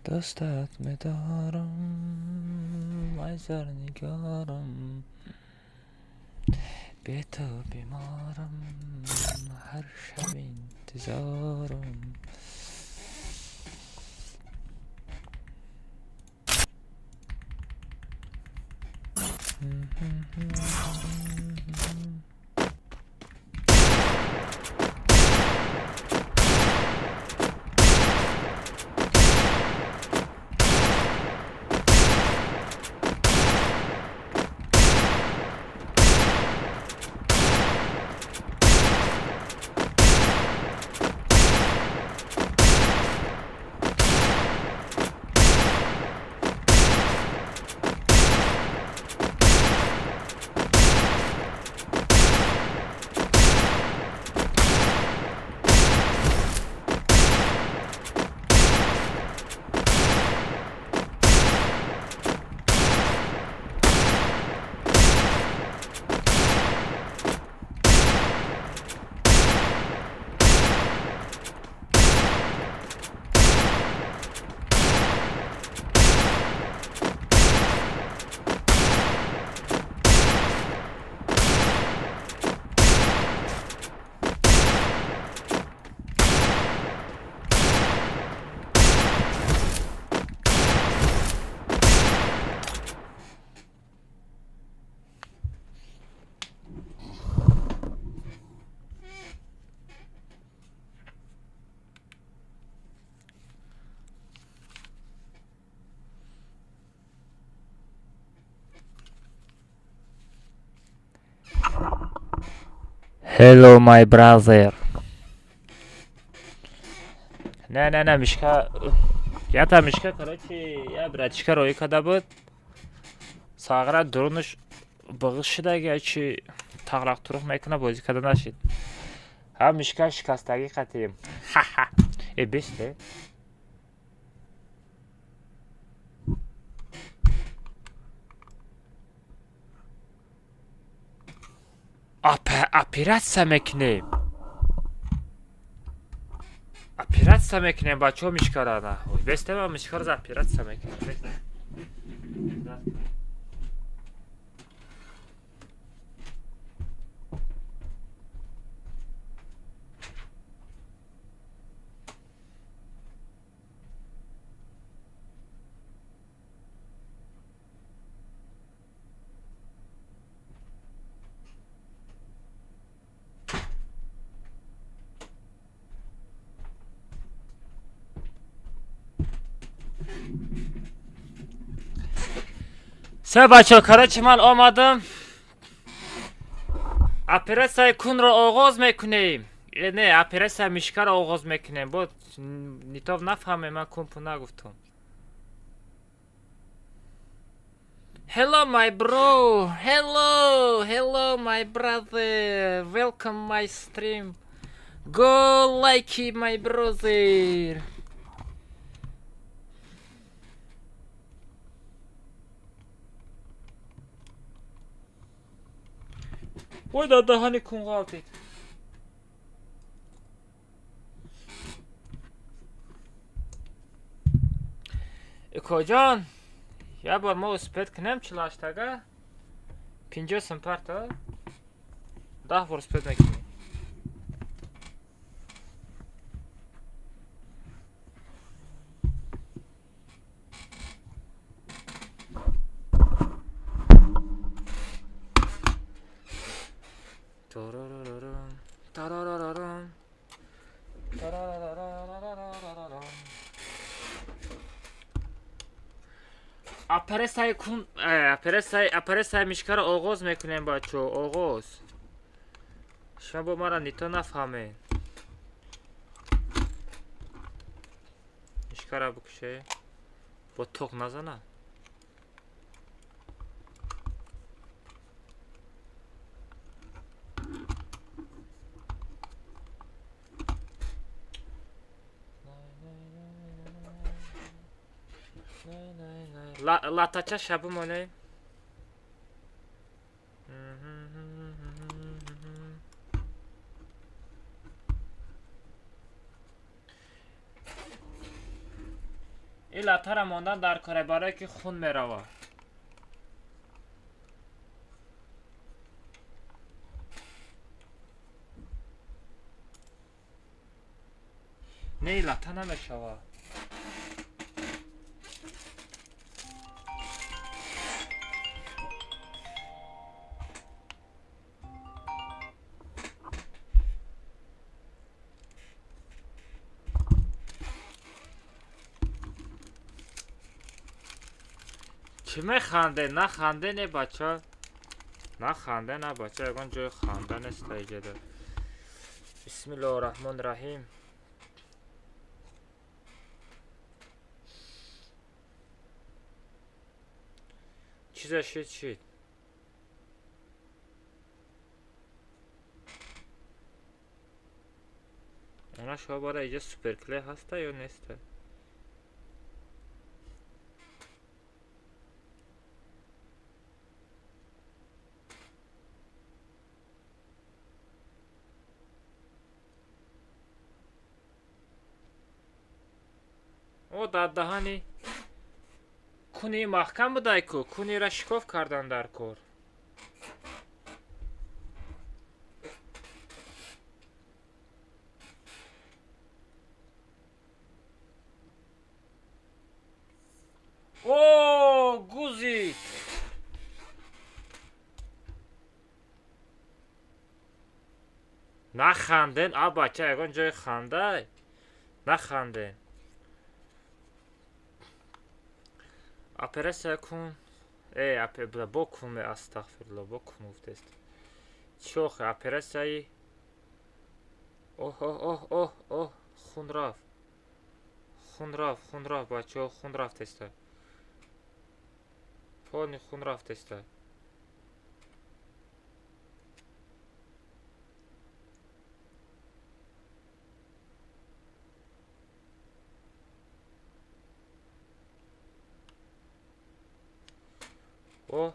Дӯстат медорам, ай зарнигорам, бе ту беморам, ҳар шаб интизорам. Hello, my brother. Не, не, не, мишка. Ята мишка, короче, я братишка роӣ карда буд. Сағра дурунаш бағиш шудаги, чи тағрақ туруқ мекуна, бозӣ карда нашид. Ҳа, мишка шикастагӣ қатием. Ха-ха. Э, бесте. Оператсия мекунем. Оператсия мекунем, бачаҳо, мишкара нахуй. Бесте, ма мишкара оператсия мекунем. Бесте. Се, бачаҳо, короче, ман омадам. Оператсияи кунро оғоз мекунем. Э, не, оператсияи мишкаро оғоз мекунем. Бо нитов нафаҳмем, ман кунпу нагуфтум. Hello, my bro. Hello, hello, my brother. Welcome my stream. Go like it, my brother. Ой, дар даҳани кун ғалтид. Икоҷон, як бор мо успеть кунем 48-тага? 50 сум парта? 10 бор успеть мекунем. Тарарарарам, тарарарарам, тарарарарарарарам. Оператсияи кун, оператсияи мишкаро оғоз мекунем, бачаҳо, оғоз. Шумо бо мара нито нафаҳмед. Мишкара бикуше. Бо тоқ назана. Латача шабу монем. Ин латтара мондан дар кора, барое ки хун мерава. Не, латта намешава. Чӣ механде? Наханде, не бача, наханде, на бача, ягон ҷои ханда нест иҷода. Бисмиллоҳи раҳмони раҳим. Чиза шид, шид. Она шумо бара иҷа суперклей ҳаста ё неста? О, дар даҳани куни маҳкам будай ку, кунира шикоф кардан дар кор. О, гузид. Наханден, а бача, ягон ҷои хандай. Наханден. Операция кун. Э, бо кун, астағфирулло, бо кун гуфтест. Чӣ охи операцияи? Оҳ, оҳ, оҳ, оҳ, оҳ, хун рафт. Хун рафт, хун рафт, бачаҳо, хун рафтеста. Полный хун рафтеста. О,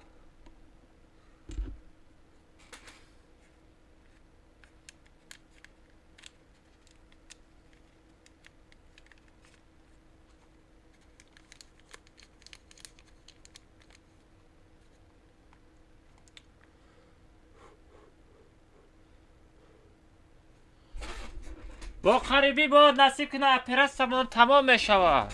бо қарибӣ бояд насиб кунад, оператсиямон тамом мешавад.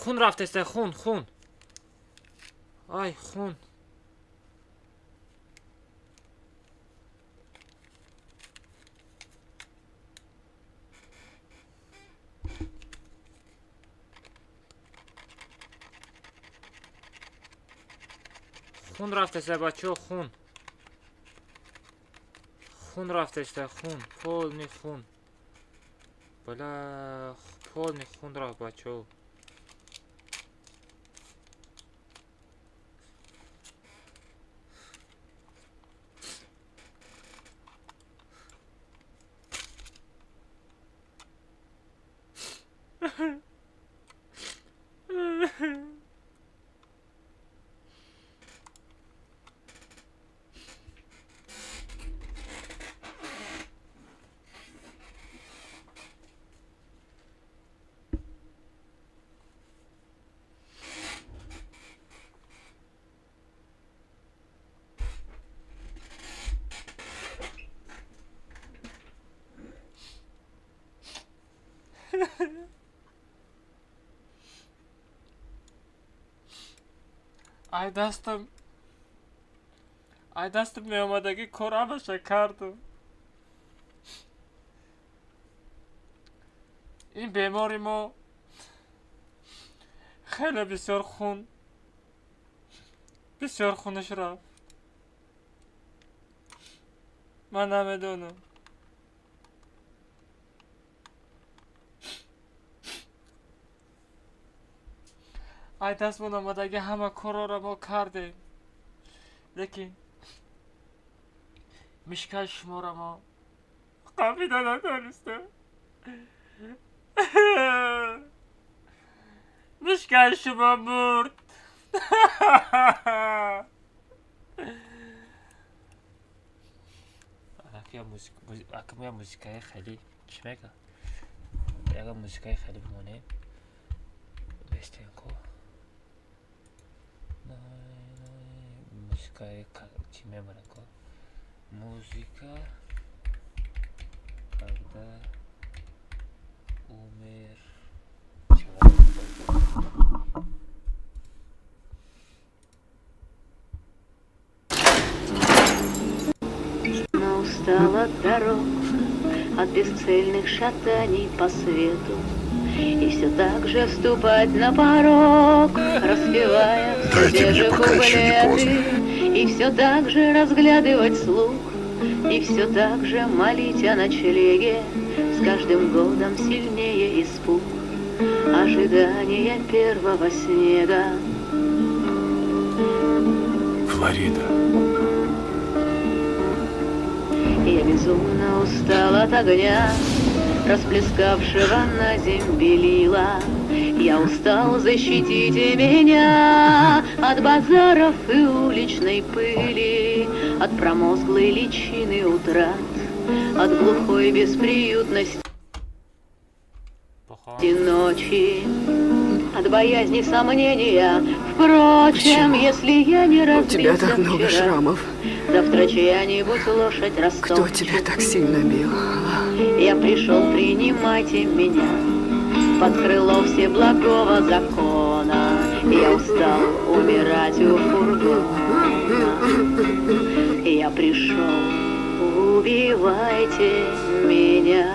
Хун рафтеста, хун, хун. Ай, хун. Хун рафтеста, бачаҳо, хун. Хун рафтеста, хун, полный хун. Бала, полный хун рафт, бачаҳо. Ай дастам, ай дастам меомадагӣ кор ҳамаша кардам. Ин бемори мо хеле бисёр хун, бисёр хунаш рафт. Ман намедонам. Ай дастмон омадагӣ ҳама корҳоро мо кардем, лекин Мишкаи шуморо мо қапида натонистем. Мишкаи шумо мурд. Акмоя музикаи хеле чӣ мега? Яга музикаи хеле бимонем. Бестенко. Музикаи чӣ мемонад ко? Музыка, когда умер человек. Но устал от дорог, от бесцельных шатаний по свету, и все так же вступать на порог, распевая все Дайте те мне, же пока еще не куплеты, и все так же разглядывать слух, и все так же молить о ночлеге, с каждым годом сильнее испуг, ожидание первого снега. Флорида. Я безумно устал от огня, расплескавшего на земле белила. Я устал, защитите меня от базаров и уличной пыли, от промозглой личины утрат, от глухой бесприютности Бухон. ночи, от боязни сомнения. Впрочем, Почему? если я не У тебя разбился так много вчера, шрамов. завтра чья-нибудь лошадь Кто растопчет. тебя так сильно бил? Я пришел, принимайте меня под крыло всеблагого закона. Я устал умирать у фургона. Я пришел, убивайте меня.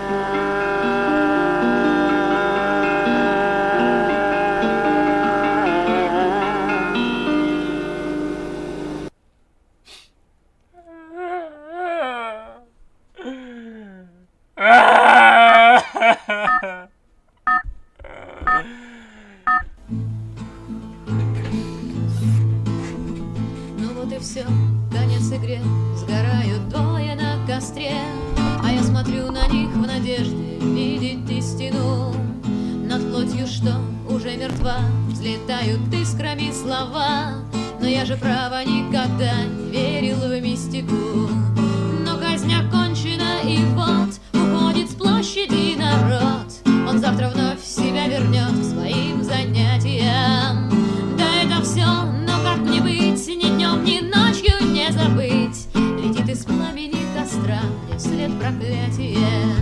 Ну вот и все, конец игре. Сгорают двое на костре, а я смотрю на них в надежде видеть истину. Над плотью, что уже мертва, взлетают искрами слова. Но я же право никогда не верил в мистику. Но казнь окончена, и вот уходит с площади народ. Он завтра вновь себя вернет к своим занятиям. Да это все, но как мне быть, ни днем, ни ночью не забыть. Летит из пламени костра мне вслед проклятие.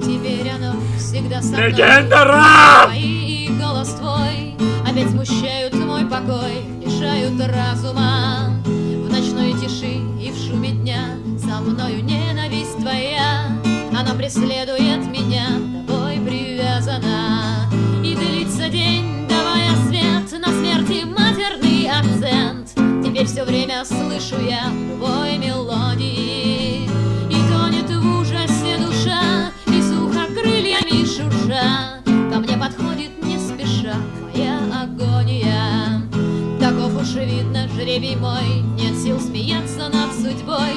Теперь оно всегда со мной. Легенда Рам! Твои и голос твой опять смущают мой покой, лишают разума. В ночной тиши и в шуме дня со мною ненависть твоя. Она преследует меня, тобой привязана. И длится день, давая свет на смерти матерный акцент. Теперь все время слышу я любой мелодии. И тонет в ужасе душа, и сухо крыльями шурша. Ко мне подходит не спеша моя агония. Таков уж видно жребий мой, нет сил смеяться над судьбой.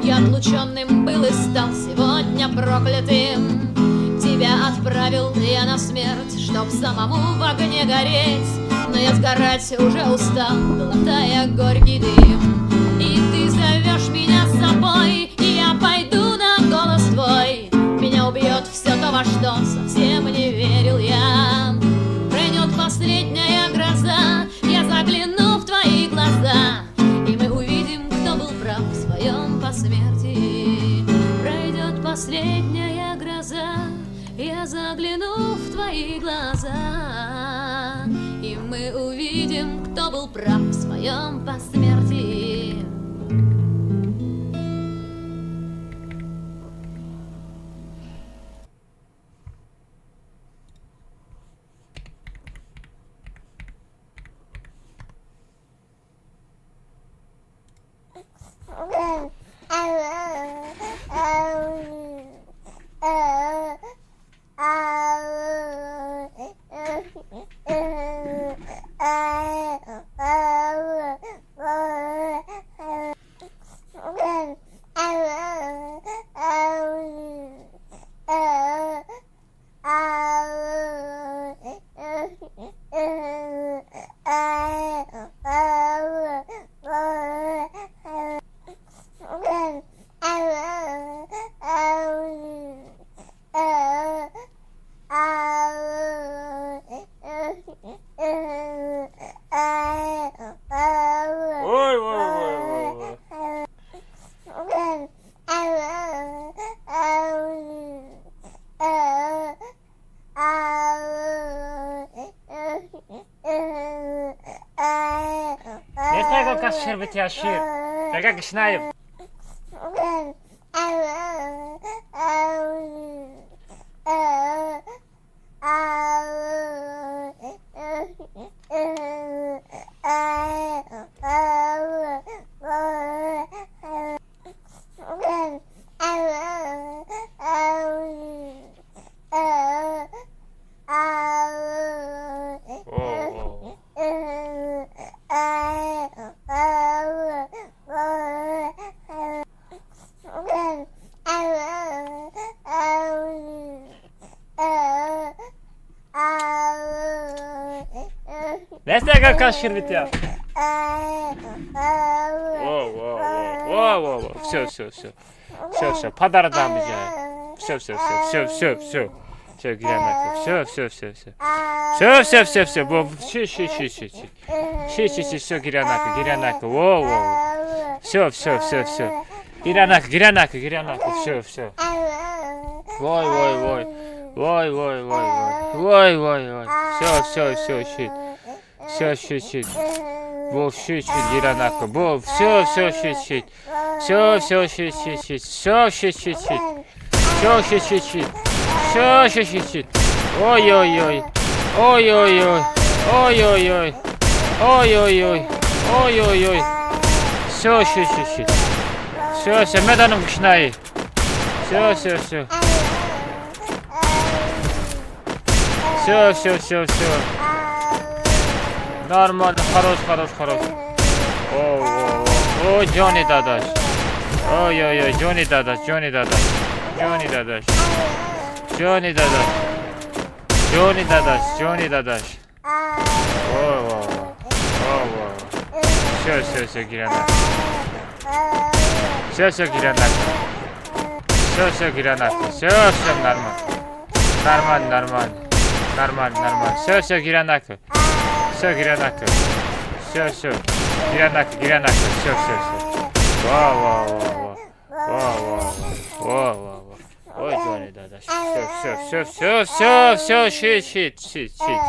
Я отлученным был и стал сегодня проклятым. Тебя отправил я на смерть, чтоб самому в огне гореть. Но я сгорать уже устал, глотая горький дым. И ты зовешь меня с собой, и я пойду на голос твой. Меня убьет все то, во что совсем не верил я. Пройдет последняя гроза, я загляну в твои глаза, и мы увидим, кто был прав в своем посмертии. Пройдет последняя гроза, я загляну в твои глаза, и мы увидим, кто был прав в своем посмертии. ягон кас шир бития, шир. Бега гишнаем. О, о. Нест ягон кас шир бития? О, о, о, о, о, все, все, все. Все, все, падарадам биҷа. Все, все, все, все, все, все. Все, гиря накун. Все, все, все, все. Все, все, все, все. Бо, ши, ши, ши, ши, ши. Ши, ши, ши, все, гиря накун, гиря накун. Во, во, во. Все, все, все, все. Гиря накун, гиря накун, гиря накун. Все, все. Вой, вой, вой. Вой, вой, вой, вой. Вой, вой, вой. Все, все, все, шит. Все, шит, шит. Бо, шит, шит, гиря накун. Бо, все, все, шит, шит. Все, все, шит, шит, шит. Все, шит, шит, шит. Все, шит, шит, шит. Все, шит, шит, шит. Ой-ой-ой. Ой-ой-ой. Ой-ой-ой. Ой-ой-ой. Ой-ой-ой. Все, шит, шит, шит. Все, все, медонам гушнаи. Все, все, все. Все, все, все, все. Нормально, хорош, хорош, хорош. О, о, о, о, ҷони дадаш. Ой, ой, ой, ҷони дадаш, ҷони дадаш. Ҷони дадаш. Ҷони дадаш. Ҷони дадаш, ҷони дадаш. О, о, о, о. Все, все, все, гиря накун. Все, все, гиря накун. Все, все, гиря накун. Все, все, нормально. Нормально, нормально. Нормально, нормально. Все, все, гиря накун. Все, гиря накун. Все, все. Гиря накун, гиря накун. Все, все, все. Во, во, во, во. Во, во, во. Во, во, во. Ой, ҷони дадаш. Все, все, все, все, все, все, шит, шит, шит, шит.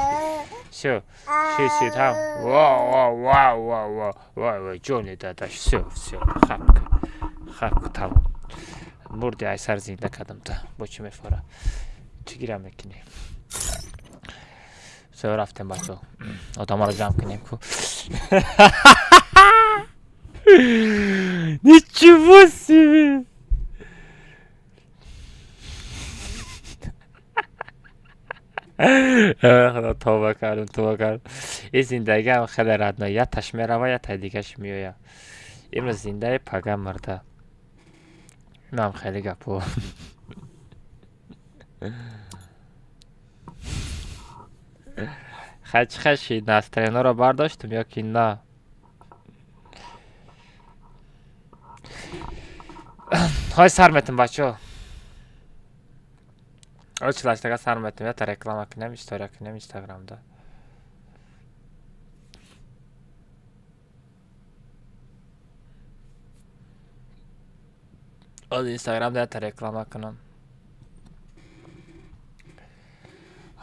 Все, шит, шит, ҳам. Во, во, во, во, во. Вой, вой, ҷони дадаш. Все, все. Хапка. Хапка, тамом. Мурди айсар зинда кардам та. Бо чӣ мефора? Чӣ гиря мекунӣ? Все, рафтем, бачо. Одамаро ҷамъ кунем ку. Ничего себе! Худо, тавба кардам, тавба кардам. Ин зиндагиам хеле родной. Яташ мерава, ятай дигаш меояд. Имрӯз зиндаи, пага мурда. Инам хеле гапо. Хай, чӣ хеши настроение ро бардоштум ё ки на? Ҳой, сар метем, бачаҳо. Ой, чилаштага сар метем, ята реклама кунем, история кунем инстаграмда. Оз инстаграмда ята реклама кунам.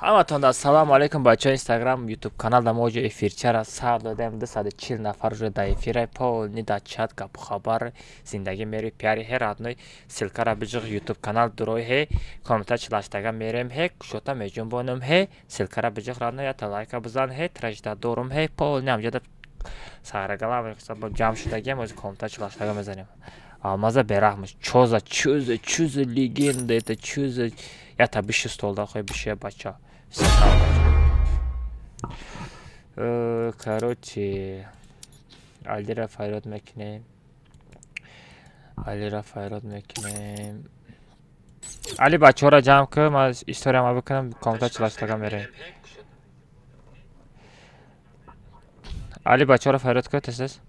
Ҳаматонда ассалому алайкум, бачаҳо. Инстаграм, ютуб канал да мо оҷо эфирчара сар додем, 240 нафар уже да эфира, полный да чат, гапу хабар, зиндагӣ мери пиари ҳе, родной. Ссылка ра биҷиғ, ютуб канал дурои ҳе, комната чилаштага мерем ҳе, кушота меҷунбонум ҳе, ссылка ра биҷиғ, родной, ята лайка бизан ҳе, тражда дорум ҳе, полный ҳамҷода саргалам ҷамъ шудагиам, ози комната чилаштага мезанем. Алмаза бераҳмаш, чоза, чӯза, чӯза, легенда, это чӯза, ята биши столда, хоҳи бишия, бача. Все, короче, Алира файрод мекунем. Алира файрод мекунем. Али, бачаҳоро ҷамъ кун, ман историяма бикунам, комната чилаштага мерем. Али, бачаҳоро файрод кун, тез тез.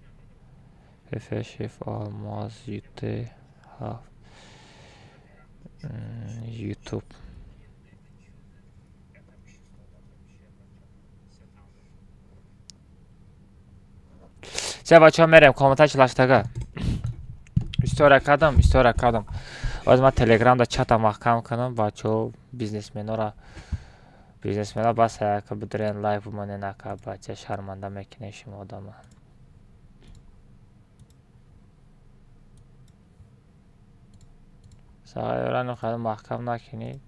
Ф шеф Алмаз ют ҳафт ютуб. Се, бачаҳо, мерем комната чилаштага. История кардам, история кардам. Оз ман телеграмда чата маҳкам кунам, бачаҳо, бизнесменора, бизнесмена бас яка бидурен, лайв бимонен, ака, бача, шарманда мекунем шумо одама. Сағайрано хеле маҳкам накунӣ,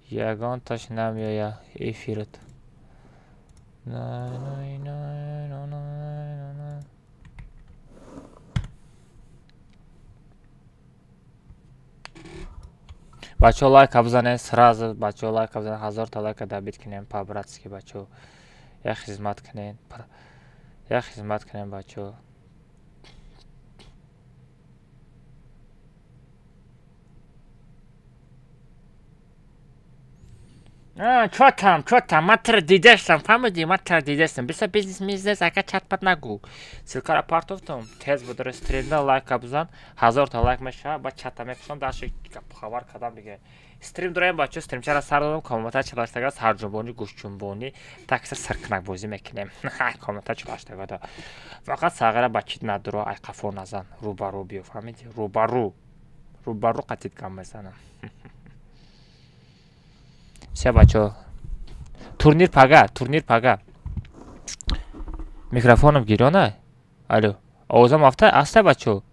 ягонташ намеояд эфират. Най, най, най, най, най. Бачаҳо, лайка бизанед сразу, бачаҳо, лайка бизанед, 1000-та лайка добить кунем по-братски. Бачаҳо, як хизмат кунед, як хизмат кунем, бачаҳо. Чо там, чо там? Ман тра дидаштам, фаҳмидӣ? Ман тра дидаштам. Биса бизнес мизнес, ака, чатпат нагӯ. Ссылкара партофтам, тез будара стримда лайка бизан, 1000-та лайк мешавад, баъд чата мепурсам, даши хабар кардам дига. Стрим дорем, бачаҳо, стримчара сар додам, комната чалаштага, сарҷунбонӣ, гӯштҷунбонӣ, таксир сиркунакбозӣ мекунем. Комната чалаштага да. Фақат сағира ба чит надуро, ай қафо назан, рӯбарӯ биё, фаҳмидӣ? Рӯбарӯ. Рӯбарӯ қатит гам мезанам. Всё, бачаҳо. Турнир пага, турнир пага. Микрофоном гирёна? Алло. Овозам афта аста, бачаҳо?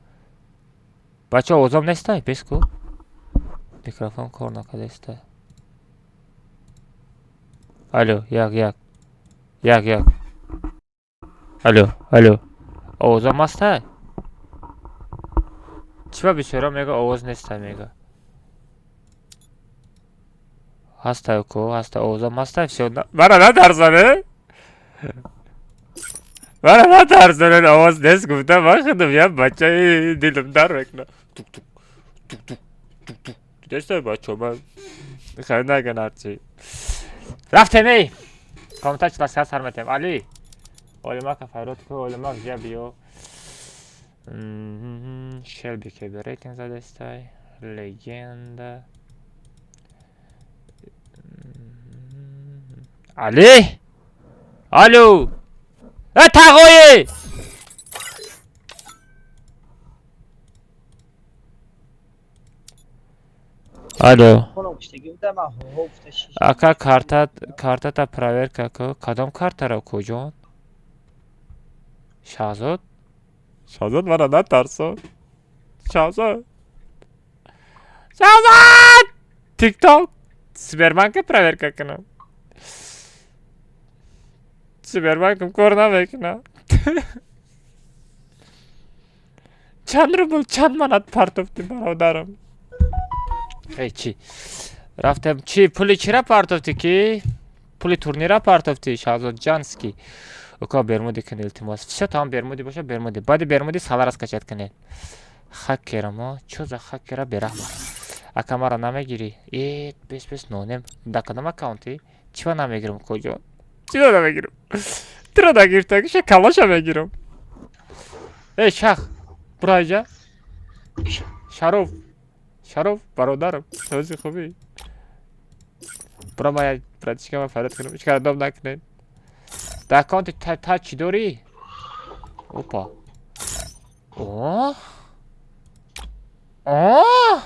Бачаҳо, овозам нестай? Бес ку? Микрофон кор накардаста. Алло, як як. Як як. Алло, алло. Овозам астай? Чӣ ба бисёра мега овоз нестай мега? Ҳастай ку, ҳастай, овозам ҳастай, всё. Мара натарсане? Мара натарсане, овоз нест гуфта, ман худам як бачаи дилам дар мекунад. Тук тук тук тук тук тук. Дидаштай, бачаҳо, ман хеле наган ҳарчи. Рафтем, эй! Комната чиласа сар метем. Али! Олимака файрод ку, олимак ҷа биё. Шелби кеби рейтинг задестай. Легенда. Али! Алло! Э, тағои! Алло. Ака, карта картата проверка ку. Кадом картаро, куҷон? Шаҳзод? Шаҳзод, мара натарсон. Шаҳзод. Шаҳзод! ТикТок. Сбербанка проверка кунам. Сбербанкам кор намекунад. Чанд рубл, чанд манат партофтӣ, бародарам? Эй, чӣ? Рафтем, чӣ, пули чира партофтӣ ки? Пули турнира партофтӣ, Шаҳзод Ҷанский. Ука, бермуди кун, илтимос. Всё, тамом, бермуди боша, бермуди. Баъди бермуди сала раскачать кунед. Хакерамо, чо за хакера бераҳма. Ака, мара намегирӣ? Э, бес бес нонем. Да кадом аккаунти? Чива намегирам, куҷо? Чиро намегирам? Туро нагирифтагиша калоша мегирам. Эй, шах, бура иҷа. Шароф. Шароф, бародарам. Този хубӣ? Бура, ма як братишкама фарёд кунам. Ҳеч кара дом накунед. Дар аккаунти та чӣ дорӣ? Опа. О? О?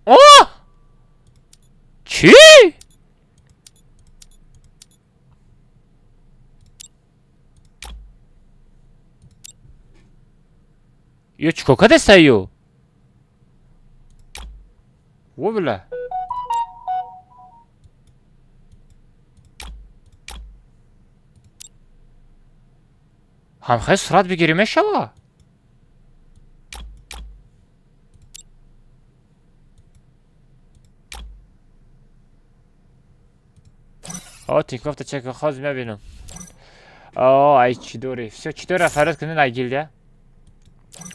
О! Чӣ? Ё чӣ кор кардеста ё? Во била. Ҳамхел сурат бигирӣ мешава? О, Тинькофф чек хоз мебинам. О, ай чӣ дорӣ? Всё, чӣ дорӣ фарёд кунед, ай гилдия?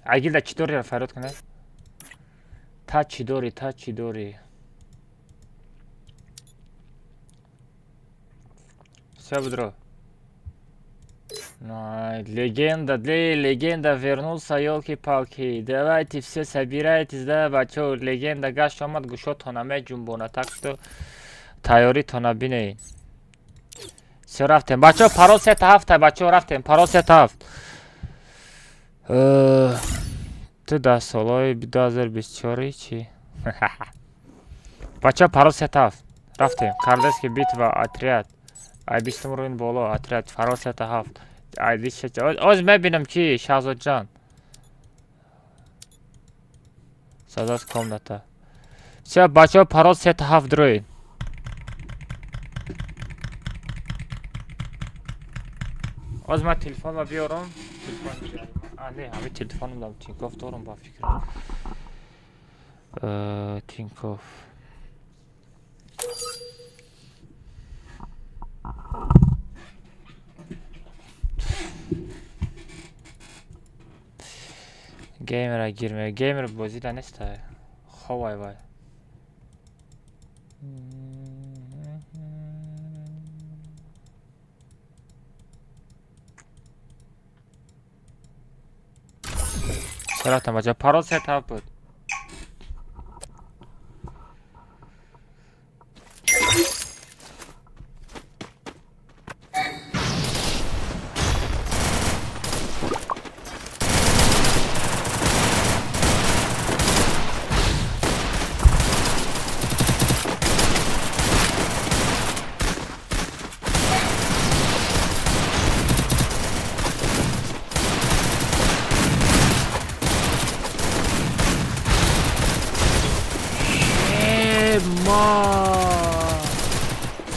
Ай гилда чӣ дорӣ фарёд кунед? Та чӣ дорӣ, та чӣ дорӣ? Всё, будро. Ай, легенда, легенда вернулся, ёлки-палки. Давайте все собирайтесь, да, бачо, легенда гашт омад, гӯшотона меҷунбона, так что тайёритона бинед. Всё, рафтем. Бачо, парол сета ҳафта, бачо, рафтем. Парол сета ҳафт. Ту дар солҳои 2024 чӣ? Бачо, парол сета ҳафт. Рафтем. Королевский битва, отряд. Ай бистум рӯин боло, отряд фарол сета ҳафт. Ай оз мебинам ки Шаҳзодҷан. Создать комната. Всё, бачаҳо, парол сета ҳафт рӯин. Оз ман телефонро биёрам. Телефон. А, не, ҳамин телефоном дам Тинькофф дорам ба фикрам. Тинькофф. Геймера гир ме. Геймер бозида неста. Ховай вай. Рафтам бача, парол се ҳафт буд.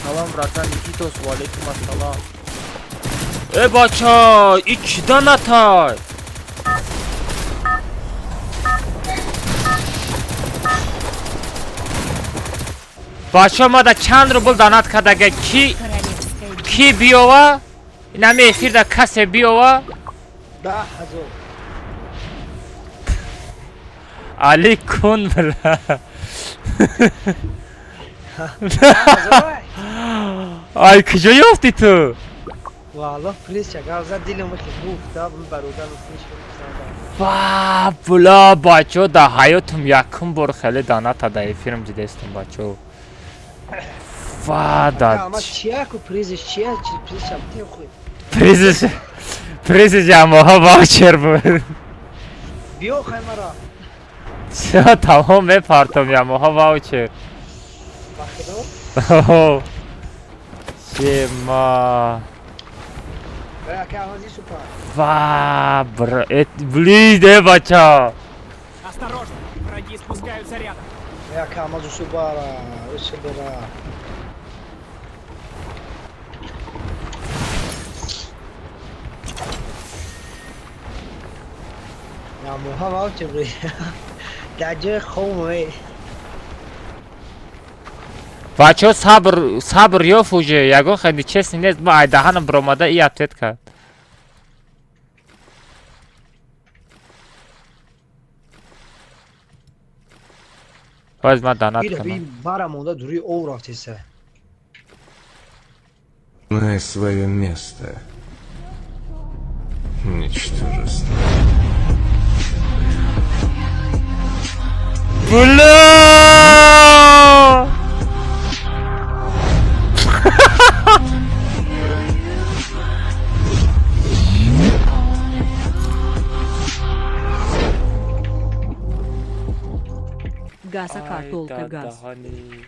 Салом, братан Никитос, ва алейкум ассалом. Э, бача, и кида натай? Бача, ма да чанд рубл донат кардага, ки ки биёва? Инами эфирда касе биёва? 10,000. Али кун бла. Ай куҷо ёфтӣ ту? Валлоҳ, плиз чагар зад, дилам хел гуфт, да бародар. Ва була, бачо, да ҳаётум якум бор хеле доната да эфирм дидестум, бачо. Ва да. Ама чия ку призиш, чия приз шабтем хуй. Призиш ямоҳа ваучер буд. Биё хай мара. Всё, тамом, мепартом ямоҳа ваучер. Ба худо. Чема. Ака, алмази супер. Ва бр, блин, э, бача. Осторожно, враги спускаются рядом. Ака, алмазу супара, супара. Ямоҳа ваучер буд. Дар ҷои хом. Бачаҳо, сабр, сабр ёфт уже, ягон хеле честный нест, ма айдаҳанам биромада и ответ кард. Боз ман донат кунам. Мара монда дури ов рафтеса. Знай свое место. Ничтожество. Бля! Газ Акартолка газ. Даҳани.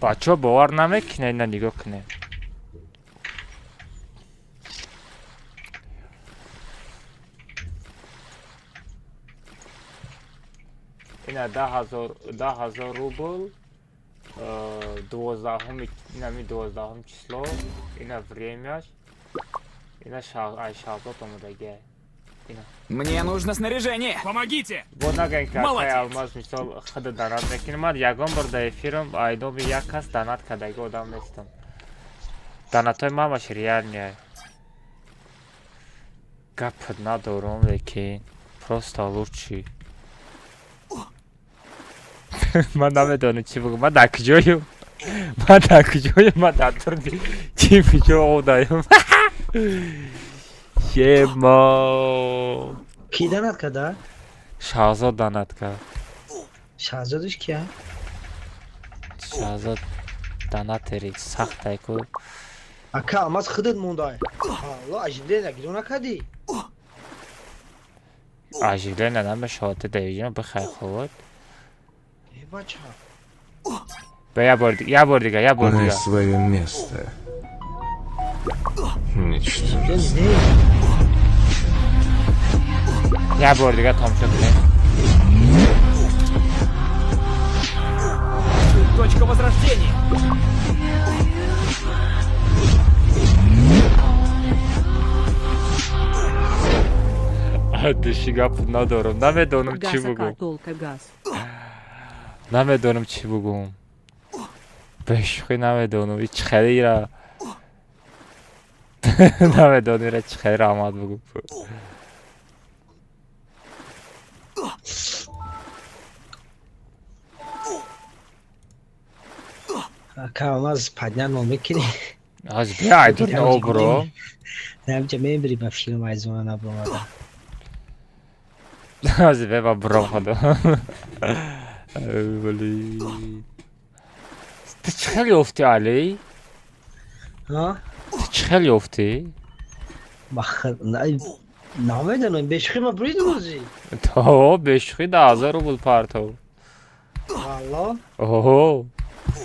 Бачаҳо, бовар намекунед, на нигоҳ кунед. Ина 10,000, 10,000 рубл, 12-уми, инами 12-ум число, ина времяш, ина ай Шаҳзод омадагиай. Ина. Мне нужно снаряжение. Помогите! Бо нагӯем ки акай Молодец. Алмаз мисол худа донат мекунӣ. Ман ягон бор дар эфирам айдоми як кас донат кардаги одам нестам. Донатҳои ман ҳамаш реальный. Гапат надорам, лекин просто лучший. Ман намедонам чӣ бигӯм. Ман дар куҷоюм? Ман дар куҷоюм? Ман дар турби чӣ куҷо одаем? Емо. Ки донат карда? Шаҳзод донат кард. Шаҳзодиш кия? Шаҳзод донатери сахтай ку. Ака, алмаз худат мондай. Алло, оживление гирё накардӣ? Оживление намешавад, даиҷино бихай худ. Бача. Ба я бор я бор дига, я бор Знай дига. свое место. Ничтожество. Я бор дига тамошо кунем. Тут точка возрождения. Души гап надорам. Намедонам чӣ Газа бугум. картолка газ. Намедонам чӣ бугум. Бешухӣ намедонам. И чӣ хеле ира. Намедонам ира чӣ хеле раҳмат бугум. Ака, поднять мо мекунӣ? Аз бия айдур обро. Намҷа мебири ба филм аз зона набромада. Аз бе ба бром худо. Блин. Ту чӣ хеле ёфтӣ, Али? Ҳа? Ту чӣ хеле ёфтӣ? Ба намедонам, бешухӣ ма буридум ӯзи. То бешухӣ 10 000 рубл партов. Валло. Оҳо.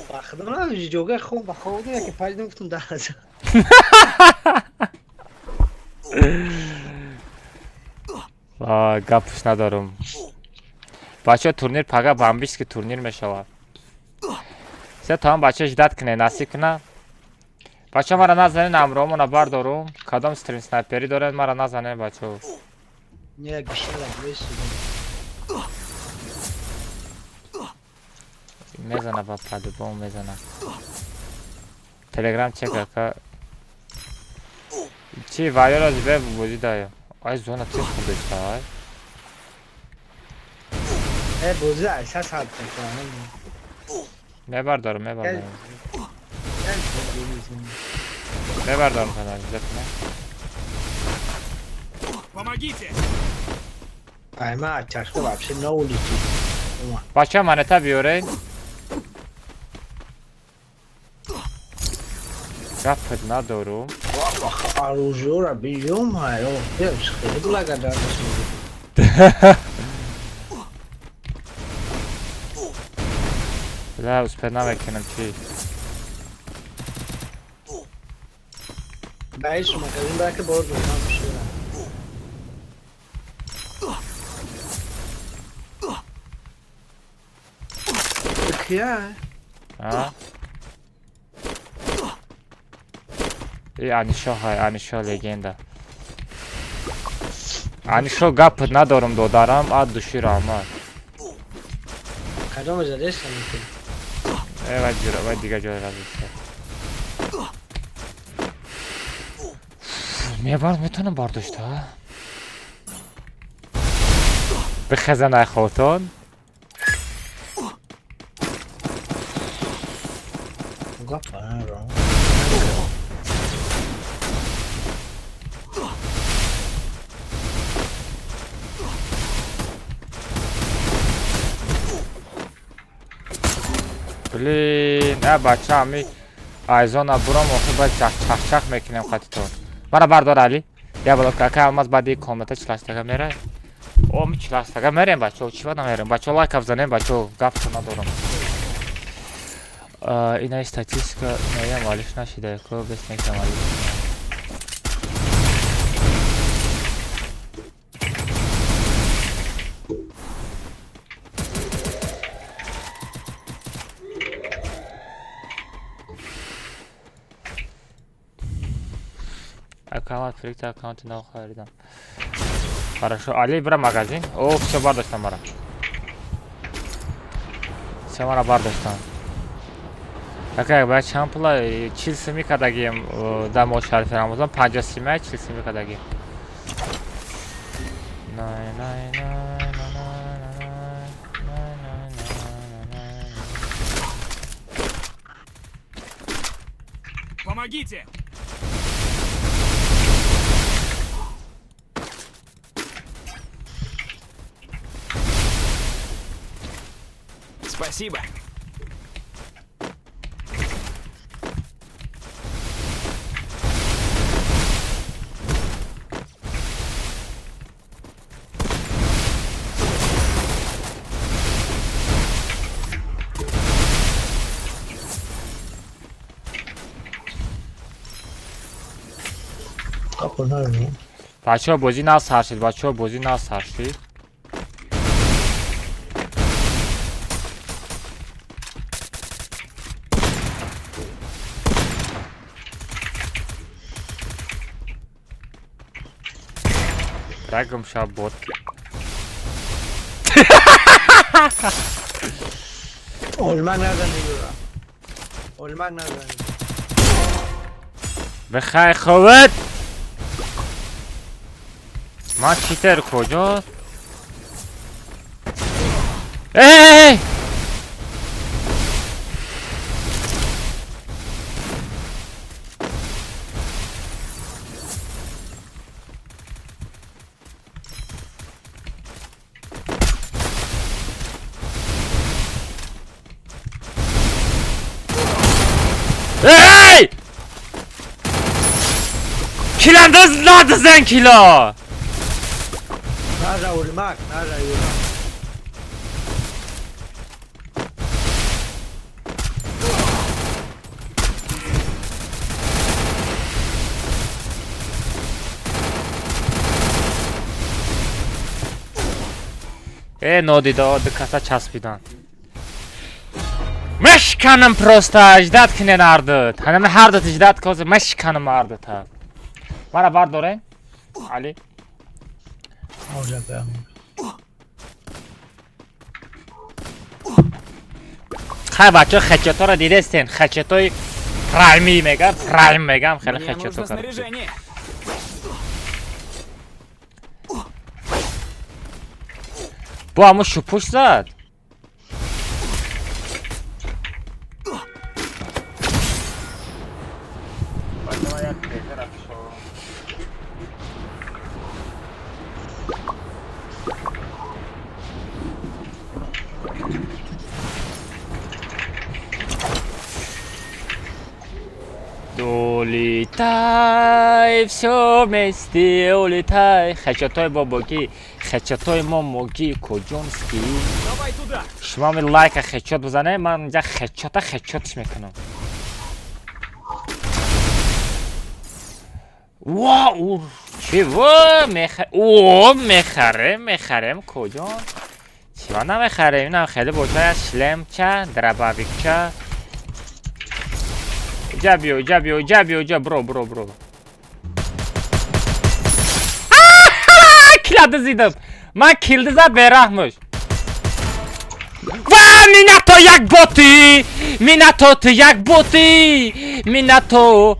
Ба худо на ҷога хоб ба хоб будам, яке паридам, гуфтам 10 000. Гапш надорам. Бачаҳо, турнир пага бомбический турнир мешавад. Се то ҳам бача ждать кунед, насиб куна. Бачаҳо, мара назанед, ҳамроҳмона бардорум. Кадом стрим снайперӣ доред, мара назанед, бачаҳо. Не, гишала бесудам. Мезана ба по-любому мезана. Телеграм чек ака. Чи вайора зибе бозӣ дая. Ай зона тез хурдеста ай. Э, бозӣ айса сад мекунам. Мебардорам, мебардорам. Мебардорам кана, ждать кунед. Помогите! Ай, ма чашка вообще на улице. Бачаҳо, монета биёред. Гапат надорум. Оружие бижум, ай, о, хеле благодарность. Да, успеть намекунам чӣ. Баиш магазин баки бор дорам шуда. Кия? А? И Анишо ҳай, Анишо легенда. Анишо гап надорам додарам, а души раҳмат. Кадом задестам ки? Э, вай ҷура, вай дига ҷой разиста. Мебард метавонам бардошта? Бихезан ай хотон. Гап надорам. Блин, а бача ами айзона буром охир баъд чахчах мекунем қатитон. Мара бардор Али. Я блок ака Алмаз баъди комната чилаштага мерай. О, ми чилаштага мерем бачаҳо, чӣ бад намерем? Бачаҳо, лайк бзанем, бачаҳо, гап надорам. Ина статистика, инаям валиш нашида, ко бес некам валиш. Аккаунт фрикта аккаунти нав харидам. Хорошо, Али бира магазин. О, всё бардоштам мара. Всё мара бардоштам. Ака, ба чанд пула 40 сими кардагием дар моҳи шарифи Рамазон 50 сими 40 сими кардагием. Най най най най най най най най най. Помогите! Спасибо. Бачаҳо, бозӣ нав сар шид, бачаҳо, бозӣ нав сар шид. Рагм шаб бот. Olmak nereden geliyor? Olmak nereden geliyor? Бихай ховат. Ман читер куҷост? Эй! Эй! Киландаз надзан кила! Nerede olmak? Nerede yura? Э, нодида ду каса часпидан. Мешканам просто ждать кинен ардут. Ҳанами ҳардут ждать кози мешканам ардута. Мара бардорен? Али. Olacak ya. Хай бачо, хачаторо дидестен. Хачатои прайми мегам, прайм мегам, хеле Мне хачато нужно короче. снаряжение. Бо ҳамо шупуш зад. Улетай, все вместе улетай. Хачатой бобоки, хачатой момоги, куҷонский. Давай туда! Шумо ми лайка хечот бизане, ман инҷа хечота хечотш мекунам. Ва, чиво меха о мехарем, мехарем куҷон? Чива намехарем? Инам хеле боша шлемча, дробовикча. Иҷа биё, иҷа биё, иҷа биё, иҷа бро, бро, бро. Килады зидам. Ман килди зад бераҳмуш. Ва минато як боти! Минато ту як боти! Минато!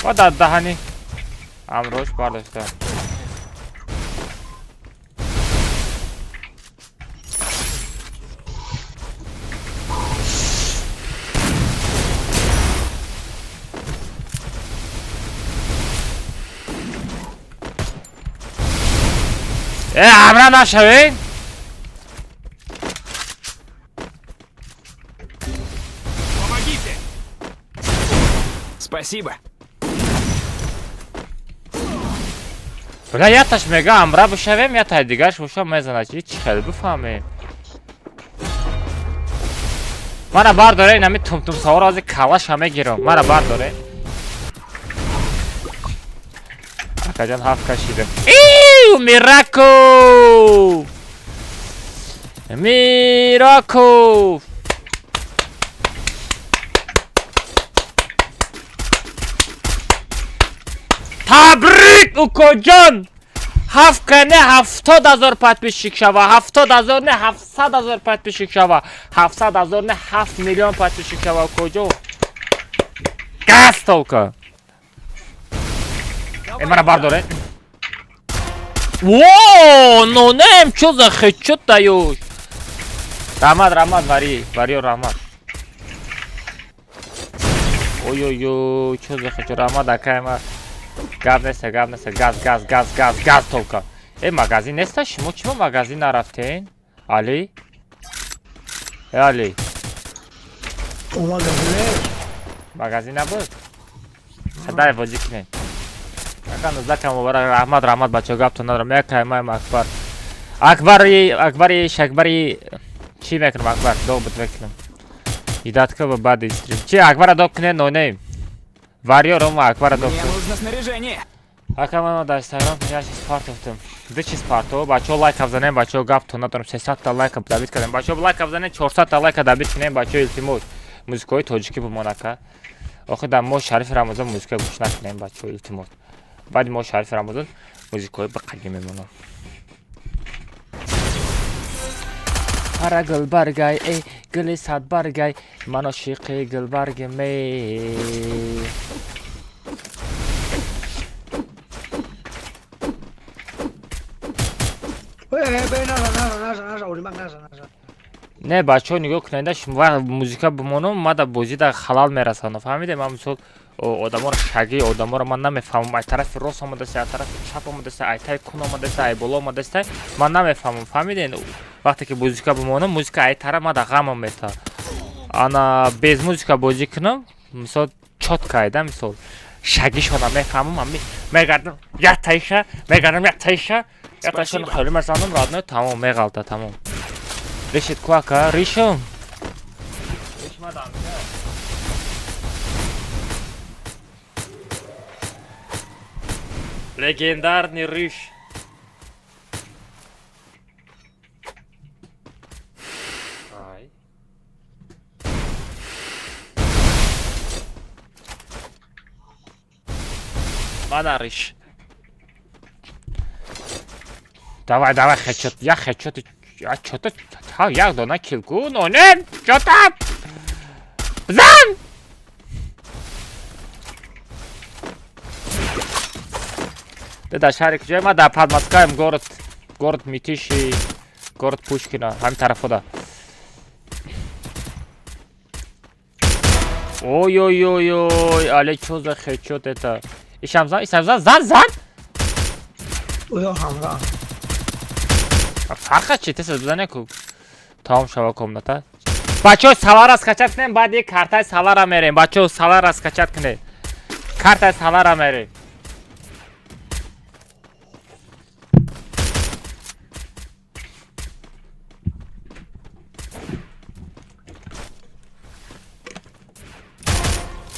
Ва дар даҳани амрош бардошта. Э, ҳамра нашавед? Помогите! Спасибо. Бля, яташ мега ҳамра бишавем, ятай дигарш боша мезанад. Чи хеле бифаҳмем. Мара бардоре, инами тумтум савор ози калаша мегирам. Мара бардоре. Акаҷон ҳафт кашидам. Иу, Мирако! Мирако! Табрик, укоҷон! Ҳафт ка не 70 000 подписчик шава, 70 000 не 700 000 подписчик шава, 700 000 не 7 миллион подписчик шава, укоҷон. Газ толка! Э, мара бардоре. Во, нонем, чё за хедшот даёшь? Раҳмат, раҳмат, вари, вариё раҳмат. Ой-ой-ой, чё за хедшот, раҳмат, акай ма. Гап неста, гап неста, газ, газ, газ, газ, газ толка. Э, магазин неста, шумо чима магазин нарафтен? Али? Э, Али. O magazin Магазин набуд? Хадай бозӣ кунем. Ака нуздака муборак, раҳмат, раҳмат, бачаҳо, гаптон надорам. Якай маем Акбар. Акбари, Акбари, Шакбари чӣ мекунам Акбар? Доб бут мекунам. Идатка ба баъди стрим. Чи Акбара док кунед нонейм. Варьёр ома Акбара док Мне кун. нужно снаряжение! Ака ман дар Инстаграм я чиз партофтам. Ду чиз парто. Бачаҳо лайк бзанем, бачаҳо гаптон надорам. 300 та лайк добит кардем. Бачаҳо лайк бзанем, 400 та лайк добит кунем, бачаҳо илтимос. Музикаҳои тоҷикӣ бимон ака. Охир дар моҳи шарифи Рамазон музика гӯш накунем, бачаҳо илтимос. Баъди моҳи шарифи Рамазон музикаҳои биқагӣ мемонам. Ҳара гулбаргай, эй гули садбаргай, ман ошиқи гулбарги ме. Не бачаҳо нигоҳ кунед, шумо музика бимонам, ма дар бозӣ дар халал мерасонам, фаҳмиде? Ман мисол одаморо шагӣ одаморо ман намефаҳмам, ай тарафи рост омадаста, ай тарафи чап омадаста, ай таи кун омадаста, ай боло омадаста, ман намефаҳмам, фаҳмиден? Вақте ки музика бимонам, музика ай тараф ма дар ғамам мета. Ана без музика бозӣ кунам, мисол чётко айда, мисол шагишона мефаҳмам, ами мегардам як таиша, мегардам як таиша, як таишона хеле мезанам, родной, тамом меғалта, тамом. Решит ку ака, ришам. Легендарный рыж. Ай. Мана рыж. Давай, давай, хедшот. Я хедшот. Я чё-то... Як дона килку, но не, чё там? Зан! Да, шарик, ҷой ма дар Подмосковьем, город, город Митиши, город Пушкина, ҳамин тарафода. Ой-ой-ой-ой, але чё за хедшот это? Ишам зан, ишам зан, зан, зан! Оё ҳамра. Фарқа чи, тез бизане ку. Тамом шава комната. Бачаҳо салара скачать кунем, баъд картаи салара мерем. Бачаҳо салара скачать кунед. Картаи салара мерем.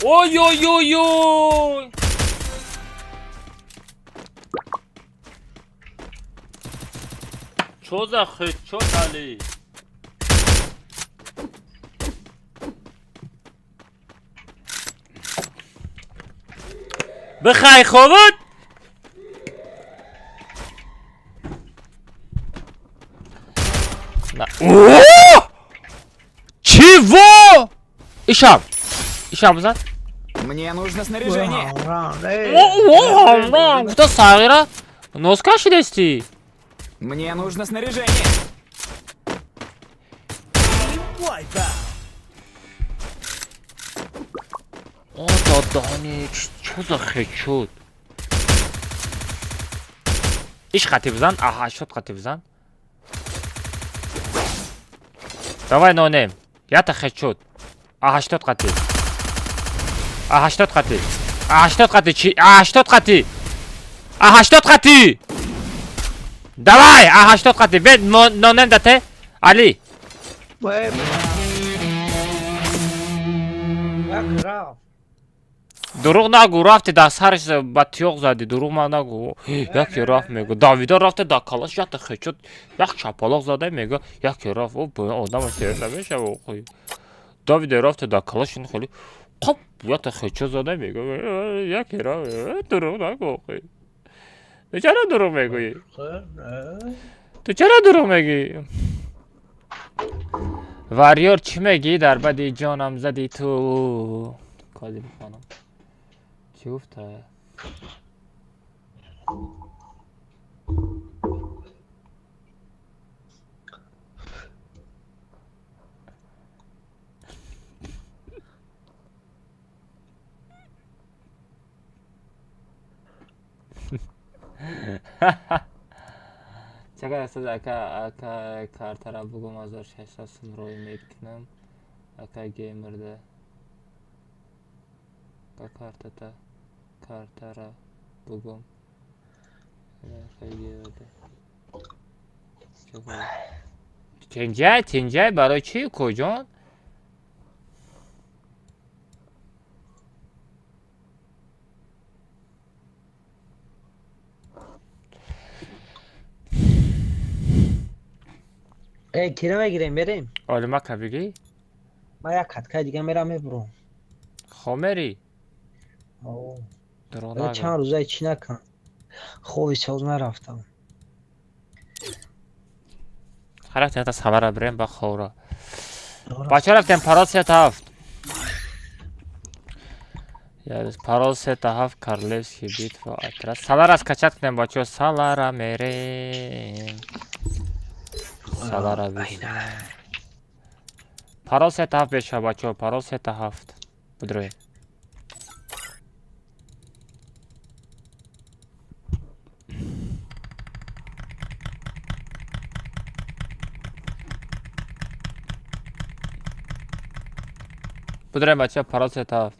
Ой-ой-ой-ой! Чё за хедшот, Али? Бихай хобот? О! Чего? Ишам! Ишам зад? Мне нужно снаряжение! О, гуфта сағира? Нос кашидести? Мне нужно снаряжение! О, дадани, чё за хедшот? Иш хати бизан, аҳа, шот хати бизан. Давай нонем. Ята хедшот. Аҳа, шот хати. Аҳа, шот хати. Аҳа, шот хати, чи? Аҳа, шот хати. Аҳа, шот хати. Давай, аҳа, шот хати. Бе нонем дате. Али. Дурӯғ нагӯ, рафти дар сараш ба тиёқ задӣ, дурӯғ ма нагӯ. Яке рафт мегӯ, Давида рафта дар калаш якта хечот, як чапалоқ зада мегӯ, яке рафт, о бо одам серьёз намешава охи. Давида рафта дар калаш ин хеле қоп якта хечот зада мегӯ, яке рафт, дурӯғ нагӯ охи. Ту чаро дурӯғ мегӯӣ? Ту чаро дурӯғ мегӯӣ? Варьёр чӣ мегӣ дар бади ҷонам зади ту? Кози бихонам. Чӣ гуфта? Чакай астад ака, ака картара бугум 1600 сум рой мекунам. Ака геймерда. Картата картара бугум. Ака геймерда. Тенҷай, тенҷай барои чӣ куҷон? Э, кира мегирем, мерем. Олима бигӣ? Ман як каткаи дига мерам мебурам. Хо мери? О. Дурӯғ Чанд нагӯ. рӯзае чӣ накам. Хоби соз нарафтам. Рафтем та савара бирем ба ховра. Бача рафтем парол 3-7. Я парол 3-7 Королевский битва отряд. Салара скачать кунем бачо, салара мерем. Салара бис. Парол 3-7 беша бачо, парол 3-7. Будроем. Будроем бачо, парол 3-7.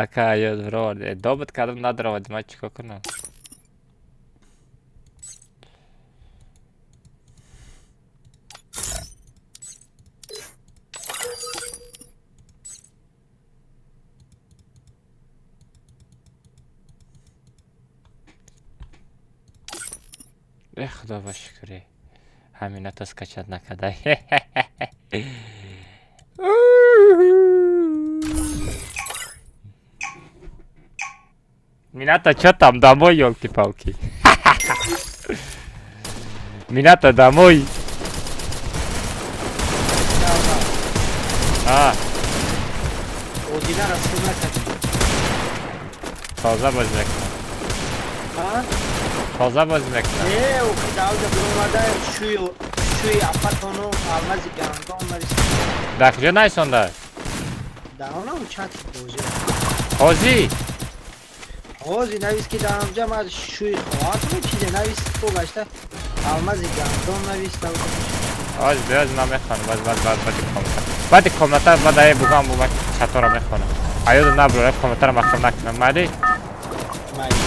Ака, ёд бировард. Добит кардам надровард, ман чӣ кор кунам? Э, худо ба шукре. Ҳамината скачать накарда. Мината, чё там? Домой, ёлки-палки. Мината, домой. А, Одинара хуб накардӣ. тоза бозӣ мекунам. А? Тоза бозӣ мекунам. Не, охи дауда биромада шӯи апатону алмази гандон навис. Дар куҷо найсонда? Даонам чат бозӣ. Ҳозӣ? Ҳози навис ки дар ҳамҷа ман шӯи хоҳатам чизе навис ко гашта алмази гандон навис дауда. Ҳозӣ биёз ман мехонам. Баъд баъд баъд баъди комната. Баъди комната баъд ае бугам бу ман чаторо мехонам. Аёду набурам, комнатаро маҳкам накунам. Майли? Майли.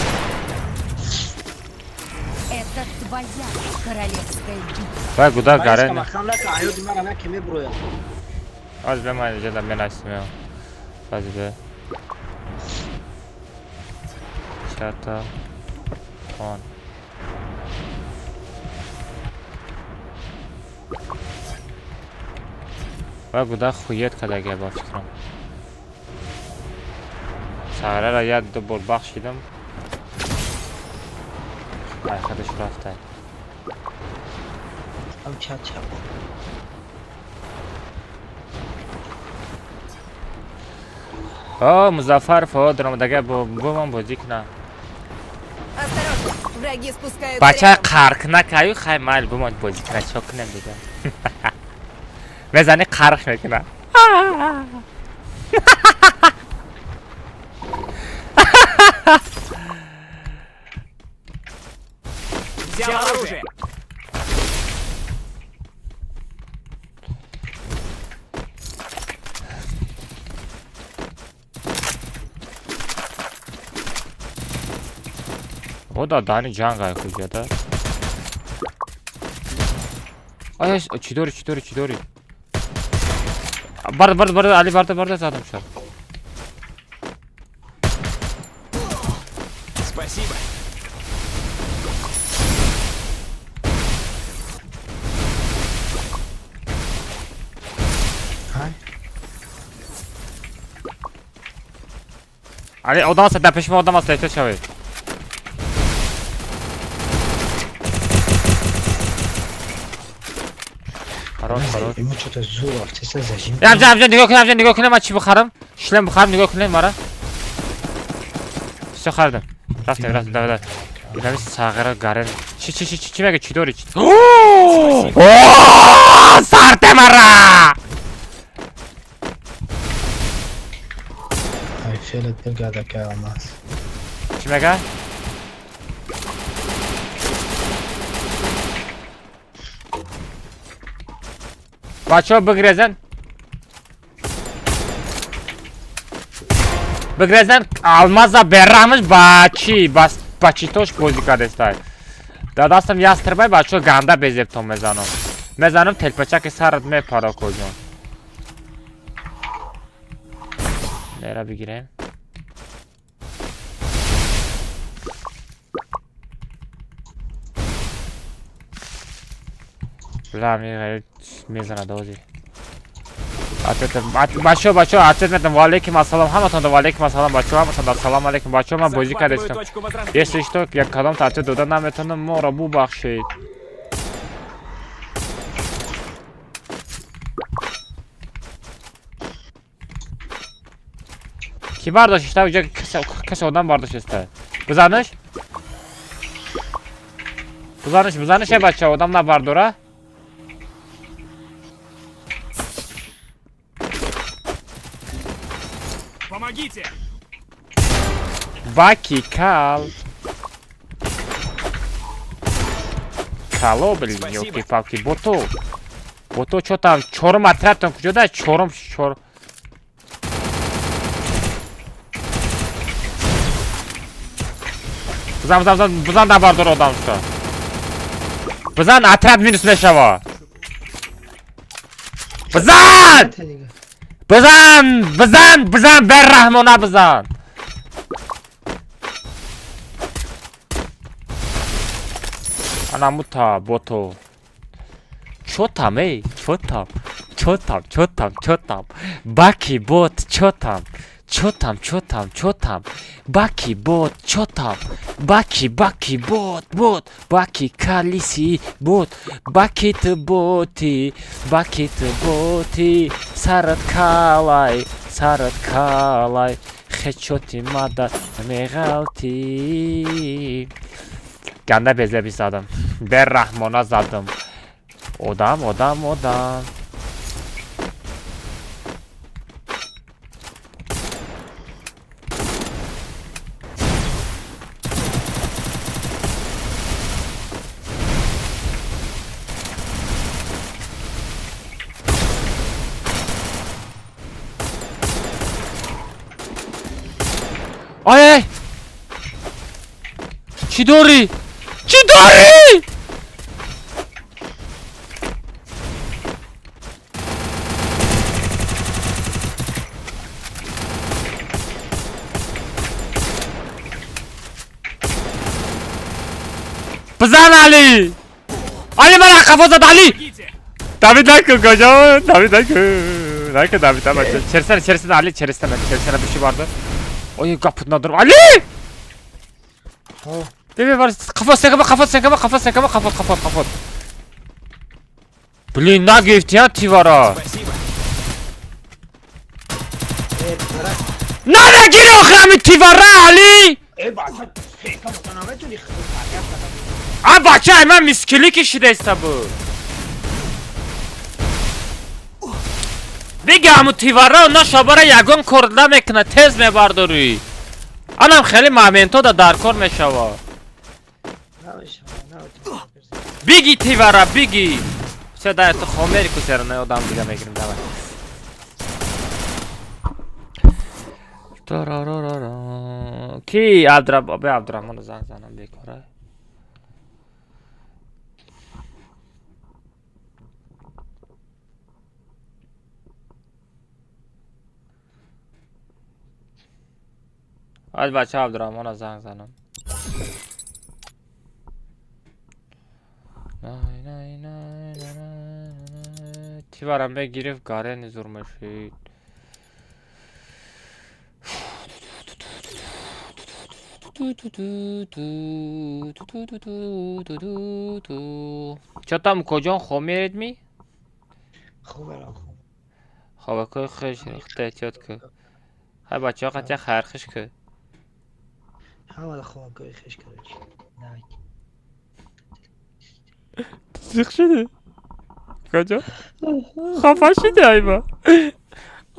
Это твоя королевская битва. Вай гуда гарен. Маҳкам накун, аёди мара наки мебуроям. Ҳозӣ бе ман инҷа менасим. Ҳозӣ бе. Чата он. Вай гуда хует кардагия ба фикрам. Сағираро як ду бор бахшидам. Ай худаш рафта. Ам чат чат. О, Музаффар Фуод ромадага бо ман бозӣ кунам. Осторожно, враги спускаются Бача рядом. қарқ накаю, хай майл бумон бозӣ кунам, чо кунам дига. Мезани қарқ мекунам. Взял оружие. О да дани ҷанг ай куҷода? Ай ай чӣ дорӣ, чӣ дорӣ, чӣ дорӣ? Барда, барда, барда, Али барда, барда задам шуд. Спасибо. Али одам аст, дар пеши мо одам аст, эҳтиёт шавед. Хорош, хорош. Ему что-то зур рафтеса зажим. Амҷа, амҷа, нигоҳ кунед, амҷа, нигоҳ кунед, ман чӣ бихарам? Шлем бихарам, нигоҳ кунед мара. Всё харидам. Рафтем, рафтем, давай, давай. Инами сағира гарен. Чӣ, чӣ, чӣ, чӣ мега, чӣ дорӣ? О, сарте мара! Айф. Целит бигада ки алмаз. Чӣ мега? Бачаҳо бигрезен. Бигрезен алмаза бераҳмаш ба чӣ? Ба читош бозӣ кардестай. Дар дастам ястрбай бачаҳо ганда безебтон мезанам. Мезанам телпачаки сарат мепара коҷон. Лера бигирем. Бла мезанад ози. Бачаҳо, бачаҳо, ответ метам. Ва алейкум ассалом. Ҳаматонда ва алейкум ассалом бачаҳо, ҳаматонда ассалому алейкум бачаҳо, ман бозӣ Захватываю кардестам. точку возрождения. Если что, як кадомта ответ дода наметавонам, моро бубахшед. Ки бардошта? Уҷа касе одам бардошта. Бизанаш? Бизанаш, бизанаш эй бача, одам набардора. Помогите! Баки кал. Кало, блин, Спасибо. ёлки-палки, боту. Боту, чё там? Чорум отрядтон куҷода? Чорум, чор. Бизан, бизан, бизан, бизан набардор одамша. Бизан, отряд минус мешава. Бизан! Дига. Бизан, бизан, бизан, берраҳмона бизан. Анамута, боту. Чё там, эй? Чё там? Чё там? Чё там? Чё там? Баки бот, чё там? Чё там? Чё там? Чё там? Баки бот, чё там? Баки, баки, бот, бот, баки калиси, бот, баки ты боти, баки ты боти, сарат калай, сарат калай, хечоти мада меғалти. Ганда безеби задам. Берраҳмона задам. Одам, одам, одам. Ай, ай! Чӣ дорӣ? Чӣ дорӣ? Бизан Али! Али мана қафо зад Али! Помогите! Давид накун кожон, Давид накун. Накун Давид бача. Черсene, черсene Ali, черсene, черсene bir şey vardı. Oy qapından dur. Ali! Ҳо. Бебе var. Kafa sen kafa sen kafa kafa sen kafa kafa kafa kafa. Блин, нагифти я тивара. Спасибо! Э, писарак. На нагири охрами тивара Али! Э, бача, фека бата наметуни худ тарбият кардам. А бача, ай ман мискили кишидаиста буд. Бига ҳаму тивара на шабара ягон кор намекунад, тез мебардорӣ. Анам хеле моментҳо да дар кор мешава. Намешава, наметуни. Биги тивара, биги. Все, дай ту хомери кусера, одам дига мегирим, давай. Тарарарара. Ки Абдра, бе Абдурахмон занг занам бекора. Аз бача Абдурахмона занг занам. Най, най, най, най, най, най. Тиварам бе гирифт гарени зур мешид. Чо там куҷон хоб меред ми? Хуб эрам, хуб. Хобакои хуш рехта эҳтиёт кӯ. Ҳай бачаҳо қатъия хайрхуш кӯ. Ҳамада хобакои хеш, короче. Давай. Зиқ шудӣ? Куҷо? Хафа шудӣ айба?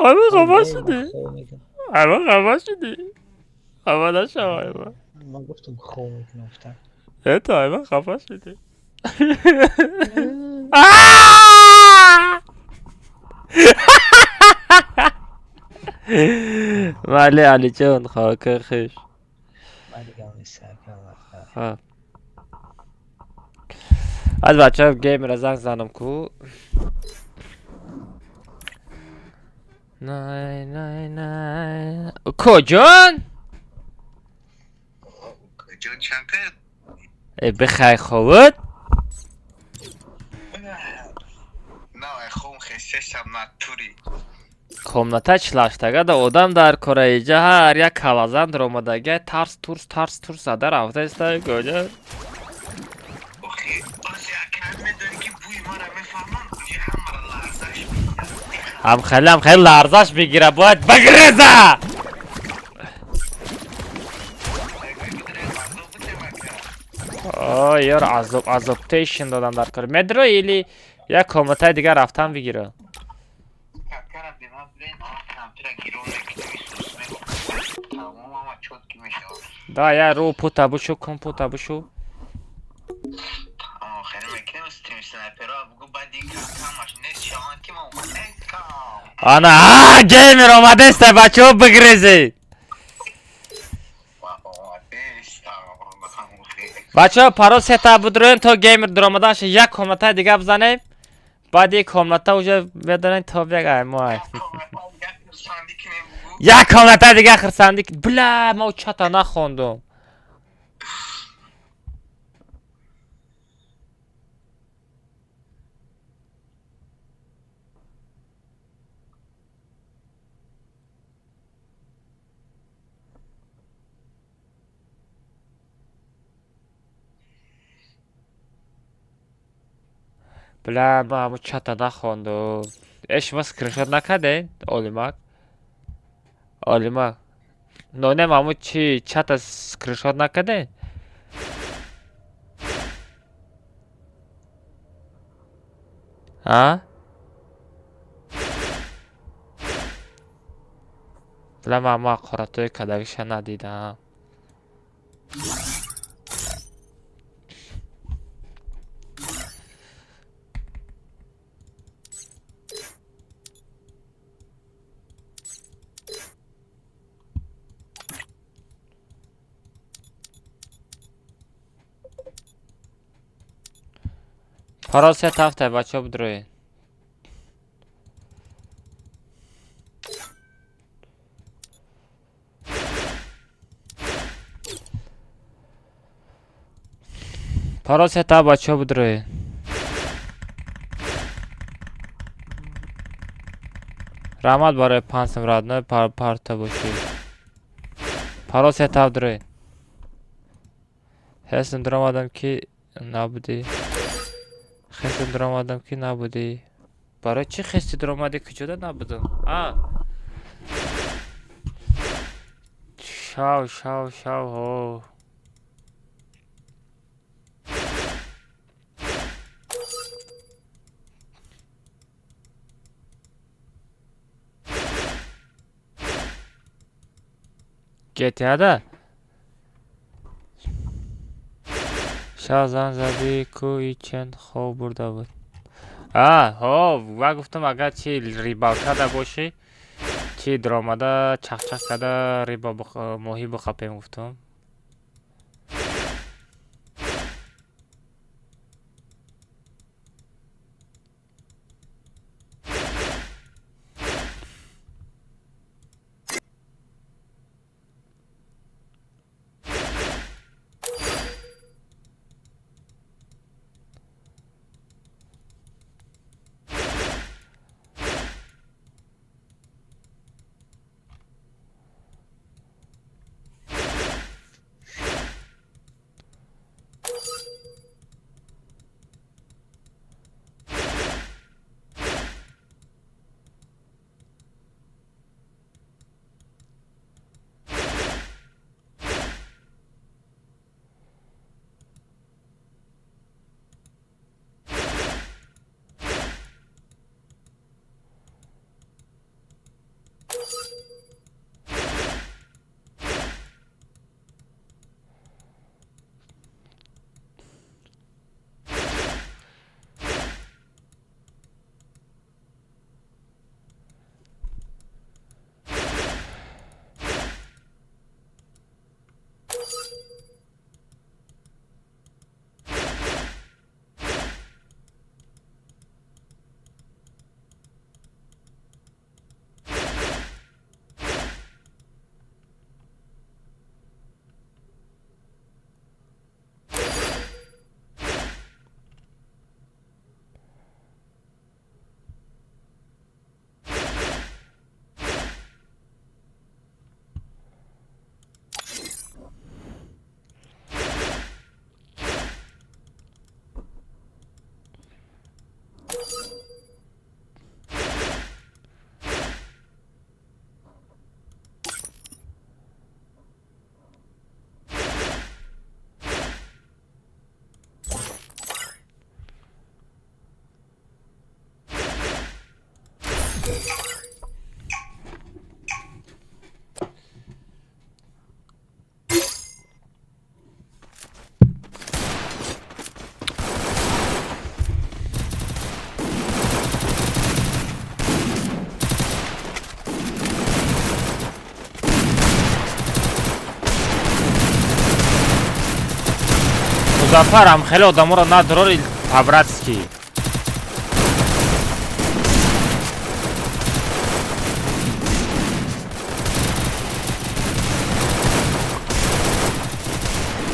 Айба хафа шудӣ? Хоб мекунам. Айма хафа шудӣ? Хафа нашав, Айма. Ман гуфтам хоб мекунам, гуфтам. Э, ту Айма хафа шудӣ. Вале Алиҷон, хока хуш. Аз бачаҳо геймера занг занам ку. Най най най. Коҷон? Коҷон чанқа? Э бихай ховуд? На, хом хесесам натури. Комната чилаштагада одам дар кора иҷа ҳар як калазан даромадага тарс турс тарс турс зада рафта иста коҷон. Ҳам хеле ҳам хеле ларзаш бигира, бояд бигреза! О, ёр азоб азобтейшн додам дар кор. Медро или як комнатаи дигар рафтан бигира? Да, я рӯ пута бушу, кун пута бушу. Ана, а, геймер омадеста, бачаҳо бигрезед. Бачаҳо паро сета будроем то геймер дуромаданша як комнатаи дига бизанем. Баъди комната уже медонем то як аймоай. Як комнатаи дига хирсандӣ. Бля, ма чата нахондум. Бля, ма ҳамун чата нахондум. Э, шумо скриншот накардед, Олимак? Олимак. Нонем ҳамун чи чата скриншот накардед? А? Бля, ман ҳамун ҳақоратҳои кардагиша надидам. Паро се тафта, бачаҳо бидроед. Паро се та бачаҳо бидроед. Раҳмат барои пансам родной парта бошӣ. Паро се та бидроед. Ҳестм дуромадам ки набудӣ. Хести дуромадам ки набудӣ. Барои чӣ хести дуромадӣ куҷода набудам? А? Шав, шав, шав, ҳо. GTA-да? Шав занг задӣ ку ичен хоб бурда буд. А, ҳо, ва гуфтам агар чи рибалкада бошӣ, чи дуромада чахчах карда риба моҳӣ бихапем гуфтам. Музаффарам хеле одаморо надорори по-братски.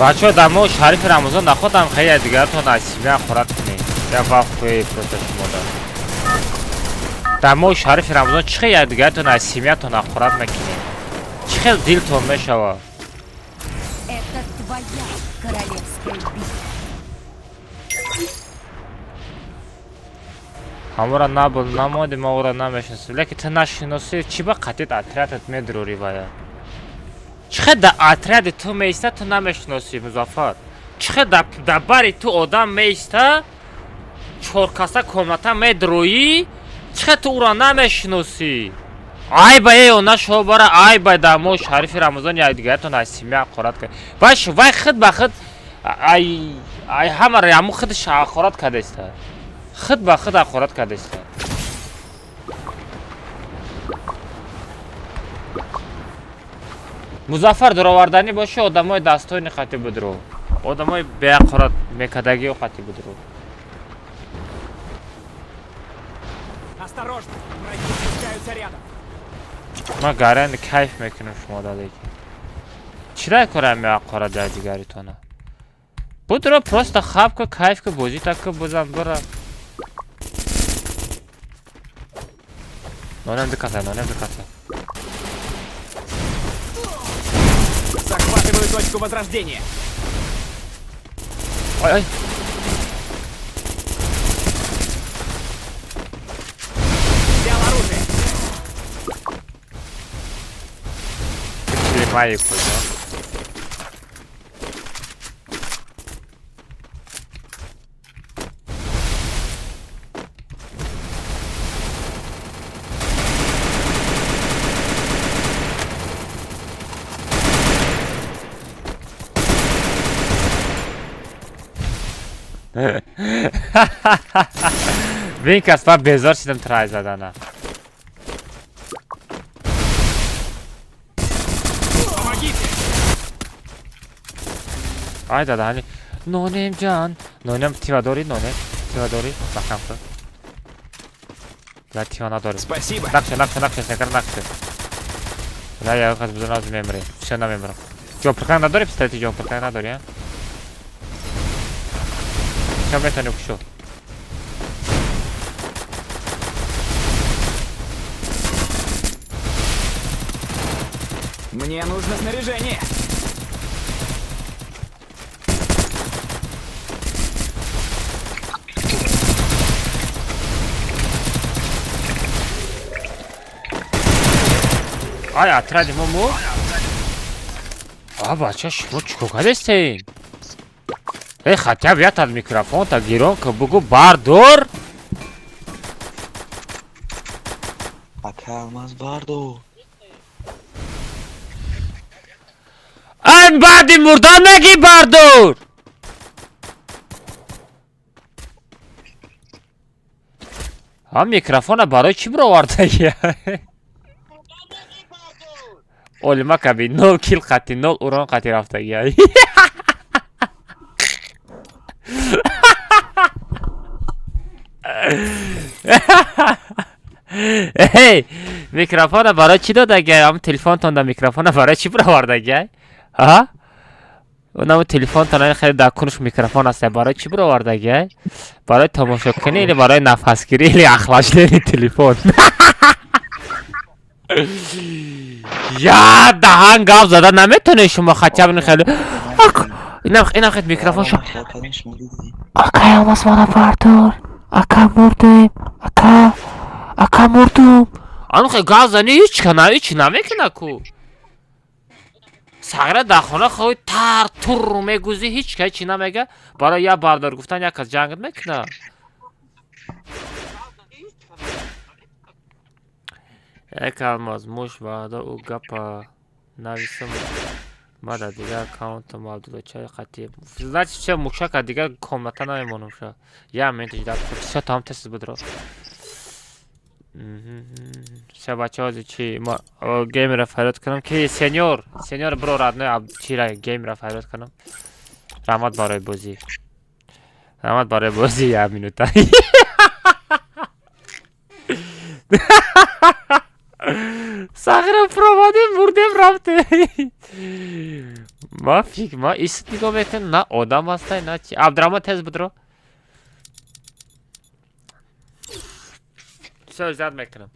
Бачаҳо, дар моҳи шарифи Рамазон находам хеле дигаратон аз семья хӯрат кунед. Я вахуе просто шумода. Дар моҳи шарифи Рамазон чӣ хел якдигаратон аз семьятон ҳақорат мекунед? Чӣ хел дилтон мешавад? Это твоя королевская битва. Ҳамора набуд, намоди ма ӯро намешиносем. Лекин ту нашиносӣ, чӣ ба қатъият отрядат медурорӣ вая? Чӣ хел дар отряди ту меиста, ту намешиносӣ, Музаффар? Чӣ хел дар бари ту одам меиста, чоркаса комната медуроӣ, чӣ хел ту ӯро намешиносӣ? Айба эй она шобара, айба дар моҳи шарифи Рамазон якдигаратон аз семья ҳақорат кард. Вай вай худ ба худ ай ай ҳамаро ҳамун худаш ҳақорат кардаиста. Худ ба худ ҳақорат кардаиста. Музаффар, дуроварданӣ боши, одамои дастони қатӣ будро. Одамои беҳақорат мекардагиё қатӣ будро. Осторожно, враги спускаются рядом. Ман гарани кайф мекунам шумо да, лекин. Чира корам меҳақорат дар дигаритона? Будро просто хаб ку, кайф ку, бозӣ так ку, бозам бара. Нонем дикаса, нонем дикаса. Захватываю точку возрождения. Ай, ай. Взял оружие. Климай куда? Винкас, ман безор шидам трай задана. Помогите! Ай дада, нонем ҷан. Нонем тива дорӣ, нонем? Тива дорӣ? Бақам кун. Ла тива надорӣ. Спасибо. Нақша, нақша, нақша, секар нақша. Ла я хаз бузун аз мемре. Всё намемрам. Ҷопиркан надорӣ пистолети ҷопиркан надорӣ, а? Всё метавонӣ кушо. Мне нужно снаряжение. Ай, отряди мо мо? А, бача, шумо чӣ кор кардастед? Эй, хотя бы ятад микрофон-то гирон ка бугу бардор. Ака Алмаз бардор. Ан баъди мурдан нагӣ бардор. Ҳа, микрофона барои чӣ бировардаги? Олима каби нол кил қати нол урон қати рафтаги. Эй, микрофона барои чӣ додаги? Ҳам телефонтон да микрофона барои чӣ бировардаги? Ҳа? Унаму телефонтон хеле дар кунуш микрофон аст, барои чӣ бировардаги? Барои тамошокунӣ или барои нафасгирӣ или охлаждение телефон? Я даҳан гап зада наметонед шумо хотя бы хеле. Инам хел микрофон шо. Акай Алмаз мана бардор. Ака мурдем. Ака. Ака мурдум. Ану хел гап зани ҳеч кана ҳеч намекуна ку. Сағира дар хона хоҳи тар тур мегузӣ, ҳеч ка ҳеч намега. Барои як бардор гуфтан як кас ҷангат мекуна. Як алмаз муш ваъда ӯ гапа нависам ма дар дигар аккаунтам Абдуллочаи қатъи. Значит, всё, мушака дигар комната намемонам ша. Я минут ждать. Всё, там тест будро. Всё, бачаҳо, ҳозир чи ма геймера фарёд кунам ки сеньор, сеньор бро родной чира геймера фарёд кунам. Раҳмат барои бозӣ. Раҳмат барои бозӣ як минута. Сағира пуромадем, бурдем, рафтем. Ма фикр, ма ис нигоҳ мекунам, на одам ҳастай, на чи. Абдурахмон тез будро. Всё, ждать мекунам.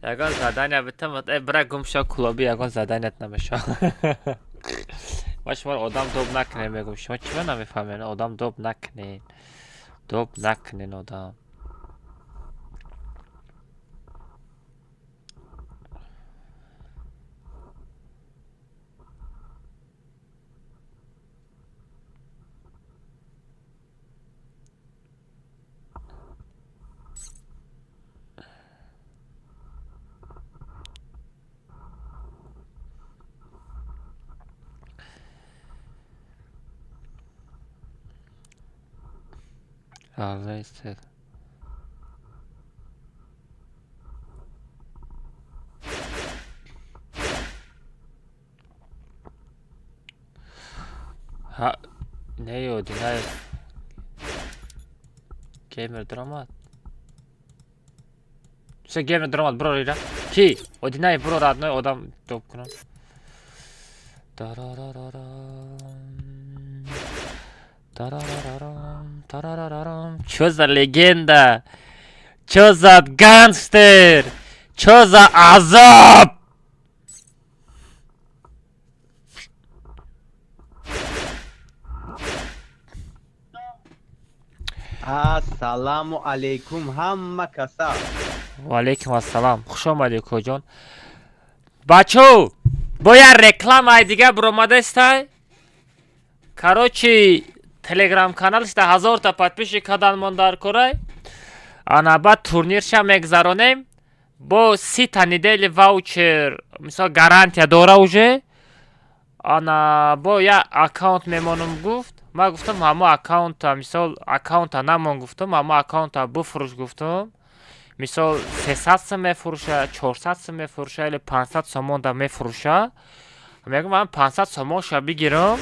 Ягон задания битам, э бира гум шо клуби, ягон заданият намешо. Ма шуморо одам доб накунем мегум. Шумо чӣ ма намефаҳмед? Одам доб накунед. Доб накунед одам. Алайсер. Ҳа, не ёди, не. Геймер даромад. Всё, геймер даромад, бро ира. Ки? Одинай бро родной одам доб кунам. Тарарарарам. Тарарарарам, тарарарарам. Чё за легенда? Чё за гангстер? Чё за азоб? Ассаламу алейкум ҳамма каса. Ва алейкум ассалам. Хуш омадӣ, коҷон. Бачо, бо як рекламаи дига буромадастай. Короче, телеграм каналшда 1000 та подписчик кадан мон дар корай. Ана баъд турнирша мегзаронем. Бо 30 та недели ваучер, мисол гарантия дора уже. Ана бо як аккаунт мемонам гуфт. Ман гуфтам ҳамо аккаунта, мисол аккаунта намон гуфтам, ҳамо аккаунта буфурӯш гуфтам. Мисол 300 сум мефурӯша, 400 сум мефурӯша или 500 сомонда мефурӯша. Мегӯм ман 500 сомонша бигирам.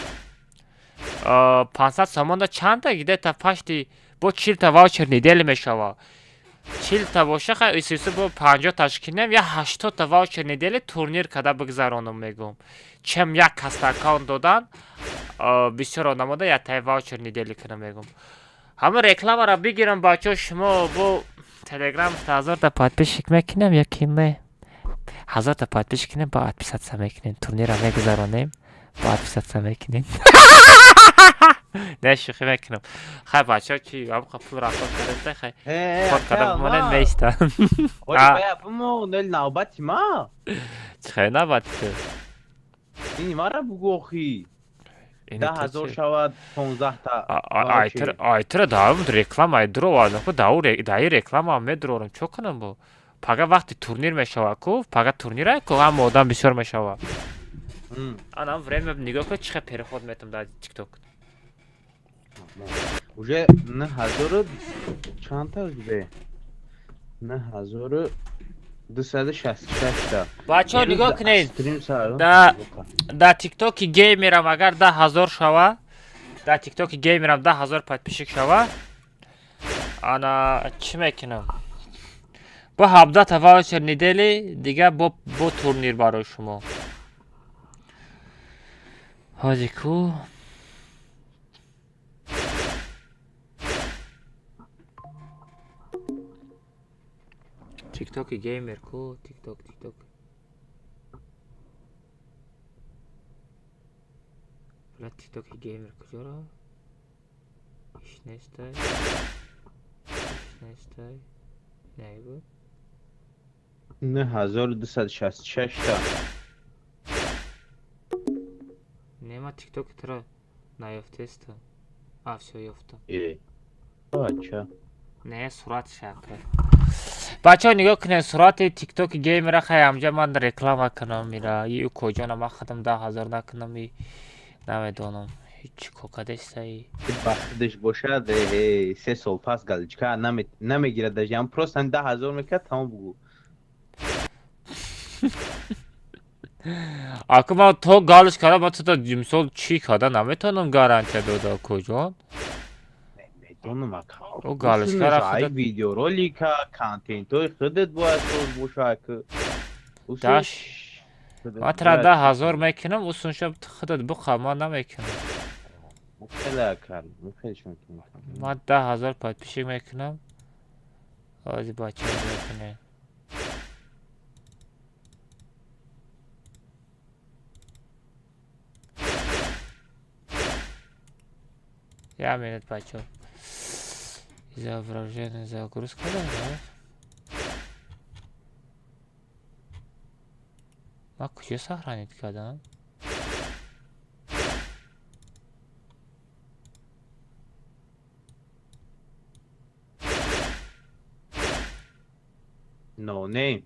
500 сомонда чанда где-то пашти бо 40 та ваучер недели мешава. 40 та боша хай исису бо 50 таш кинем, я 80 та ваучер недели турнир када бигзаронам мегӯм. Чем як каста аккаунт додан, бисёр одамода яктаи ваучер недели кунам мегӯм. Ҳама рекламаро бигирам бачаҳо шумо бо телеграм 1000 та подписчик мекунем ё ки не? 1000 та подписчик кинем, ба отписаться мекунем. Турнира мегузаронем, ба отписаться мекунем. Не, шӯхӣ мекунам. Хай бачаҳо чи ҳамқа пул расход кардаста хай. Ход карда бимонед меистам. Бумон, навбати ма. Чӣ хай навбати ту? Ини мара бугӯ охи. 10 000 шавад 15 та. Айтра даам реклама дуровардам ку дау даи реклама медурорам чо кунам бо. Пага вақти турнир мешава ку, пага турнира ку ҳама одам бисёр мешава. Анам время нигоҳ кун чӣ хел переход метам дар тикток. Уже 9000 чандта бе? 9266 та. Бачаҳо нигоҳ кунед. Да тиктоки геймерам агар 10 000 шава, да тиктоки геймерам 10 000 подписчик шава, ана чӣ мекунам? Бо 17 та ваучер недели дига бо турнир барои шумо. Ҳози ку тиктоки геймер ку тикток тикток бля тиктоки геймер куҷоро иш нестай иш нестай небуд. 9266 та. Нема тиктоки туро наёфтеста. А, всё, ёфтам. Э. Бача. Не, сурат шака. Бачаҳо, нигоҳ кунед, сурати тиктоки геймера. Хай, амҷа ман реклама кунам ира. И куҷона ман худам 10 000 накунам, и намедонам. Ҳеҷ кокадестаи. Ба худаш бошад, 3 сол пас галочка намегирад даже, ам просто 10 000 мекард, тамом, бугу. Ака, ман то галочка ра ман то мисол чӣ када наметавонам гарантия дода, куҷон. Медонам, ака. О, галочка ра Ай видеоролика, контентҳои худат бояд соз боша, ки. Даш. Ман тра 10 000 мекунам, усунша худат буқа, ман намекунам. Хеле, ака, хеле. Ман 10 000 подписчик мекунам. Ҳози бача мекунем. Я минут, бачо. Изображение загрузка, да? Ман куҷо сохранить кардам? No name.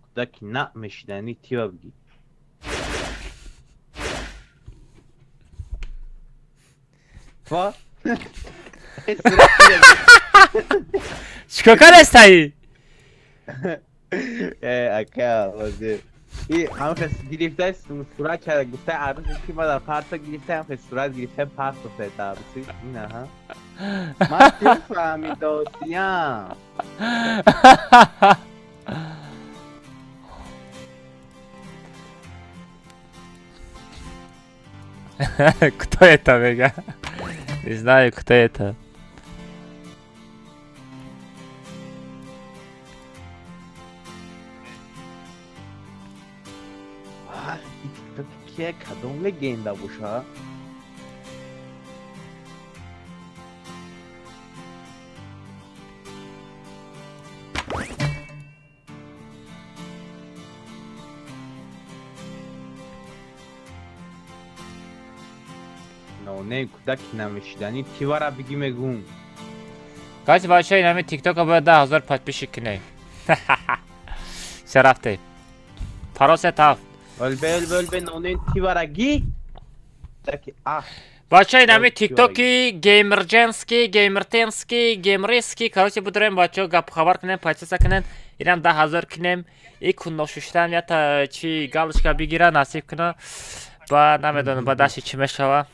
Кӯдаки намешиданӣ, тива бигӣ. Ва? Чикор кардастаи? Э, ака, вазир. И ҳам кас гирифта сурат карда, гуфта арӯси ки ма дар парта гирифта, ҳам кас сурат гирифта парт гуфта арӯси ина ҳа. Ман чӣ фаҳмидосиям? Кто это, мега? Не знаю, кто это. Кия, кадом легенда боша? Не, кӯдаки намешиданӣ, тивара бигӣ, мегум. Короче, бачаҳо, инами тиктока бояд 10 000 подписчик кунем. Всё, рафтем. Парол се тафт. Олбе, олбе, олбе, нонен тивара ги. Таки, а. Бачаҳо, инами тиктоки геймерҷенский, геймертенский, геймрийский. Короче, будурем, бачаҳо, гап хабар кунем, подписка кунем. Инам 10 000 кунем. И кунношуштам ята чи галочка бигира, насиб куна. Ба намедонам, ба дасти чӣ мешава.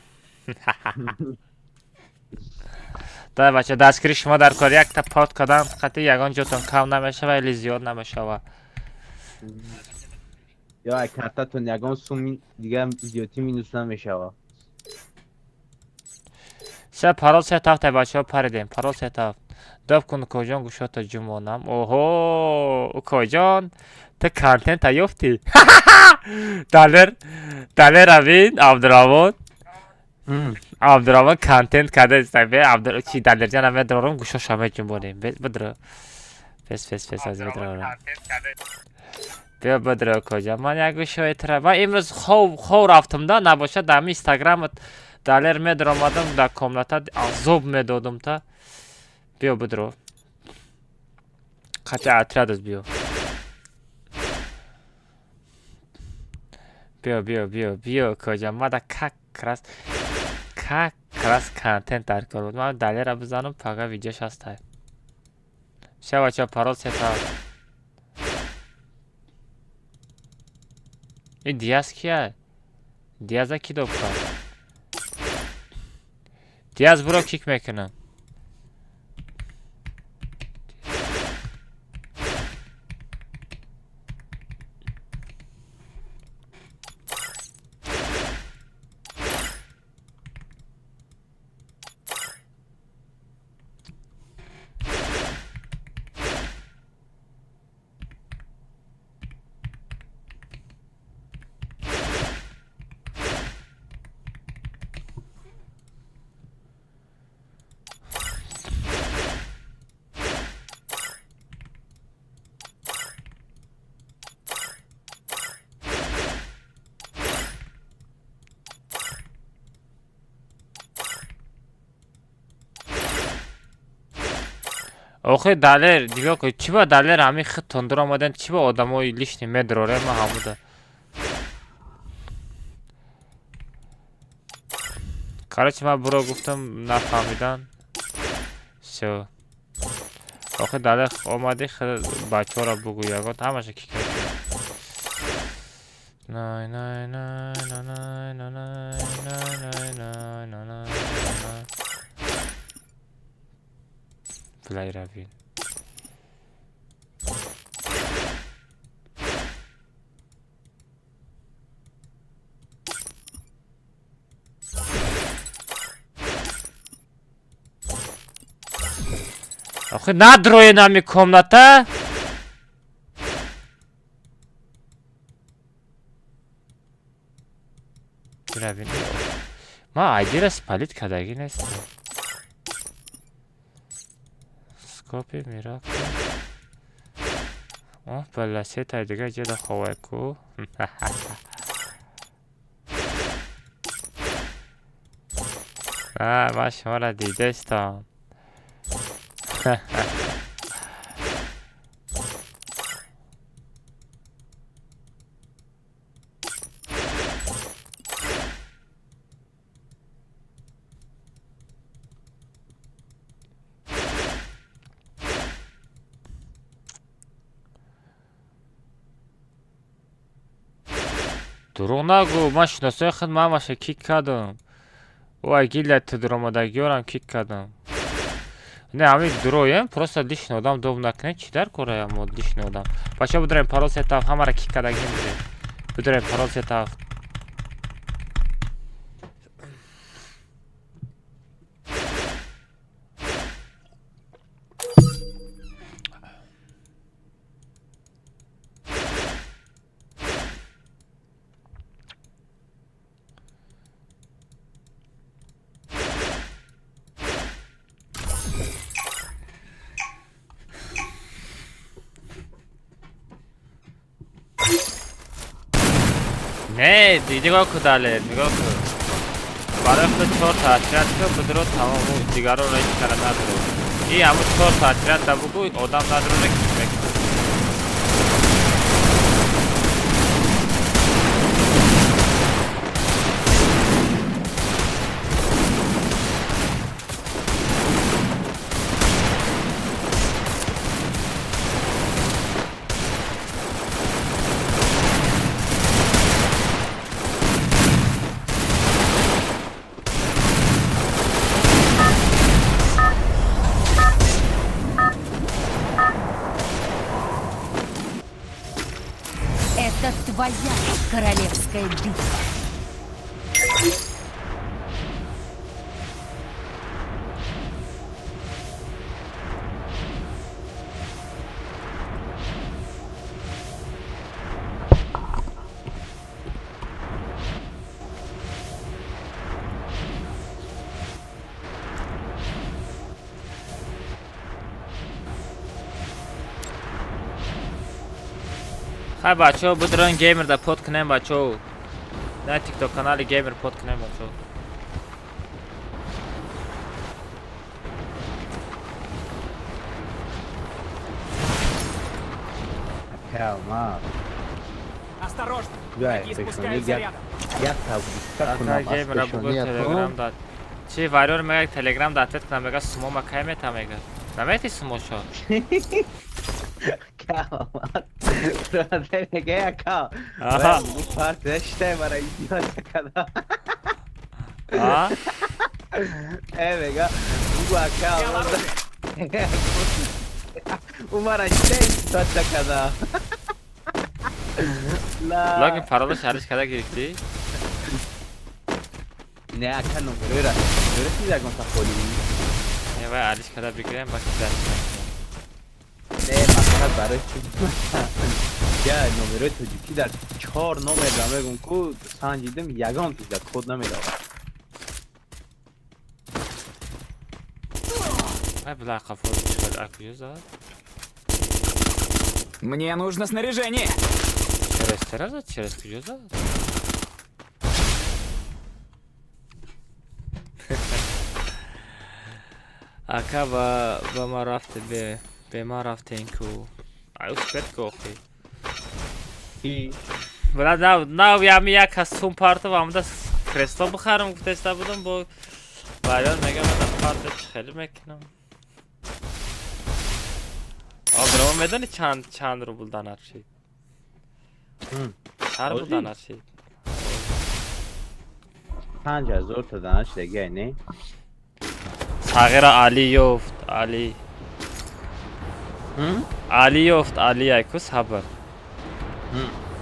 Да, бача, дастгири шумо дар кор, якта под кардам, қати ягон ҷотон кам намешава или зиёд намешава. Ё ай картатон ягон сум дига зиёдтӣ минус намешава. Се парол се тафта, бачаҳо, паридем. Парол се тафт. Доб кун, куҷон, гӯшото ҷумонам. Оҳо, укоҷон, ту контента ёфтӣ. Далер, Далер авин, Абдураҳмон. Абдураҳмон контент карда бе Абдур чи Далерҷон медорам, гӯшоша меҷунбонем. Бидро. Пес, пес, пес, аз бидро. Биё, бидро, куҷо. Ман як гӯшои тра. Ман имрӯз хов рафтам да, набошад дар инстаграмат Далер медаромадам, дар комната азоб медодам та. Биё, бидро. Қати отрядас биё. Биё, биё, биё, биё, куҷо. Мада как раз контент дар кор буд. Ман Далера бизанам, пага видеош ҳастай. Всё, бачаҳо, парол сета. И Диаз кия? Диаза ки доб кард? Диаз, буро, кик мекунам. Охи, Далер, нигоҳ кун, чӣ ба Далер ҳамин хит тундур омадан, чӣ ба одамои лишний медроре ма ҳамуда. Короче, ман буро гуфтам, нафаҳмидан. Всё. Охи, Далер, омадӣ, бачаҳоро бугӯ, ягон ҳамаша ки кард. Най най най най най най най най най най най най. Блай равин. Охи, надроен ами комната? Равин. Ма айдира спалить кардагӣ нестам. Скопи миракл. О, бала, сетай дига ҷеда ховай ку. А, ман шуморо дидастам. Дурӯғ нагӯ, ман шиносои худ ман ҳамаша кик кардам. Ӯ ай гилия тудуромадагиёрам кик кардам. Не, ҳамин дуроем, просто лишний одам доб накунед, чӣ дар кораям мо лишний одам. Бачаҳо, бидорем парол сетаф, ҳамаро кик кардагим уже. Бидорем парол сетаф. Не, нигоҳ ку, Далер, нигоҳ ку. Барои худ чор таъсират ку, бидро, тамом, дигароро ҳеҷ кара надро. И ҳамун чор таъсират да бугӯ, одам надроре, кик мекунад. Это твоя королевская битва. Хай, бачаҳо, бидурон, геймер да под кунем, бачаҳо. На тикток канали геймер под кунем, бачаҳо. Алмаз. Осторожно! Бля, Враги пешонӣ спускаются як рядом. як табуска кунам Ата аз геймера бугӯ, телеграм пешониятон. да. Чи варёр мега, телеграм да ответ кунам, мега, сумо ма кай мета, мега. Намети сумошо? Алмаз. Бародар мега, ака. Аҳа. Парт штай мара идиот када. А? Э, мега, бугу, ака, Взял Алмаз. оружие. Умара штай идиот када. Ла. Логин паролаш ҳалиш карда гирифтӣ? Не, ака, номерора. Дурусти ягон тахоли. Не, вай алиш карда бигирем, ба ки даст накунем. Не, мақсад барои чӣ? Я номерои тоҷикӣ дар чор номер да мегум ку санҷидим, ягон чиз код намедавад. Ай, била, қафо чӣ қадар куҷо зад? Мне нужно снаряжение. Через тера зад, через куҷо зад? Ака, ба ма рафте, бе ма рафтен ку. Ай, успеть ку охи. Бра, нав ями як кас сум партов амда кресло бихарам гуфтеста будам, бо барён мега ман парта чӣ хеле мекунам. Обрамо, медони чанд рубл данат шид? Чанд рубл данат шид? 5000 та данат шидаги, не? Сағира Али ёфт, Али. Али ёфт, Али айку сабр.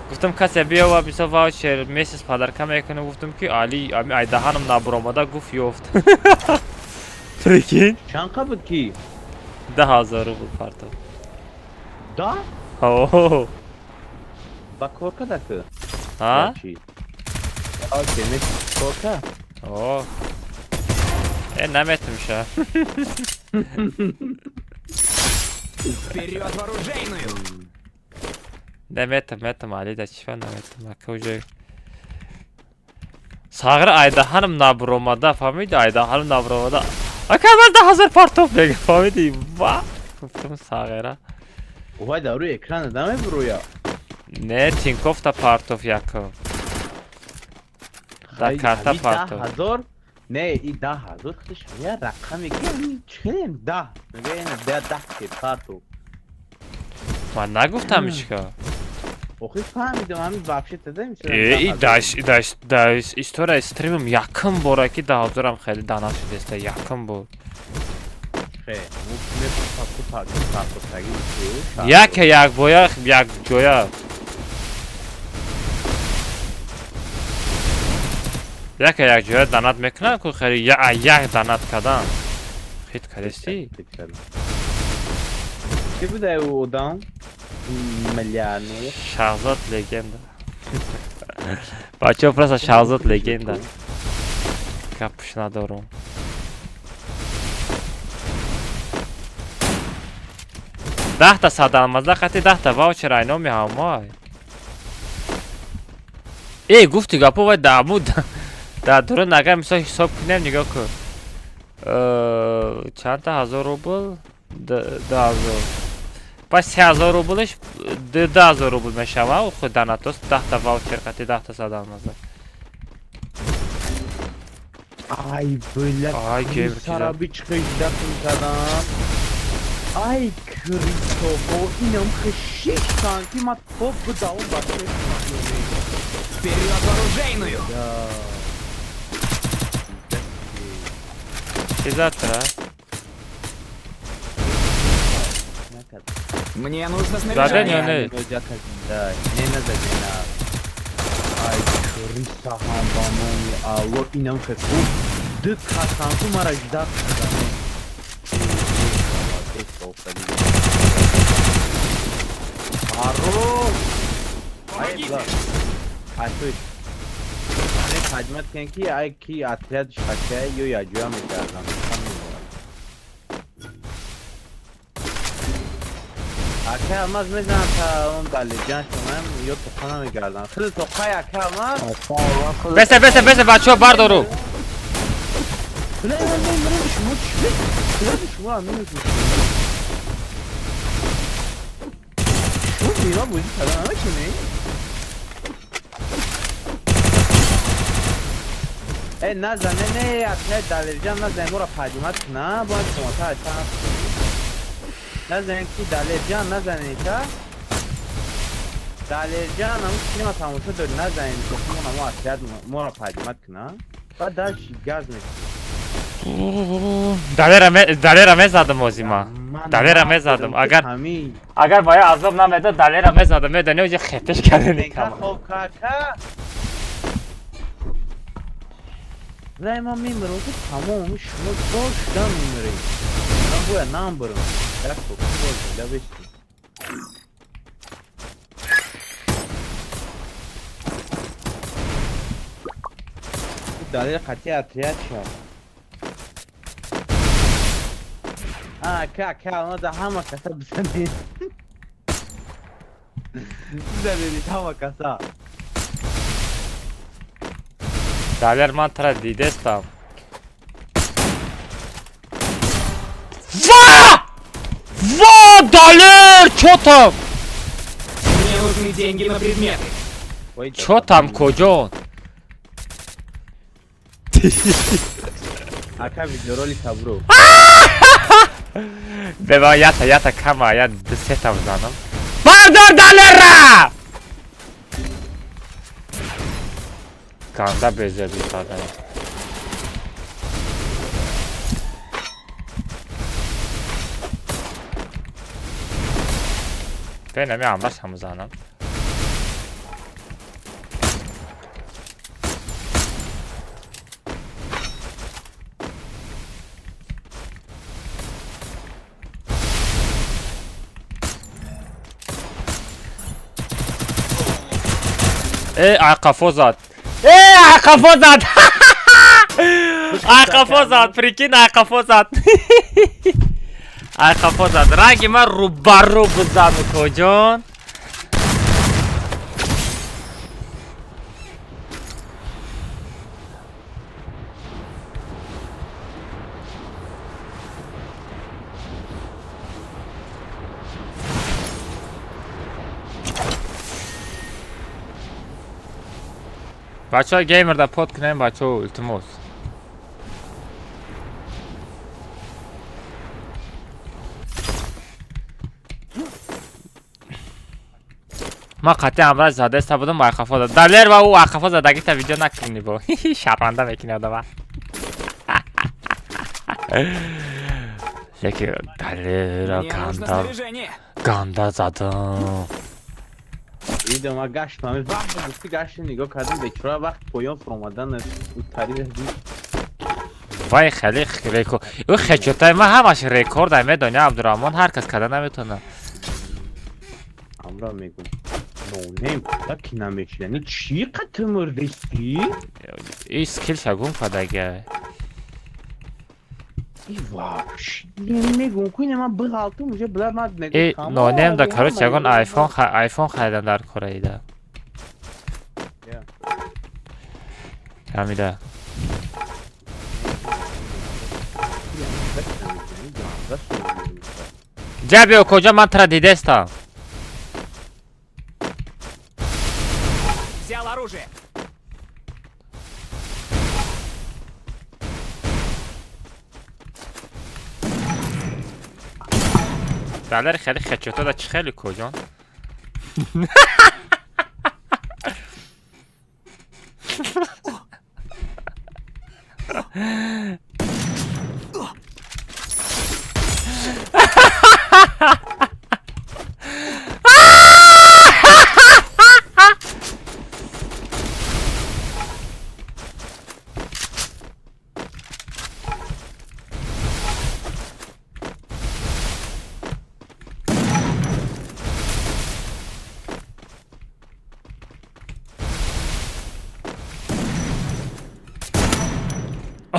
Гуфтам, касе биёва бисо ваучер месяц подарка мекунам, гуфтам ки Али ами айдаҳанам набуромада гуфт ёфт. Прикинь? Чанд қа буд ки? 10,000 рубл партов. Да? О. Ба кор када ку? А? Ваучер месяц кор ка? О. Наметимша. Вперед в оружейную! Наметам, метам, Али да чифа наметам. Ака уже Сағир айдаҳанам набуромада, фаҳмиди? Айдаҳанам набуромада. Ака, ман 10,000 партов мега, фаҳмиди? Ва! Гуфтам Сағира. Вай, дар рӯи экран намебуроя. Не, Тинкофта партов якум. Да карта партов. 10,000. Не, и 10,000 худаш я рақаме ки чӣ даҳ мега, ина даҳ ки партов. Ман нагуфтам ичка. Охи, фаҳмидам, ҳамин вообще тада. Э, и даш даш даш история стримам якум бора ки 10,000-ам хеле дана шудеста, якум бор. Хе, партовтаги. Яке як боя як ҷоя. Яке як ҷоя данат мекунам ку хеле як данат кардам. Хит кардести? Ки буда ӯ одам? Миллионер. Шаҳзод легенда. Бачаҳо, просто Шаҳзод легенда. Гапш надорум. Даҳта садалмаза қати даҳта ваучер айноми ҳамой. Э, гуфти гапо, вай даму дар дурун агар мисол ҳисоб кунем, нигоҳ кун. Чандта ҳазор рубл? 2,000. Пас 3,000 рублш 2,000 рубл мешава, худ данатост даҳта ваучер қати даҳта садалмаза. Ай, бля, Ай, гебр. Сараби чиқишда кардам. Ай, Кристофо, инам хешиш танки ма топ будам бача. Вперед в оружейную! Чизатра? Мне нужно Задание, снаряжение! не? Не, назадена. Ай, Криста ҳам ба номи Алло, инам хе ду касанку мара ждат кардам. Хорош! Помогите! Ай, той. Не хаҷмат кун ки ай ки отряд шакая ё яҷоя мекардам. Ака Алмаз мезанам та он далеҷан шумам ё тоқа намегардам. Хеле тоқай, ака Алмаз. Бесе, бесе, бесе, бачаҳо, бардору. Бля, ман мемирам, шумо чӣ? Бля, шумо ҳам намедонед. Шумо бира бозӣ кардан наметонед? Э, назане, не, отряд далерҷан назане, моро падимат куна, бояд шумота айса. Назане ки далерҷан назане ка? Далерҷан ҳамун синема тамошо дори, назане, дохимон ҳамо отряд моро падимат куна. Баъд даш газ мекунад. Далера мезадам озима. Далера мезадам. Агар бая азоб намедод, Далера мезадам. Медони, оҷа хепеш кардани кама. Хоб кака. Бля, ман мемирам, ки тамом шумо зор шудан мемиред. Ман бояд намбарам. Як хоб боз бести. Далер қатъи отряд шав. А, ка, ка, оно да ҳама каса бизанед. Бизанед ҳама каса. Далер, ман тара дидестам. Ва! Ва, Далер, чё там? Мне нужны деньги на предметы. Чё там, коҷон? Ака, видеоролик бро. Беба, ята, ята кама, я ду сета бизанам. Бардор Далерра! Ганда безеби задан. Бенами амбаш ҳамзанам. Э, ақафо зад. Э, ақафо зад. Ақафо зад, прикинь, ақафо зад. Ақафо зад. Ранги ман рӯбарӯ бизану, коҷон. Бачаҳо, геймерда под кунем, бачаҳо, илтимос. Ман қатъи ҳамроҳ задаиста будам, айқафо зад. Далер ва ӯ айқафо задагита видео накунӣ бо. Шарманда мекунӣ одама. Яки Далера Мне нужно ганда снаряжение. ганда задам. Видео ма гашт ма вақт гуфти, гаштем, нигоҳ кардем, бечора вақт поён фуромадан ӯ тари. Вай, хеле рекорд. Ӯ хечотаи ман ҳамаш рекорд ай, медони, Абдурахмон, ҳар кас када наметавонад. Ҳамро мегум. Нонем куда ки намешидани чӣ қад мурдисти? И скилша гум кардагиай. И вообще мегум ку ина ман биғалтум уже била ман мегум. И нонем да, короче, ягон айфон айфон харидан дар кораида. Ҳамида. Ҷа биё, куҷо, ман тра дидестам. Взял оружие. Далер хеле хечото да чӣ хеле, куҷон?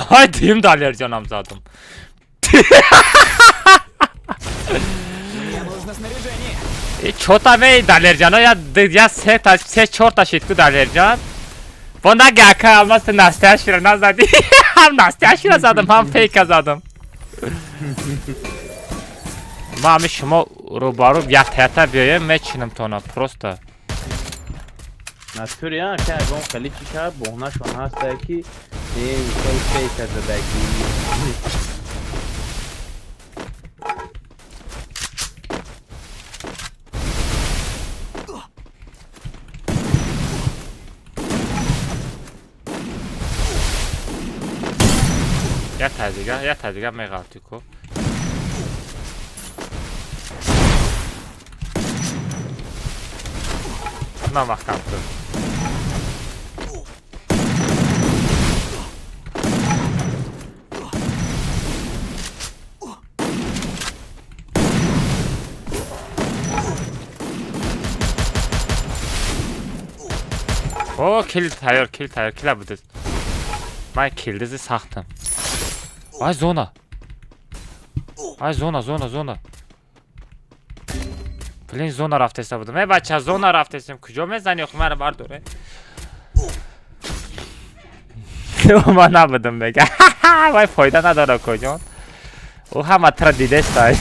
Ай, дим, Далерҷонам задум. Мне нужно снаряжение. И чота ме Далерҷано, я се та, се чорта шид ку, Далерҷон. Бо наги, ака Алмаз, ту настоящийро назадӣ. Ҳам настоящийро задам, ҳам фейка задам. Ма ҳами шумо рӯбарӯ якта якта биёем, мечинам тона просто. Натури а ка ягон хеле чӣ шавад, боҳнашон ҳастае ки мисол фейка задагӣ. Як та дига, як та дига меғалтӣ ку. На, маҳкам кун. О, кил тайёр, кил тайёр, кила будиз. Ман килдизи сахтам. Ай, зона. Ай, зона, зона, зона. Блин, зона рафтеста будам. Э, бача, зона рафтесем. Куҷо мезани, охи маро бардоре? Ман набудам, мега. Вай, фоида надора, куҷон. Ӯ ҳама тра дидестай.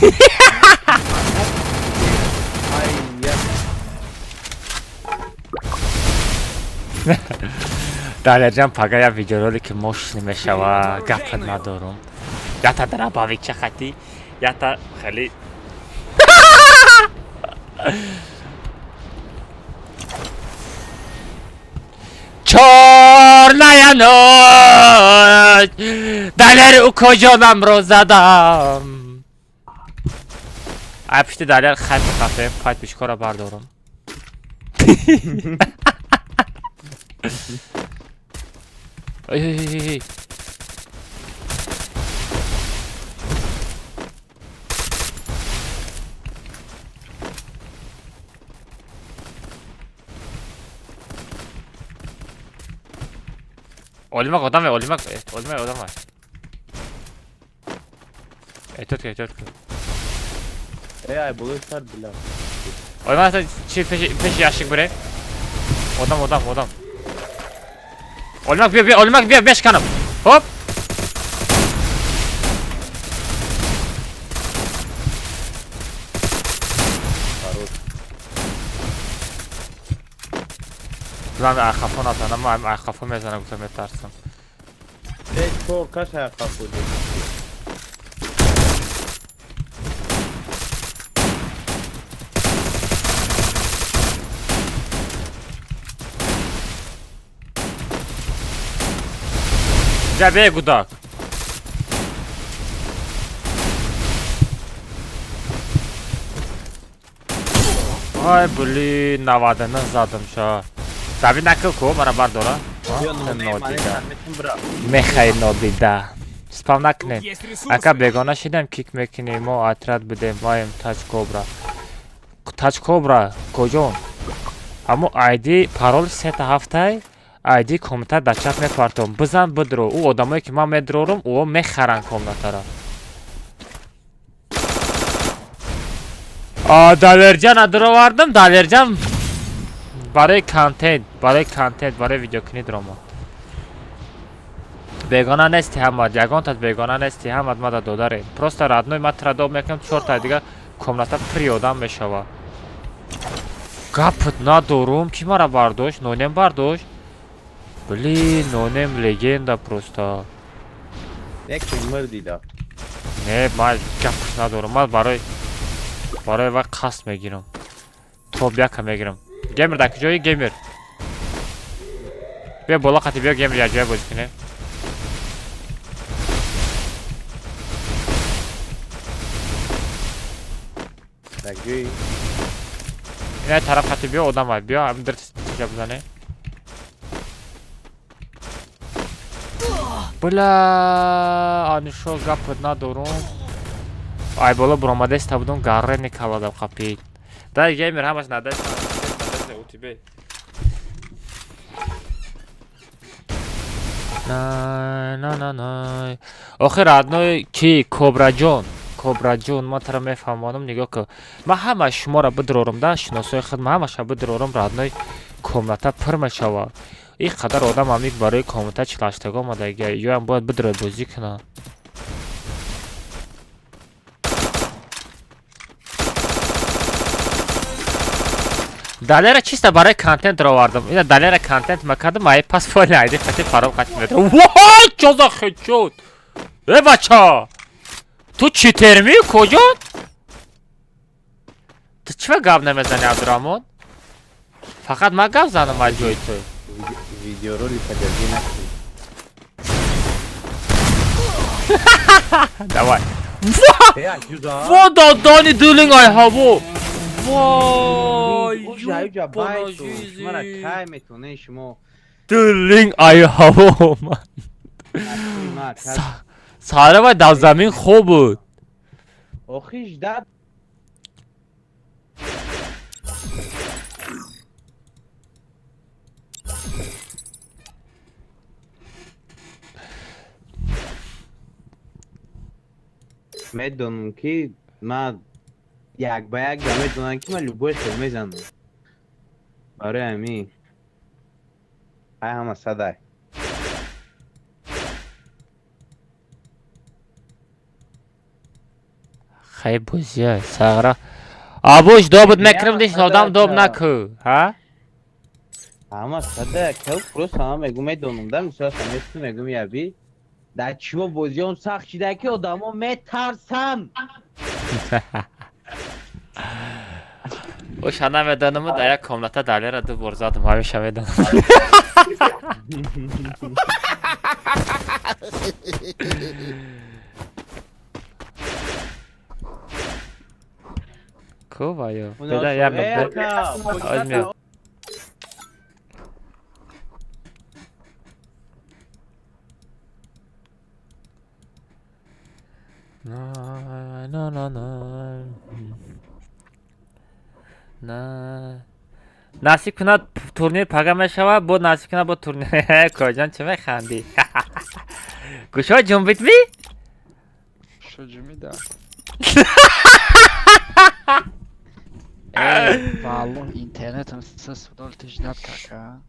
Далерҷан пага я видеоролики мощный мешава, гапат надорум. Ята драбавикча хати, ята хеле Чорная ночь, Далер укоҷонамро задам. Ай пушти Далер хайп қафе, пайт бишкора бардорум. Эй. Олимак одам, олимак, олимак одам. Этот ки, этот ки. Эй, ай болои сар била. Олимак чи пеши ящик бире? Одам, одам, одам. Олимак биё, биё, Олимак биё, бешканам. Хоп. Ман айқафо назанам, ман айқафо мезанам, гуфтам метарсам. Эй, чор каш айқафо дед. Ҷа бе гудак. Ай, блин, 99 задам ша. Давид накил ку, мара бардора. Мехай нодида. Спам накунем. Ака бегона шидем, кик мекунем, мо отряд будем, маем тач кобра. Тач кобра, куҷон? Ҳамо ID парол 37 ID комната дар чат мепартом. Бизан бидро. Ӯ одамое ки ман медрорум, ӯ мехаранд комнатаро. Далерҷана дуровардам, Далерҷан барои контент, барои контент, барои видеокунӣ дуромад. Бегона нести ҳамад, ягонтат бегона нести ҳамад мада додарем. Просто родной ма тра доб мекунам, чорта дига комната пури одам мешава. Гапат надорум, ки мара бардошт, нонем бардошт. Блин, нонем легенда просто. Яке мурдида. Не, ман гапаш надорум, ман барои вай қасд мегирам. Топ яка мегирам. Геймер дар куҷои геймер? Биё боло қати, биё геймер як ҷоя бозӣ кунем. Дар куҷои? Ина тараф қати биё, одам ай, биё, ҳамин дир тиҷа бизанем. Бля, анишо гапат надорум. Ай боло буромадаиста будум, гарре никаладам қапид. Дай геймер ҳамаш надаст. Тебе. На на на на. Охир родной ки Кобраҷон, Кобраҷон, ман тара мефаҳмонам, нигоҳ кун. Ман ҳама шуморо бидрорам да, шиносои худ ман ҳамаша бидрорам, родной комната пур мешава. Ин қадар одам ҳамик барои комната чилаштага омадагия, ёам бояд бидрой бозӣ кунад. Далера чисто барои контент ровардам. Ина Далера контент макардам, ай пас фоли айди хати парол қати медам. Вой, чо за хедшот? Э бача! Ту читерми куҷо? Ту чӣ гап намезани Абдураҳмон? Фақат ман гап занам аз ҷои ту. Видеоролика ҷазӣ накун. Давай. Во додони дулинг ай ҳаво. Вой, шуморо кай метонед шумо? Дулинг ай ҳаво ман. Сара вай дар замин хоб буд. Охиш дад. Медонам ки ман як ба як медонам ки ман любой хел мезанам. Барои ҳамин ай ҳама садай. Хай бозия, сағра. Абуш добуд мекунам, диш одам доб наку, ҳа? Ама сада, кел просто ама мегум медонам да, мисол саместу мегум яби. Дар чиво бозиён сахт шида ки одамо метарсан. Оша намедонам, дар як комната Далера ду бор задам, ҳамеша медонам. Ку ваё? Беда я меб. На на на на на насиб кунад турнир пага мешавад, бо насиб кунад бо турнир. Коҷон чӣ механдӣ? Гӯшо ҷунбид ми? Шо ҷумида? Валлоҳ интернетам сас удол тиждат кака.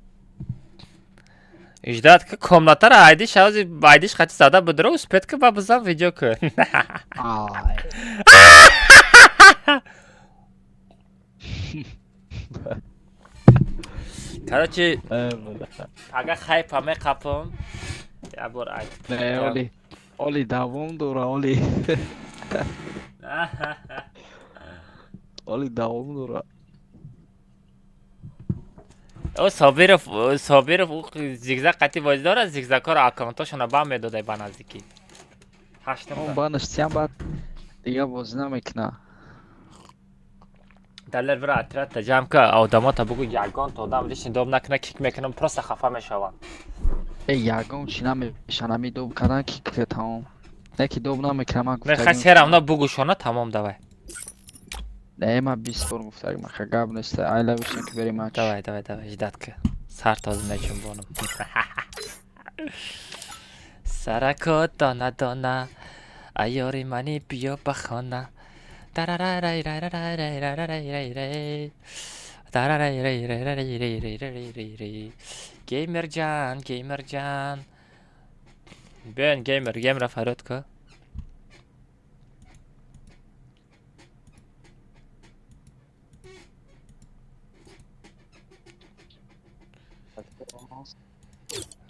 Иждат ки комнатара айдиш ҳози айдиш хати зада будро успет ки ба бизан видео кун. Ай. Короче, пага хайпа меқапам. Я бор айд. Не, оли. Оли давом дора, оли. Оли давом дора. О Собиров, Собиров зигзаг қати бозӣ дорад, зигзагҳоро аккаунтошона бан медодай ба наздикӣ. Ҳаштум. Он банаш тиям баъд дига бозӣ намекуна. Далер бира отрядта ҷамъ ка, одамота бугу ягонта одам лишний доб накуна, кик мекунам, просто хафа мешаванд. Э ягон чӣ намешан, ами доб кардан кик тамом. Не ки доб намекунам, ман Не хай сера бугушона тамом давай. Не, ман 20 бор гуфтагим, аха гап нест. I love you very much. Давай, давай, давай, ждат ка. Сар този мечунбонам. Сарако дона дона, аёри мани биё ба хона. Геймерҷан, геймерҷан. Биён геймер, геймера фарёд ка.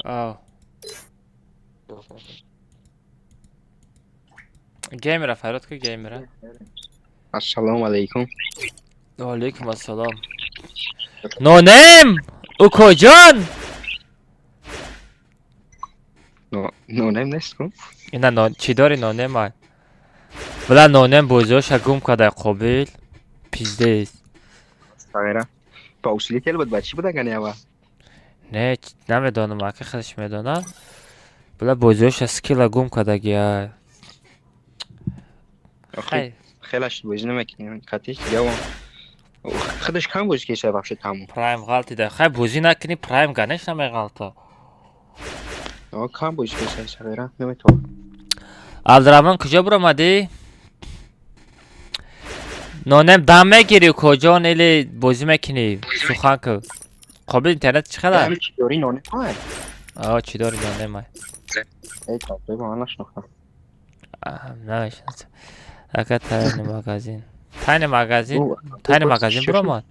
Ав. Геймера фарёд ка, геймера. Ассалому алайкум. Ва алайкум ассалом. Нонем! Укоҷон! Нонем нест ку? Ина нон чӣ дори нонем ай? Била нонем бозиҳоша гум кардай қобил. Пиздец. Сағира. Ба усилитель буд, ба чӣ буда гани ава? Не, намедонам, ака худаш медонад. Била бозиҳоша скилла гум кардаги ай. Хай. Хелаш бозӣ намекунем, қатиш дига худаш кам бозӣ кеша вообще тамом. Прайм ғалтида. Хай бозӣ накунӣ, прайм ганеш намеғалта. О, кам бозӣ кеша сағира, наметавон. Абдураҳмон куҷо буромадӣ? Нонем дам мегирӣ куҷон или бозӣ мекунӣ? Сухан ку. Қобил интернет чӣ қадар? Чӣ дорӣ нонем ай? О, чӣ дорӣ нонем ай? Эй, таҷриба ман нашинохтам. Намешиносам. Ака тайни магазин. Тайни магазин, тайни магазин буромад.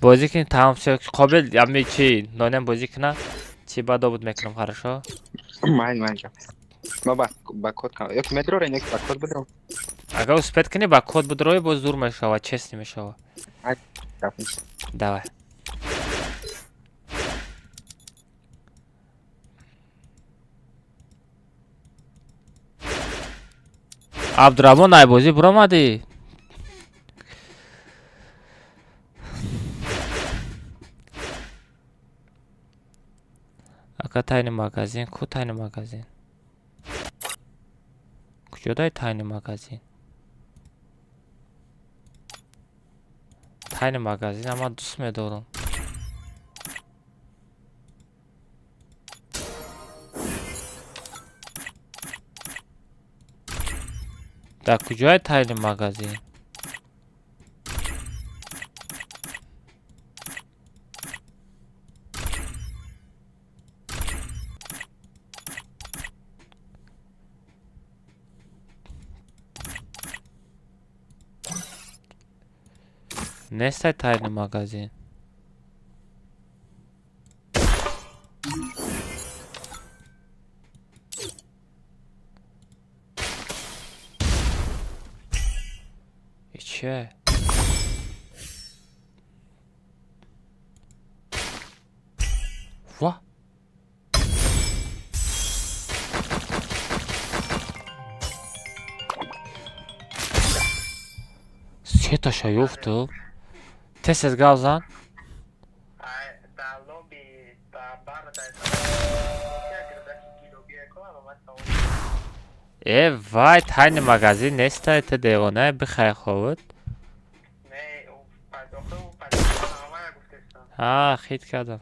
Бозӣ кунӣ тамом шуд. Қобил ами чӣ нонем бозӣ куна? Чӣ баъд обуд мекунам, хорошо? Майн, майн. Ма ба код кам. Ёки медрорен, ёки ба код будром. Агар успет кунӣ ба код будрои боз зур мешавад, честный мешавад. Давай. Абдураҳмон айбозӣ буромадӣ? Ака тайни магазин, ку тайни магазин? Куҷо дай тайни магазин? Тайни магазин ман дӯст медорам. Дар куҷои тайни магазин? Нестай тайный магазин. И че? Ва? Сеташа ёфту. Тез-тез гап зан. Э, вай, тайный магазин нестай, ту девона, бихай ховуд. Ҳа, хит кардам.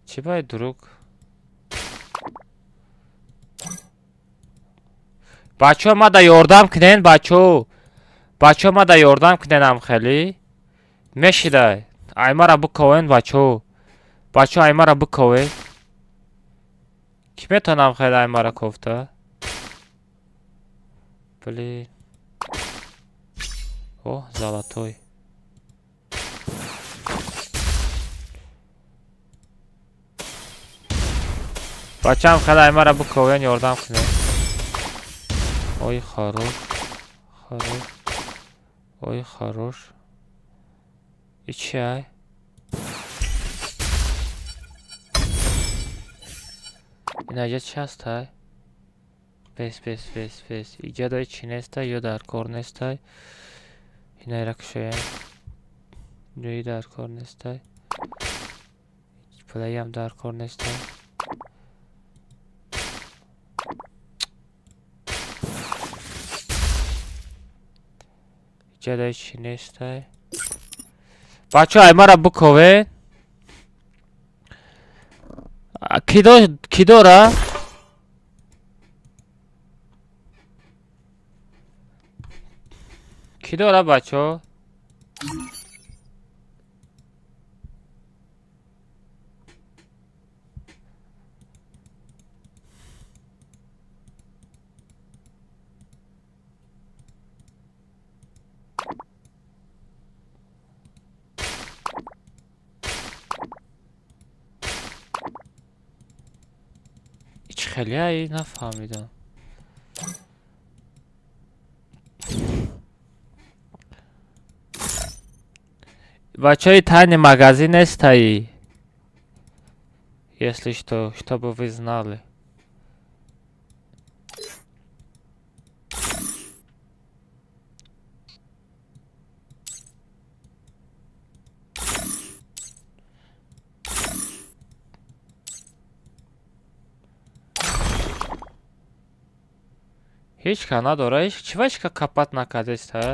Чӣ бай друг? Бачаҳо, мада ёрдам кунен, бачаҳо. Бачаҳо, мада ёрдам куненам хеле. Мешидай. Аймара биковен, бачаҳо. Бачаҳо, аймара биковен. Кӣ метавонам хеле аймара кофта? Блин. О, золотой. Бачаам хеле аймара биковен, ёрдам кунен. Ой, хорош. Хорош. Ой, хорош. И чай. Инаҷа чи ҳастай? Бес, бес, бес, бес. Иҷадай чи нестай, ё дар кор нестай. Инайра кушоем. Ҷои дар кор нестай. Пулаям дар кор нестай. Иҷадай чи нестай. Бачаҳо, аймара биковен. Кӣ дора? Кӣ дора, бачаҳо? Чӣ хеле ай нафаҳмидам. Бачаҳои, тайный магазин нестаи. Если что, чтобы вы знали. Ҳеҷ ка надора, ҳеҷ чӣ ва ҳеҷ ка копать накардест, ҳа?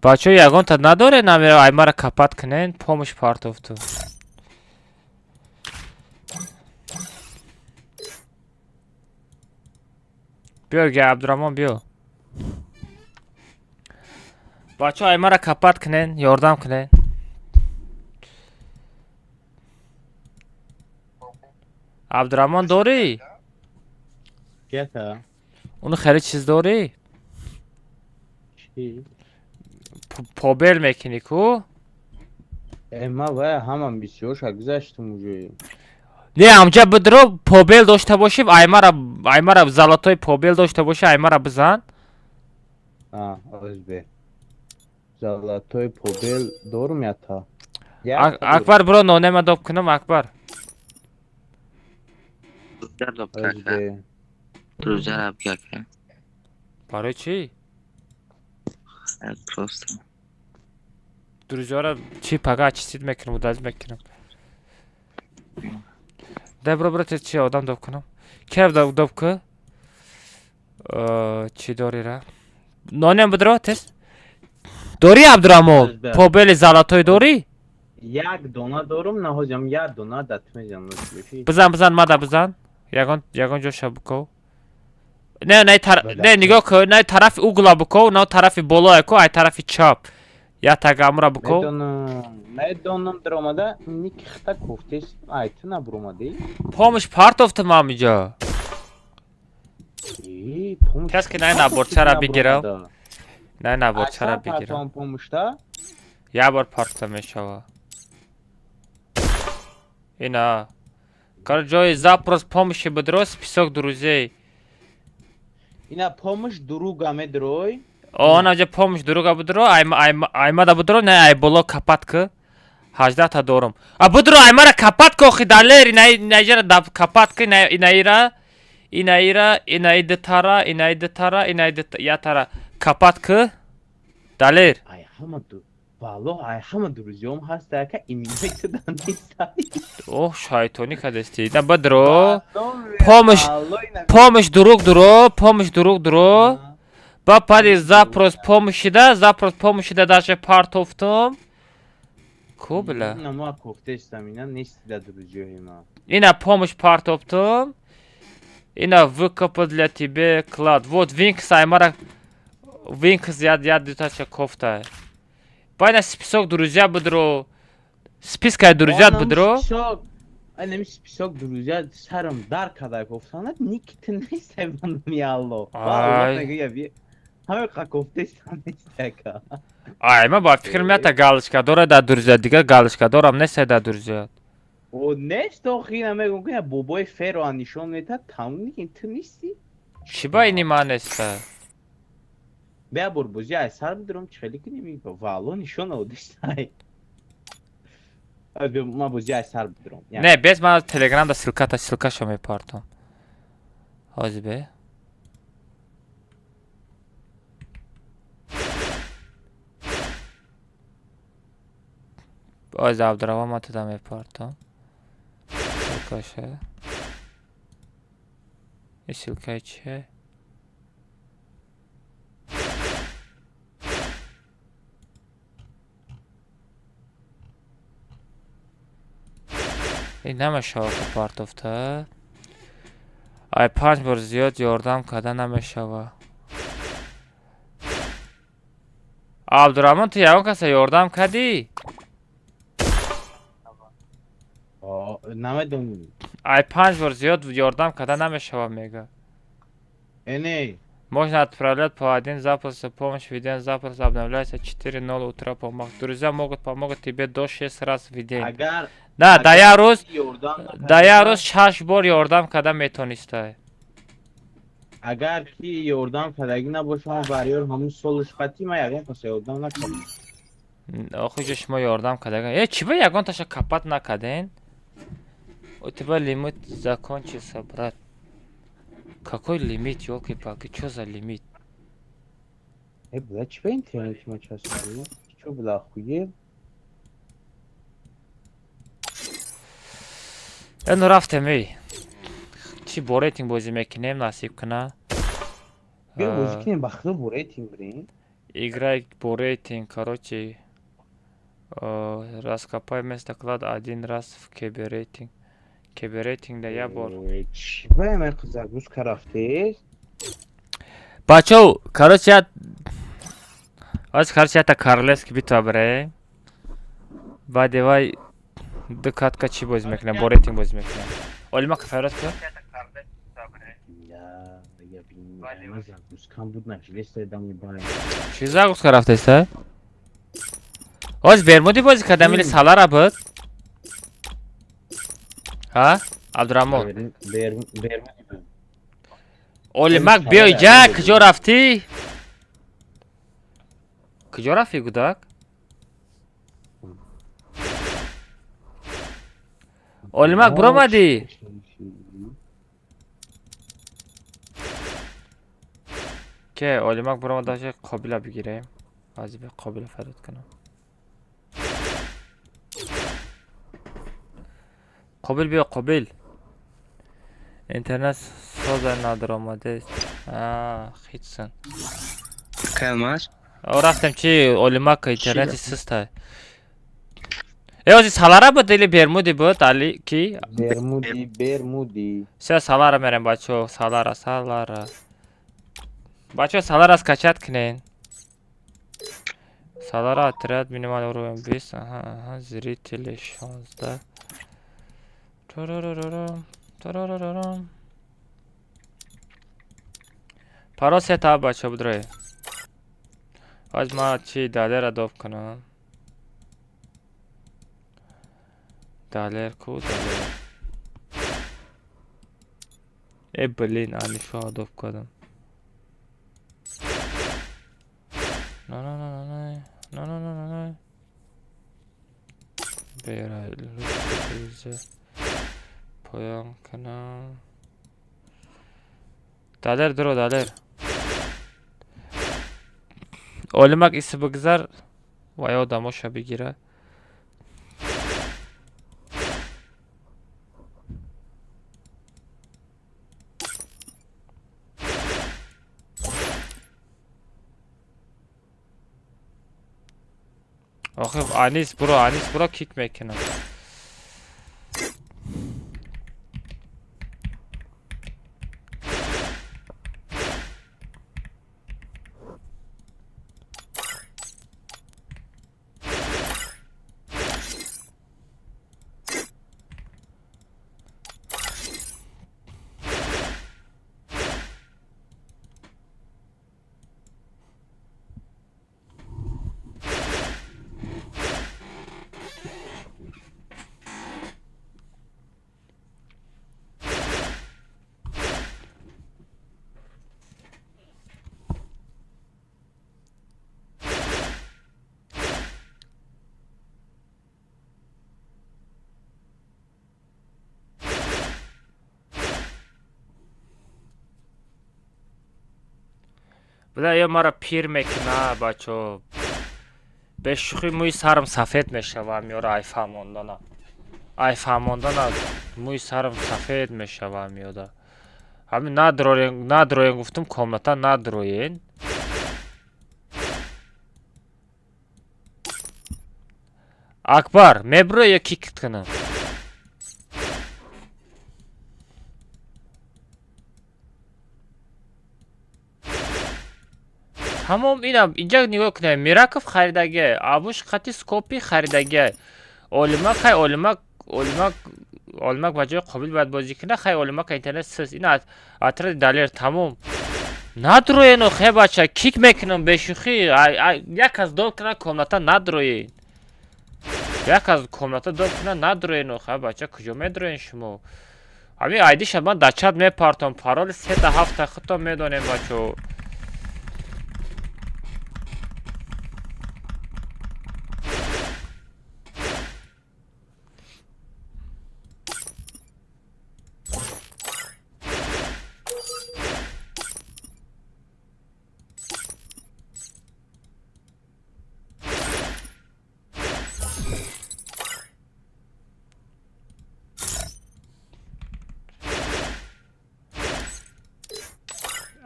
Бачаҳо, ягонта надоре намера аймара копать кунен, помощь партофту. Биё, га Абдураҳмон, биё. Бачаҳо, аймара копать кунен, ёрдам кунен. Абдураҳмон дорӣ? Кета? Уну хеле чиз дорӣ? Чӣ? Побел мекунӣ ку? Э, ма вай ҳамам бисёрша гузаштум уже. Не, амҷа бидро побел дошта бошӣ, аймара, аймара золотой побел дошта бошӣ, аймара бизан. А, озбе. Золотой побел дорум ята. Акбар, биро нонема доб кунам, Акбар. Озбе. Друзья, кака. Барои чӣ? Просто. Друзьяра чӣ пага чистид мекунам, удалить мекунам. Дай биро, биро, чи одам доб кунам. Кев доб ку? Чӣ дорира? Нонем бидро тез. Дорӣ, Абдураҳмон? Побели золотой дорӣ? Як дона дорум, наҳозям як дона дат мезанам. Бизан, бизан, мада бизан. Ягон ягон ҷоша биков. Не, не, не, нигоҳ кун, не тарафи угла биков, на тарафи болое ку, ай тарафи чап. Я тагамра буко. Медонам, медонам даромада, ник хта кофтес, ай ту набуромадӣ? Помощь партофтам ҳамиҷо. Э, помощь. Кас ки най наборчара бигирам. Най наборчара бигирам. Помощта? Я бор партофта мешава. Ина. Короче, ҷои запрос помощи бидро, список друзей. Ина помощь друга медрой. О, ана ҷа помощь друга бидро, аймада бидро, не ай боло капат ки. 18 та дорум. А бидро аймара капат ки охи далер, инаҷара да капат ки инаира, инаира, инаи дитара, инаи дитара, инаи ятара капат ки. Далер. Ай ҳама ду. Валлоҳ, ай ҳама друзьям ҳаста, ака иминои неста. Оҳ, шайтонӣ кадасти. На бидро. Помощь, помощь друг дуро, помощь друг дуро. Ба пади запрос помощи да, запрос помощи да даже партофтум. Ку била? Ина ма кофтестам, ина нести да друзьяи ма. Ина помощь партофтум. Ина выкопа для тебе клад. Вот Винкс аймара Винкс яд яд дутача кофта. Ба ина список друзья бидро. Спискаи друзья бидро. Ай список друзья сарам дар када кофтанат ник ту нестай ман алло. Ай. Ҳаме қа кофтестам нестака. Ай, ма ба фикр меята галочка дора да друзья, дигар галочка дорам нестай да друзья. О, нест охи ина мегум ки бобои феро нишон метад, тамом ник ту нести? Чӣ ба ини ман неста? Бя бор бози ай сар бидурам чӣ хеле кунем валло нишон одистай. Ма бози ай сар бидурам. Не, без ман телеграм да ссылката ссылкашо мепартом. Ҳозир бе. Оз Абдураҳмон ман туда мепартом. Ссылкаша. И ссылкаи чие? Ин намешава ки партофта. Ай панҷ бор зиёд ёрдам карда намешава. Абдураҳмон ту ягон каса ёрдам кардӣ? Намедонам. Ай панҷ бор зиёд ёрдам карда намешава мега. Эне. Можно отправлять по один запрос помощь в день, запрос обновляется 4:00 утра по Москве. Друзья могут помогать тебе до 6 раз в день. Агар Да, да я рӯз, да я рӯз шаш бор ёрдам карда метонистай. Агар ки ёрдам кардагӣ набошам, варёр ҳамун солш қатӣ ма ягон каса ёрдам накардам. Охи ҷо шумо ёрдам кардага. Э, чӣ ба ягон таша капат накарден? У тебя лимит закончился, брат. Какой лимит, ёлки-палки, чё за лимит? Э, бля, чӣ ба интернети ма часпиди? Чё, бля, охуел? Э, ну рафтем, эй. Чӣ бо рейтинг бозӣ мекунем, насиб куна? Биё бозӣ кунем, ба худо бо рейтинг бирем. Играй по рейтинг, короче. Раскопай место клад один раз в КБ рейтинг. КБ рейтинг да я бор. Чӣ ба ма загрузка рафтест? Бачо, короче, я Аз короче, я та королевский битва бре. Баъди вай ду катка чӣ бозӣ мекунем? Бо рейтинг бозӣ мекунем. Олима кафайрат кун. Загрузкам буд нажилестайдам. Чӣ загрузка рафтеста? Оз Бермуди бозӣ кардам или Салара буд? Ҳа? Абдураҳмон. Олимак биё иҷа, куҷо рафтӣ? Куҷо рафтӣ, гудак? Олимак буромадӣ? Ке, Олимак буромада қобила бигирем. Азиби қобила фарёд кунам. Қобил биё, Қобил. Интернет соза надаромадест. А, хитсан. Калмаш? О, рафтем чи Олимак интернети систай. Э, ози Салара буд или Бермуди буд, али ки? Бермуди, Бермуди. Се Салара мерем, бачо, Салара, Салара. Бачо, Салара скачать кунен. Салара отряд минимальный уровень 20. Ага, ага, зрители 16. Тарарарарам, тарарарарам. Парол сета бача будрай. Аз ма чи Далера доб кунам. Далер ку Далер. Э блин, Анишо доб кардам. На на на на на на на на на на. Бера поён кунам. Далер дуро Далер. Олимак иси бигзар ва ё одамоша бигира. Охи Анис буро, Анис буро кик мекунам. Бля, ё мара пир мекуна, бачо. Бешӯхӣ мӯи сарам сафед мешава, меёра ай фаҳмондана. Ай фаҳмондана мӯи сарам сафед мешава меёда. Ҳамин надроен, надроен гуфтум, комната надроен. Акбар, мебро ё кикт кунам? Тамом инам инҷа нигоҳ кунем. Мираков харидагиа, Абуш қати скопи харидагиа. Олимак хай Олимак, Олимак, Олимак ба ҷои Қобил бояд бозӣ кунад, хай Олимак интернет сис. Ин отряд Далер тамом. Надроен охе бача, кик мекунам бешӯхӣ. Як аз доб кунад комната надроен. Як аз комната доб кунад надроен охе бача, куҷо медроен шумо? Ҳамин айдиша ман дар чат мепартом, пароли 3-7 худтон медонем бачо.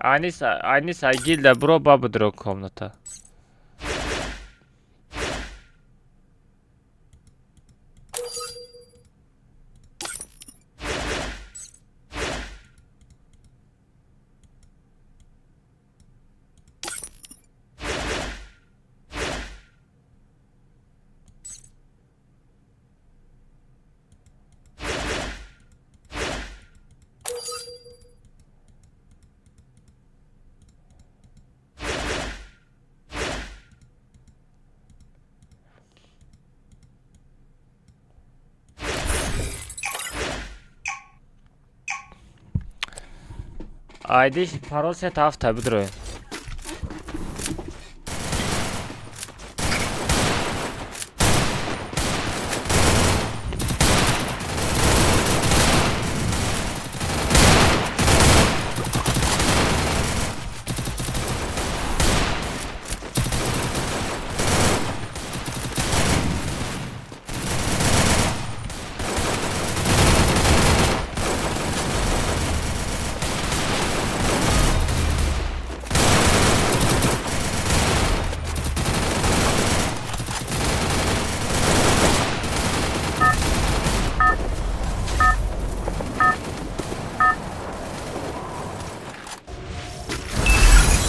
Анис, Анис Агилда бро баба дро комната. Айдиш парол 3-7 бидроем.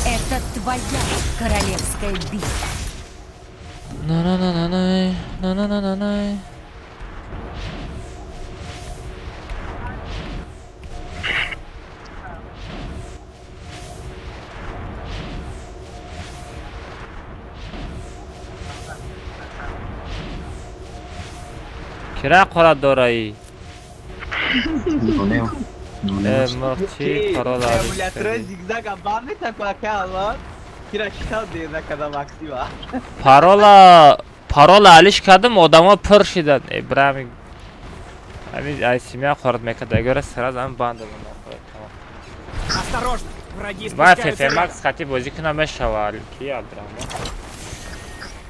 Это твоя королевская битва. На-на-на-на-най, на-на-на-на-най. Кира қора дораи? Мурғчи парола. Парола парола алиш кардам, одамо пур шиданд. Ибрами ҳамин ай семья қорат мекард, агар сразу ҳам банд додам. Осторожно, враги Ва спускаются. ФФ Макс хати бозӣ кунам мешава, ки Абдурахмон?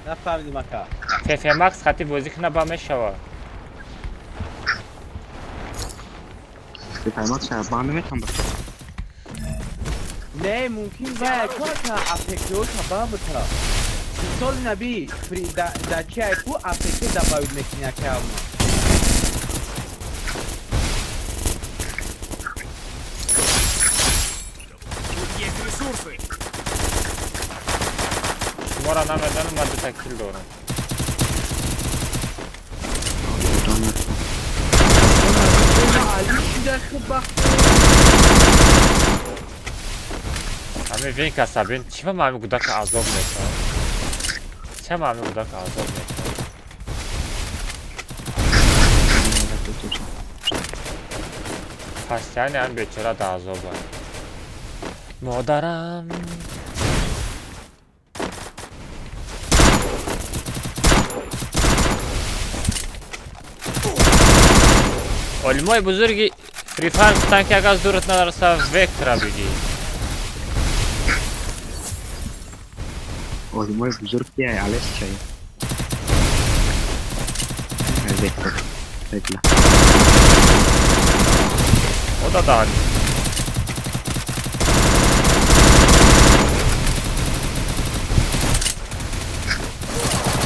Нафаҳмидим, ака. ФФ Макс хати бозӣ кунам ба мешава. ФФ Макс банд наметавон ба. Не, мумкин вай кор ка АПК-ша банд бита. Мисоли наби да чи айку АПК добавить мекунӣ, ака, ама. Тут есть ресурсы. Шуморо намедонам, ман дута кил дорам. Ҳамин винка сабин, чӣ ба ҳамин гудака азоб мекунад? Ча ҳамин гудака азоб мекунад? Пастяни ҳам бечора да азоба. Модарам. Олимои бузурги Фри Файр гуфтанд, ки агар зурат нараса, вектора бигӣ. Олимои бузург ки алес чай. Вектор. Вектор. О да да.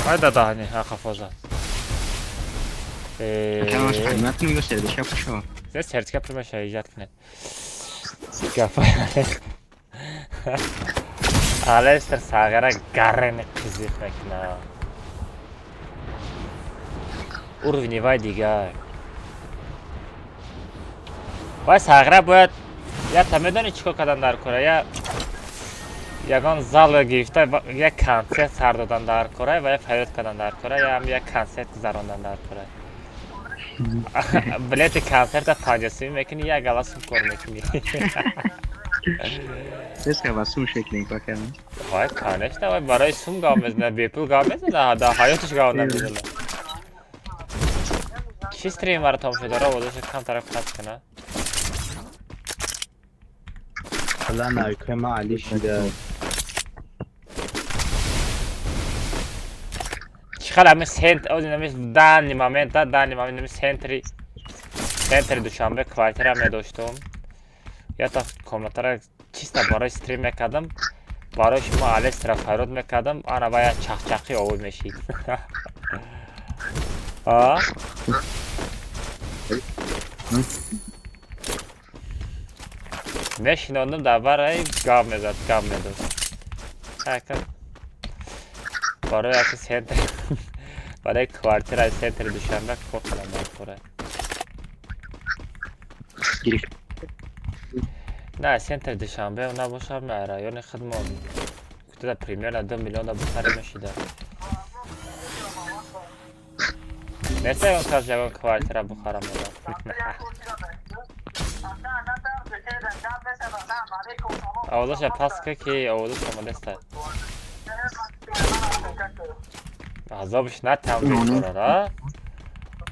Ай да даҳани ҳақафо зад. Зе сертификат пур мешава, иҷад кунед. Гапа. Алестер сағира гарени қизиқ мекунад. Уровни вай дигар. Вай сағира бояд я та медонӣ чӣ кор кардан дар кора, я ягон зал гирифта як консерт сар додан дар кора ва я фарёд кардан дар кора, я ҳам як консерт гузарондан дар кора. Билети консерта 50 сумӣ мекунӣ, як гала сум кор мекунӣ. Вай, конечно, вай барои сум гап мезанад, бепул гап мезанад, дар ҳаёташ гап намезанад. Чӣ стримара тамошо дора, овозаша камтара қатъ кунад? Ла навикои али шида. Чӣ хел ҳамин сент ҳамин данный момент, данный момент ҳамин центри Душанбе квартира медоштум. Ята комнатара чисто барои стрим мекардам, барои шумо Алестера фарёд мекардам, ана ва як чақчақи овоз мешид. А? Мешинондум дар бараи гап мезад, гап медод. Барои яки центр барои квартираи центри Душанбе кор кардам дар кора. Не, центри Душанбе набошам, райони худмон. Куда примерно 2 миллиона бухари мешида. Неста ягон кас ягон квартира бухарам додам. Овозаша паст ка, ки овозаш омадаста. Азобш натам бечорара.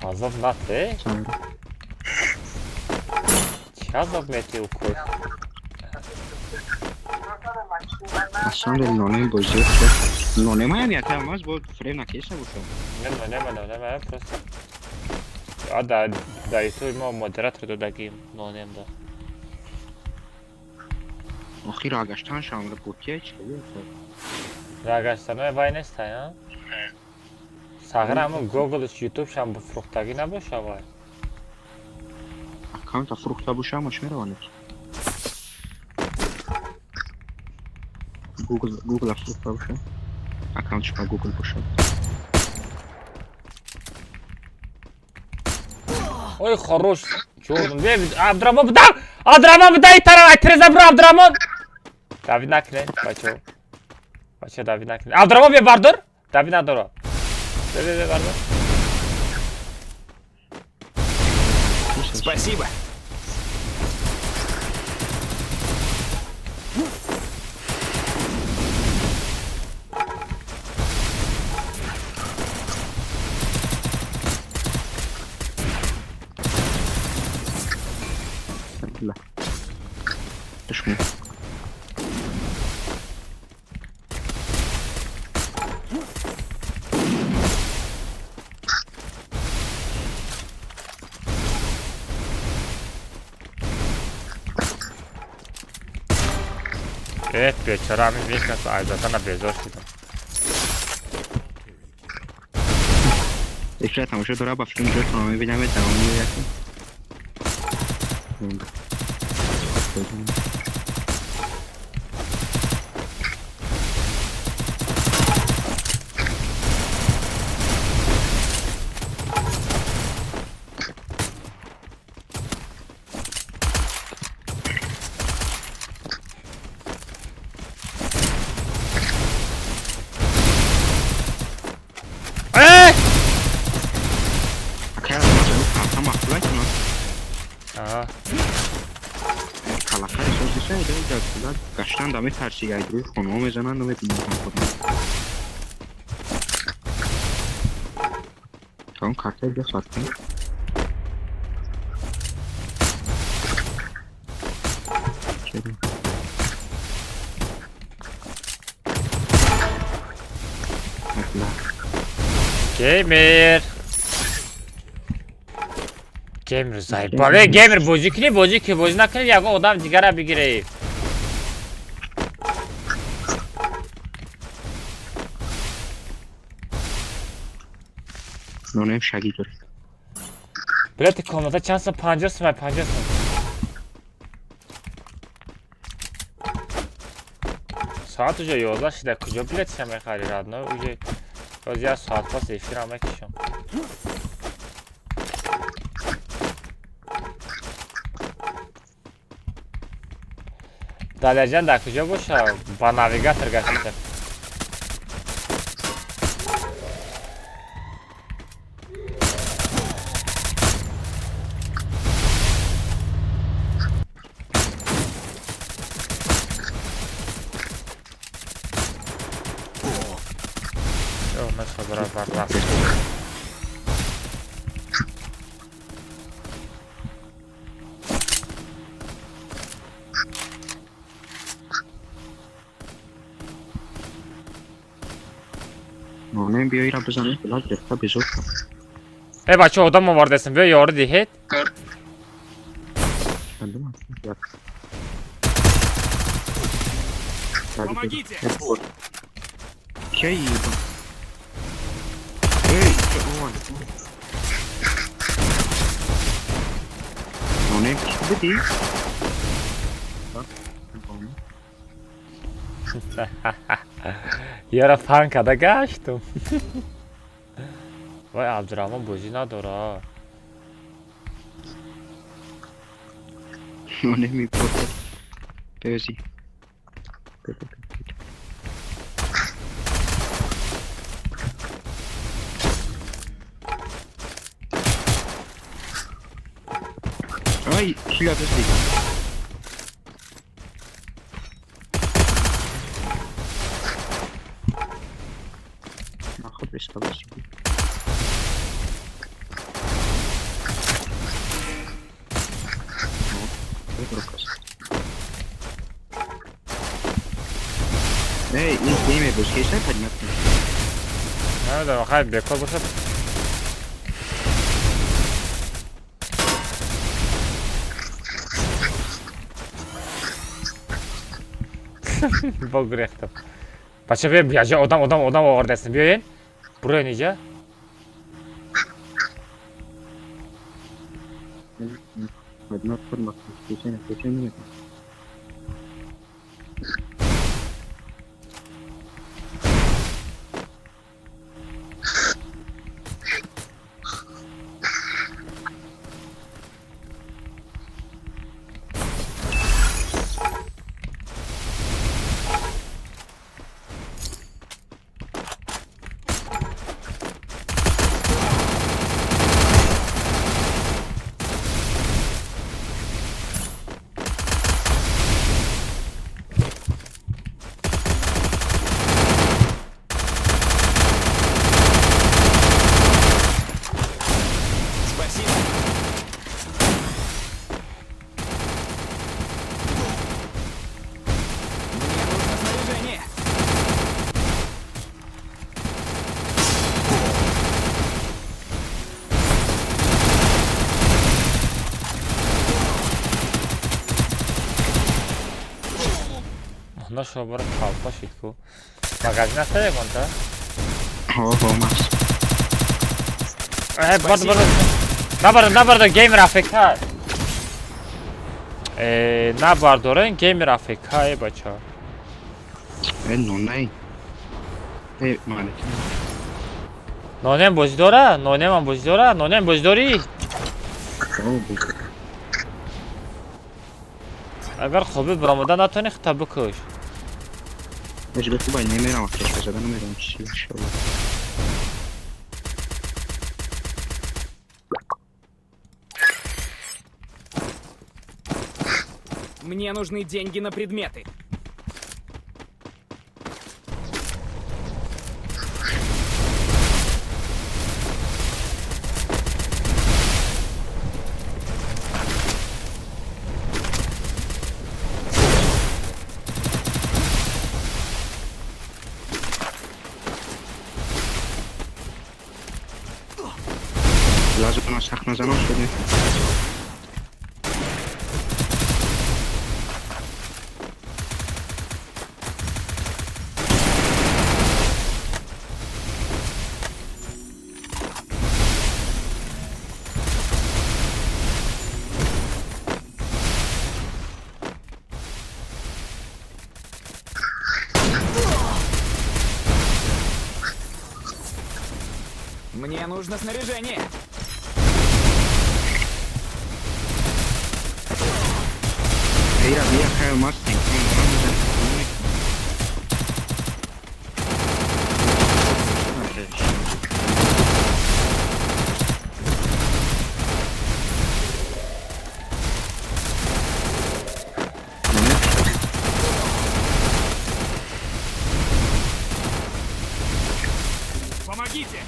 Азоб нате? Чӣ азоб мети укор? На самом деле нонем бозӣ нонема я не аз бо фрейм накеса бошам. Не, нонема, нонема просто. А да, да ютуб мо модератор додагим нонем да. Охир агаштан шам ботия чӣ? Рагаштанои вай нестай, а? Сағира ҳамон Google YouTube шам фурӯхтагӣ набоша вай. Аккаунта фурӯхта боша, ҳамаш мераванед. Google Google фурӯхта боша. Аккаунтш ба Google бошад. Ой, хорош. Чордум. Абдурамон будам! Абдурамон будай тарав, ай треза бро Абдурамон. Давид накне, бачо. Бачо Давид накне. Абдурамон бе бардор. Давид надора. Бе бе бе бардор. Спасибо. Бечора ҳамин бекас айзатана безор шудам. Эфира тамошо дора ба филм ҷо тона мебинам давом меояд. Tamam kartları da sattım. Şöyle. Gamer. Gamer заебал. Эй, геймер бозӣ кунӣ, бозӣ ки бозӣ накунӣ, ягон одам дигара бигирӣ. Нонем шаги дорем. Билети комната чанд сум? 50 сум, 50 сум. Соат уже 11 шуда, куҷо билетша мехарӣ, родной? Уже боз як соат пас эфирам мекушам. Даляҷан дар куҷо боша? Ба навигатор гаштиша. Нонем биёира бизанем, билад гирифта безор шуд. Э бача одам овардесем, биё ёрӣ диҳед. Помогите! Кей Эй, ой. Нонем чӣ бидӣ? Яра фан када гаштум. Вай Абдурахмон бозӣ надора. Нонем мепортад. Бевзи. Ай, киля дӯстӣ. Эй, ин гейме боз кеша поднят. Намедонам, хай бекор бошад. Бо гурехтам. Бача биё, яҷа одам одам одам овардастем. Биёен. Буроен иҷа. Одна шо бара толпа шид ку. Магазин аста ягонта? Ҳо, ҳо, мас. Э, бардо, бардо. Набардо, набардо, геймер АФК. Э, набардорен геймер АФК, э, бача. Э, нонай. Э, малик. Нонем бозӣ дора? Нонемам бозӣ дора? Нонем бозӣ дорӣ? Агар қобил баромада натонӣ, хита бикуш. Баҷ хубай немерам, пеш зада намерам, чӣ шава. Мне нужны деньги на предметы. Лазона сахт назанон шуд. Мне нужно снаряжение. Ира, бия, хай, Мартин. Помогите!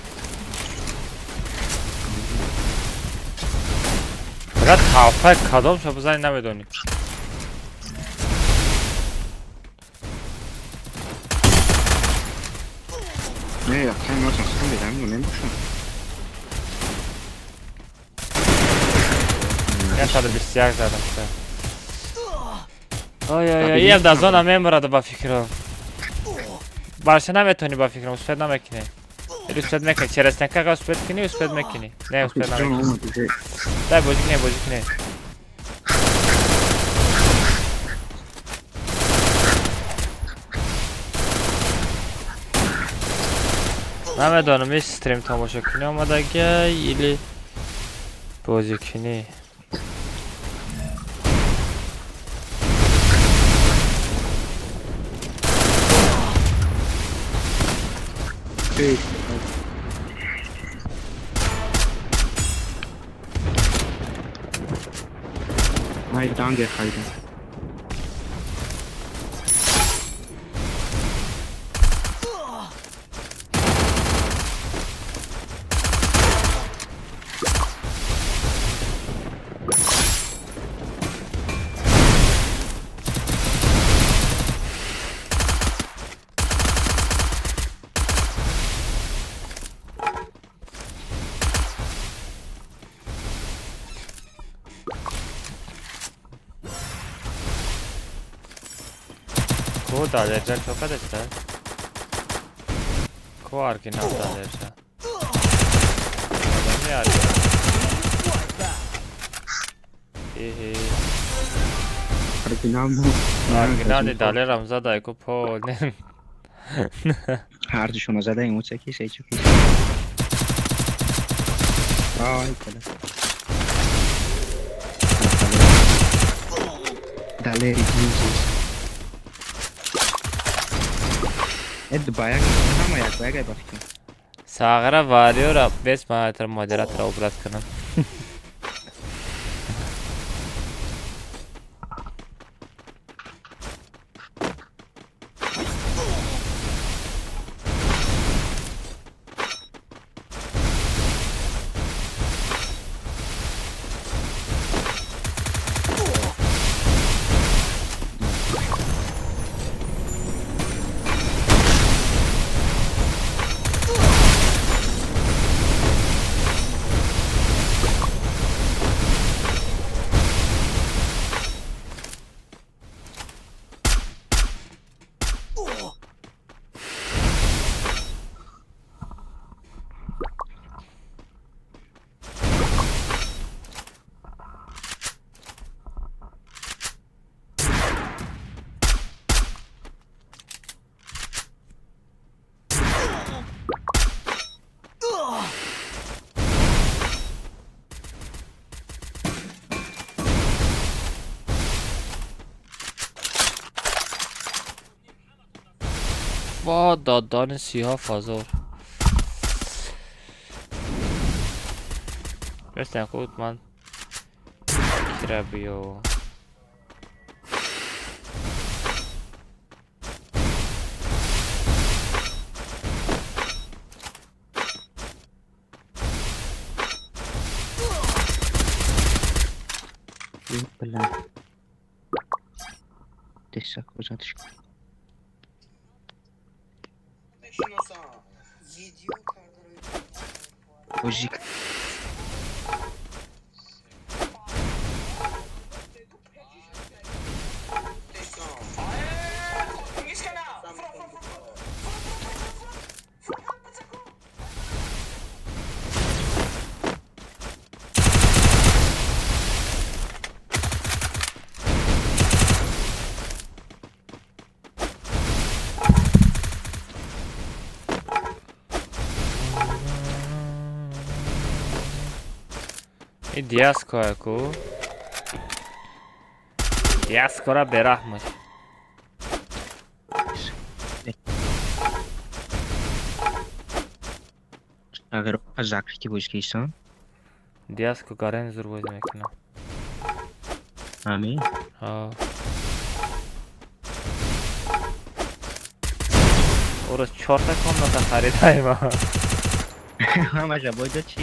Фақат толпа кадом шо бизанӣ намедонӣ. Не, хай, Мартин, хай, бедам, намебошам. 121 задам. Ой, ой, ой, иам дар зона мемурада ба фикрам. Барша наметонӣ ба фикрам, успед намекунӣ. Или успед мекунӣ, через стенка успед кунӣ, успед мекунӣ. Не, успед намекунӣ. Дай бозӣ кунӣ, бозӣ кунӣ. Намедонам, ин стрим тамошо кунӣ омадага или бозӣ кунӣ. Ай, данге хайда. Ко далерҷа чо кадаста? Ко оригинал далерҷа? Одами оригинал. Эҳе. Оригинал мо. Оригинали далерам задай ку пол. Ҳардушона задаем, оца ки сей чо ки. Ай, кала. Далери ҷинсис. Эд баяг ҳама як баяг ба фикрам. Сағра вариёра бес маатр модератора образ кунам. Ва додани 37 000. Бестен худ ман кира биё. Бля. Десак бозатиш. Бозик. И диаскоя ку. Диаскора бераҳмаш. Агар закрити бозӣ кисан? Диаско гарен зур бозӣ мекунад. Ами? Ҳа. Орос чорта комната харидаем. Ҳамаша бойда чӣ?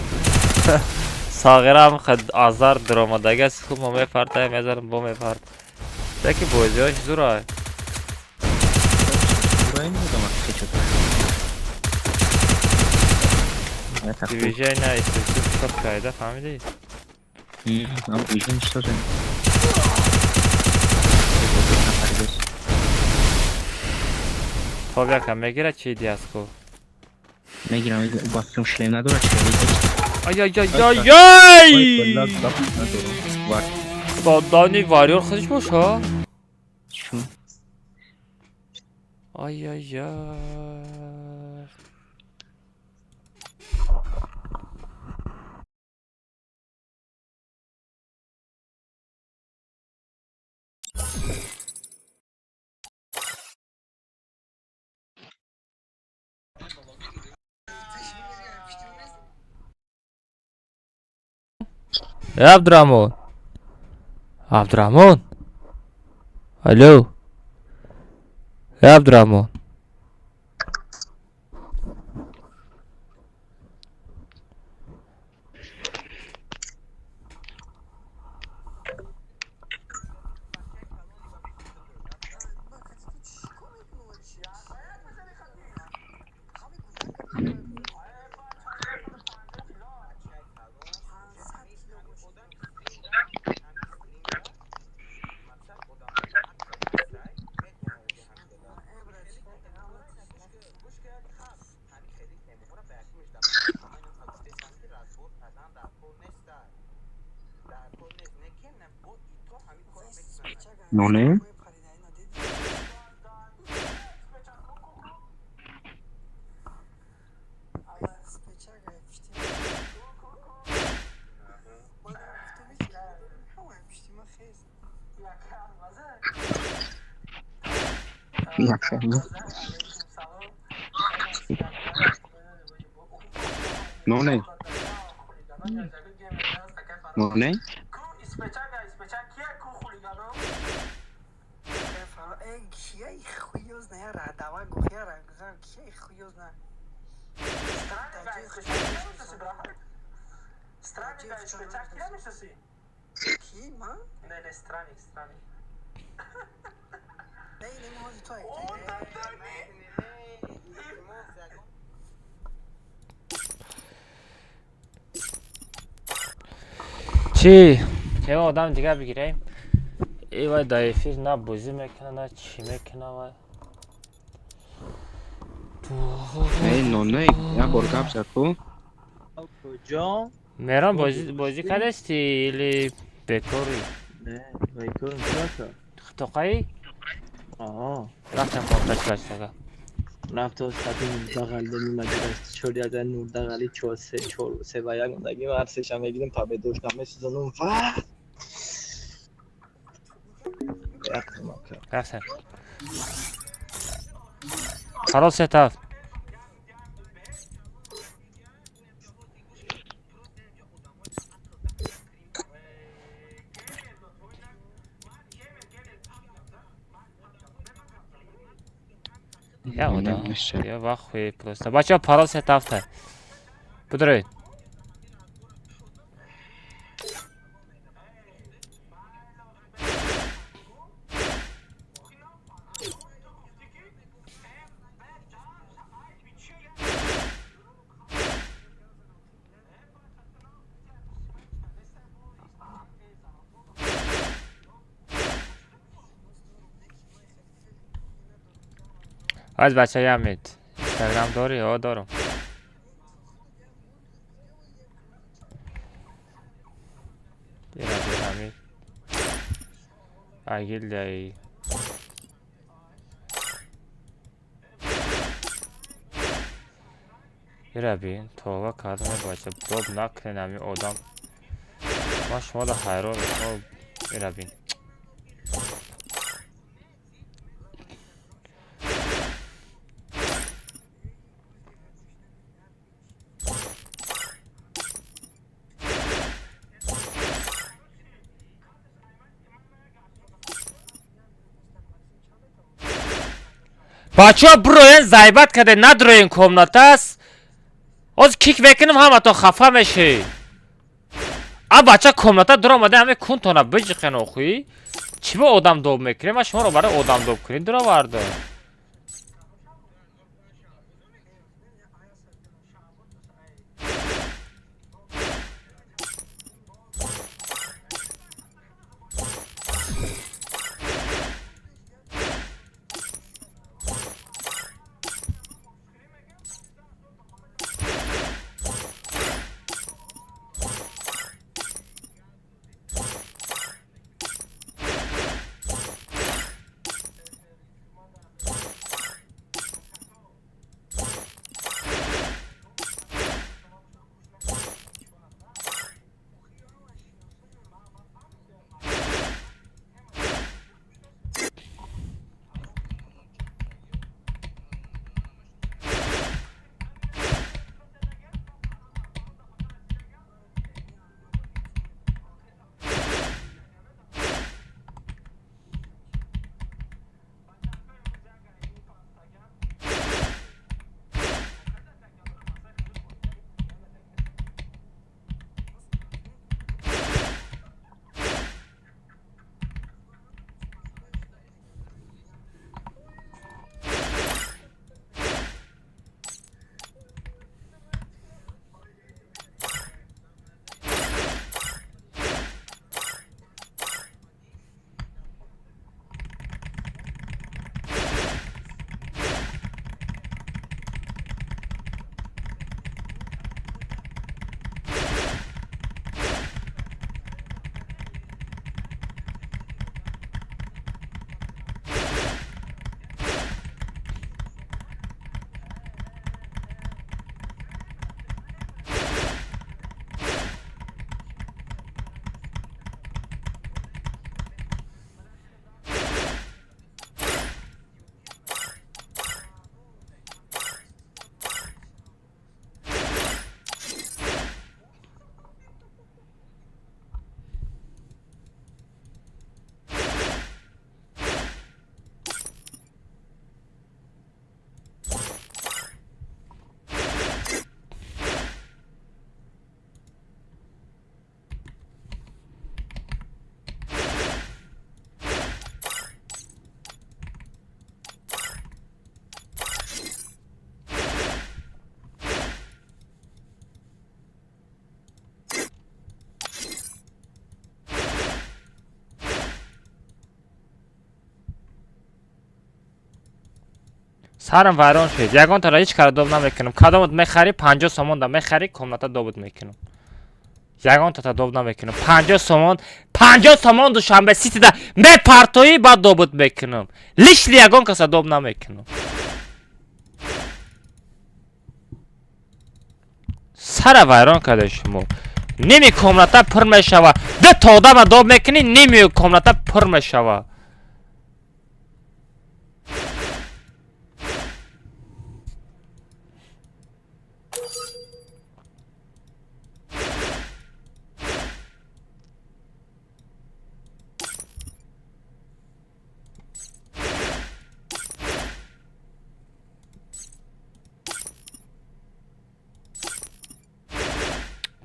Сағирам хад азар даромадага худ мо мепартаем, мезанам бо мепарт. Таки бозиҳош зура. Движение истису чот кайда, фаҳмидӣ? Ам движение что за? Тоб якам мегирад чи диаско? Мегирам, ба филм шлем надорад чи? Ай-ай-ай-ай-ай! Додани варьёр худиш боша? Чун? Ай-ай-ай. Абдураҳмон, Абдураҳмон, алло, Абдураҳмон. Ноне? Ноне? Ноне? Чӣ? Ё одам дигар бигирем? Эй вай дар эфир на бозӣ мекунад, на чӣ мекунад вай. Эй, ноне, як бор гап зад ку. Куҷо? Мерон бозӣ кардасти или бекорӣ? Не, бекорам чака. Тоқаи? Аҳа. Рафтем комната. Рафто сати 19 ғали нима ҷураст 4 19 ғали 4 3 4 3 ва 1 ондаги ҳар сеша мегирем, победош намесӯзонум ва Рафтем. Парол 3 7. Я одам. Я вахуе просто. Бачаҳо, парол 3 7-та. Бидроед. Аз бача ямед. Инстаграм дорӣ? О, дорам. Ира Ҳамид. Агилдаи. Ира бин, това кардам бача, доб накунед ҳами одам. Ман шуморо ҳайрон. Ира бин. Бачаҳо, бироен, зайбат карде, надроен комнатас. Оз кик мекунам, ҳаматон хафа мешед. А бача комната дуромада, ҳаме кунтона биҷиқен охӯӣ. Чӣ ба одам доб мекунем? Ман шуморо барои одам доб кунед дуровардам. Сарам вайрон шуд. Ягонтара ҳеҷ кара доб намекунам. Кадомат мехарӣ, 50 сомон да мехарӣ, комната добуд мекунам. Ягонтата доб намекунам. 50 сомон, 50 сомон Душанбе Ситида мепартоӣ, баъд добуд мекунам. Лишний ягон каса доб намекунам. Сара вайрон карда шумо. Ними комната пур мешава. Ду то одама доб мекунӣ, ними комната пур мешава.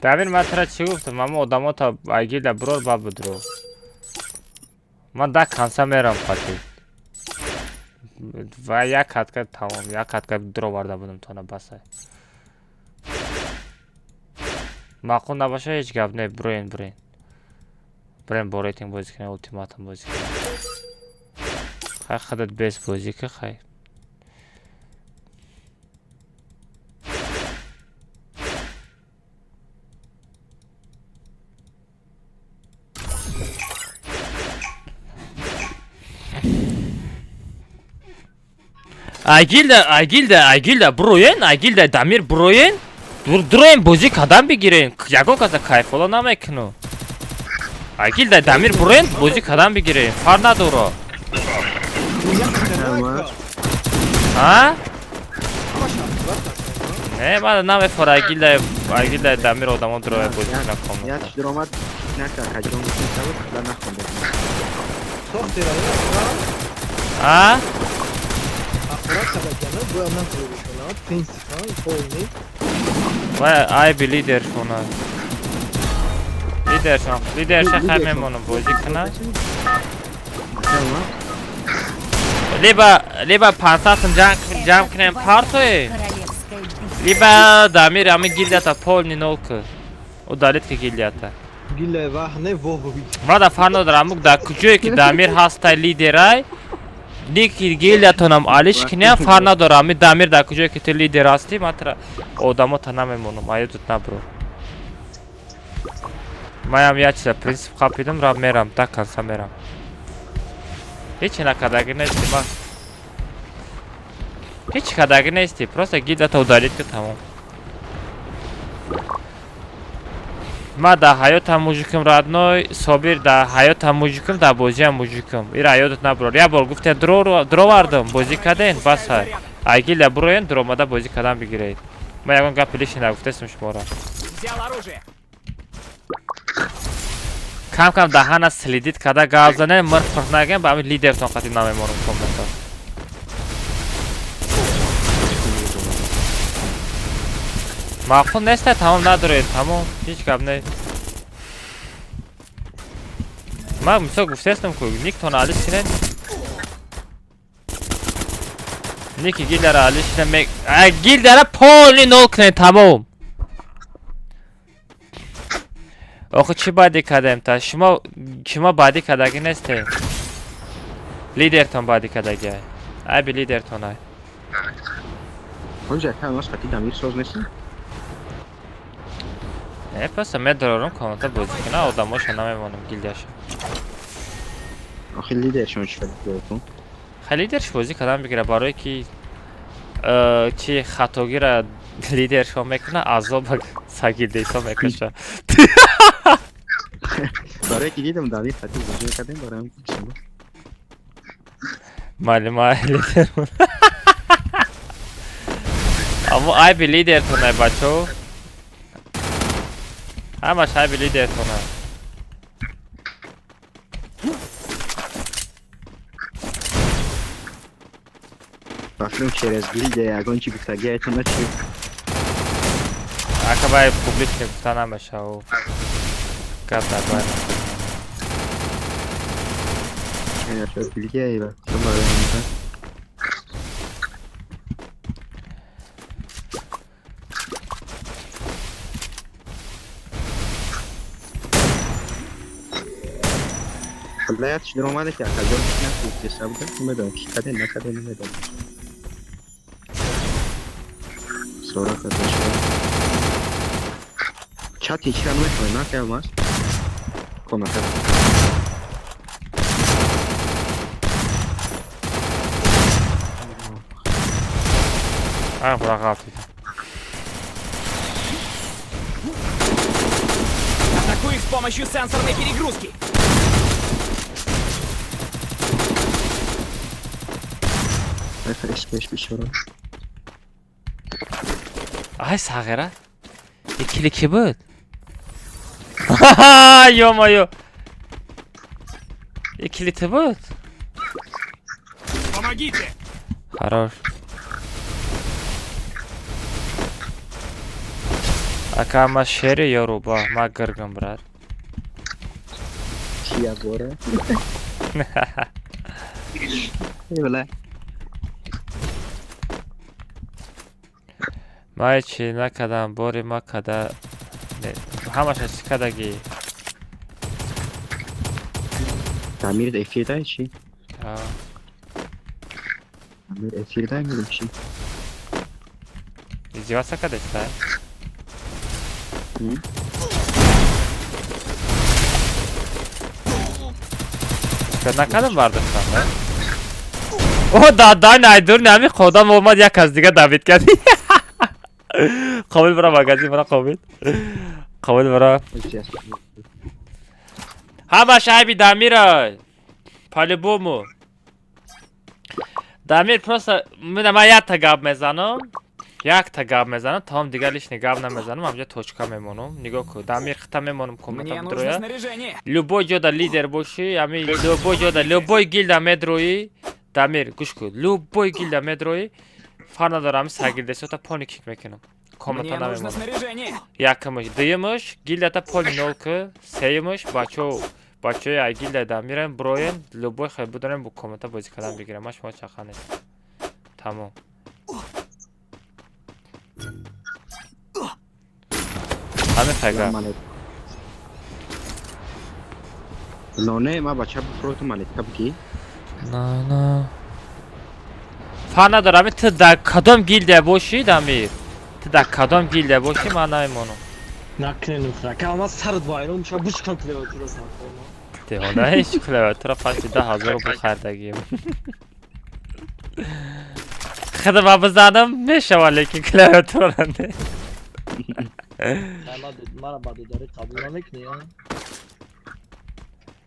Дамир, ман тара чӣ гуфтам? Ама одамо та айгилда бурор ба будро. Ман да канса мерам қати. Ва як катка тамом, як катка дуроварда будам тона басай. Маъқул набоша ҳеҷ гап не, буроен, буроен. Буроен бо рейтинг бозӣ кунем, ултиматум бозӣ кунем. Хай худат бес бозӣ ки хай. Айгилда, айгилда, айгилда, буроен, айгилда, Дамир буроен. Дуроен бозӣ кадам бигирен. Ягон каса кайфола намекуну. Айгилда, Дамир буроен, бозӣ кадам бигирен. Фар надоро. А? Не, ман намефора айгилда, айгилда Дамир одамо дуроя бозӣ кунам комната. Як дуромад нака каҷон гуфта буд, да нахонда. А? Вай айби лидершона. Лидершон, лидерша хай мемонам бозӣ кунам. Либо, либо 500 сум ҷамъ кунем партое. Либо Дамир ами гилдията полный нол ку. Удалить ки гилдията. Гилда вах не воҳ. Вада фарно дарамук да куҷое ки Дамир ҳастай лидерай. Ники гилдиятонам алиш киням фар надорам. Ами Дамир дар куҷое ки ту лидер ҳастӣ, ман тра одамо та намемонам. Аёдут набро. Маям як чиза принсип қапидам, ра мерам, да канса мерам. Ҳеҷ накардаги нести ма. Ҳеҷ кардаги нести, просто гилдията удалить ки тамом. Ма дар ҳаётам мужикам родной, Собир дар ҳаётам мужикам, дар бозиам мужикам. Ира ёдат набурор. Як бор гуфтем дуровардам, бозӣ карден, бас ҳай. Айгилда буроен, дуромада бозӣ кардан бигиред. Ма ягон гапи лишний нагуфтестам шуморо. Кам-кам даҳана следит карда гап занем, мирх пирх нагем, ба ҳамин лидертон қатӣ намемонам комната. Маъқул неста, тамом надоред, тамом, ҳеҷ гап не. Ман мисол гуфтестам ку, никтон алиш кинед. Ники гилдара алиш кинед, гилдара полный нол кунед, тамом. Охи чӣ баъдӣ кардем та? Шумо баъдӣ кардагӣ нестед. Лидертон баъдӣ кардагӣ. Айби лидертон ай. Ҳоҷа, кам нас қати Дамир соз нест? Не, просто медорам комната бозӣ кунам, одамоша намемонам гилдияша. Охи лидершон чӣ кардӣ? Хай лидерш бозӣ кардан бигира, барое ки чи хатогира лидершон мекуна, азоб сагилдесо мекаша. Барое ки дидам Дамир қати бозӣ кардем, бароям чӣ? Майли, майли лидер. Аммо айби лидертон ай бачо. Ҳамаш айби лидертон ай. Бафрим через гилдия ягон чи гуфтагиайтон на чи? Ака бай публично гуфта намешав. Гап дар бай. Гилдия ва барои Лаят даромада ки акаҷон гуфтеса будам, намедонам ки каде накаде намедонам. Сора карда шуда. Чати чира намехоҳем, на каям аст? Комната. Ай, худа ғалтид. Атакую их с помощью сенсорной перегрузки. Ай, сағира. Икили ки буд? Ё-моё. Икили ты буд? Помогите! Хорош. Ака, ма шери ё рӯбоҳ? Ма гиргам, брат. Чия бора? Бла. Ма ҳечи накардам, бори ма када ҳамаша чӣ кардагӣ? Дамир эфирдай чи? Дамир эфирдай мегум чи? Издеваться кардеста? Фикр накардам бардоштам, да? О, дадай найдур нами қодам омад, як аз дига давид кард. Қобил бара магазин бара қобил. Қобил бара. Ҳамаш айби Дамира. По-любому. Дамир просто ман якта гап мезанам. Якта гап мезанам, тамом, дигар лишний гап намезанам, ҳамҷа точка мемонам. Нигоҳ кун, Дамир хита мемонам комната бидроя. Любой ҷода лидер бошӣ, ами любой ҷода, любой гилда медроӣ, Дамир, гӯш кун, любой гилда медроӣ, фарқ надора, ами сагилдесота пони кик мекунам. Комната намемонам. Якумаш, дуюмаш, гилдата поли нол ку, сеюмаш, бачаҳо бачаҳои ай гилда Дамирам броен, любой хел бидонем бо комната бозӣ кардан бигирам. Ман шумо чақа нест. Тамом. Ҳамин хайга. Ноне, ма бача бифроту малетка бигӣ. На на. Фарқ надора, ами ту дар кадом гилдия бошӣ, Дамир? Ту дар кадом гилдия бошӣ, ман намемонам. Накунем, ака, ман сарат вайрон шуда, бушкан клавиатура сар. Девона, ҳеҷ клавиатура паси 10 000 рубл хардагим. Худама бизанам мешавад, лекин клавиатура не. Мара ба додарӣ қабул намекунӣ, а?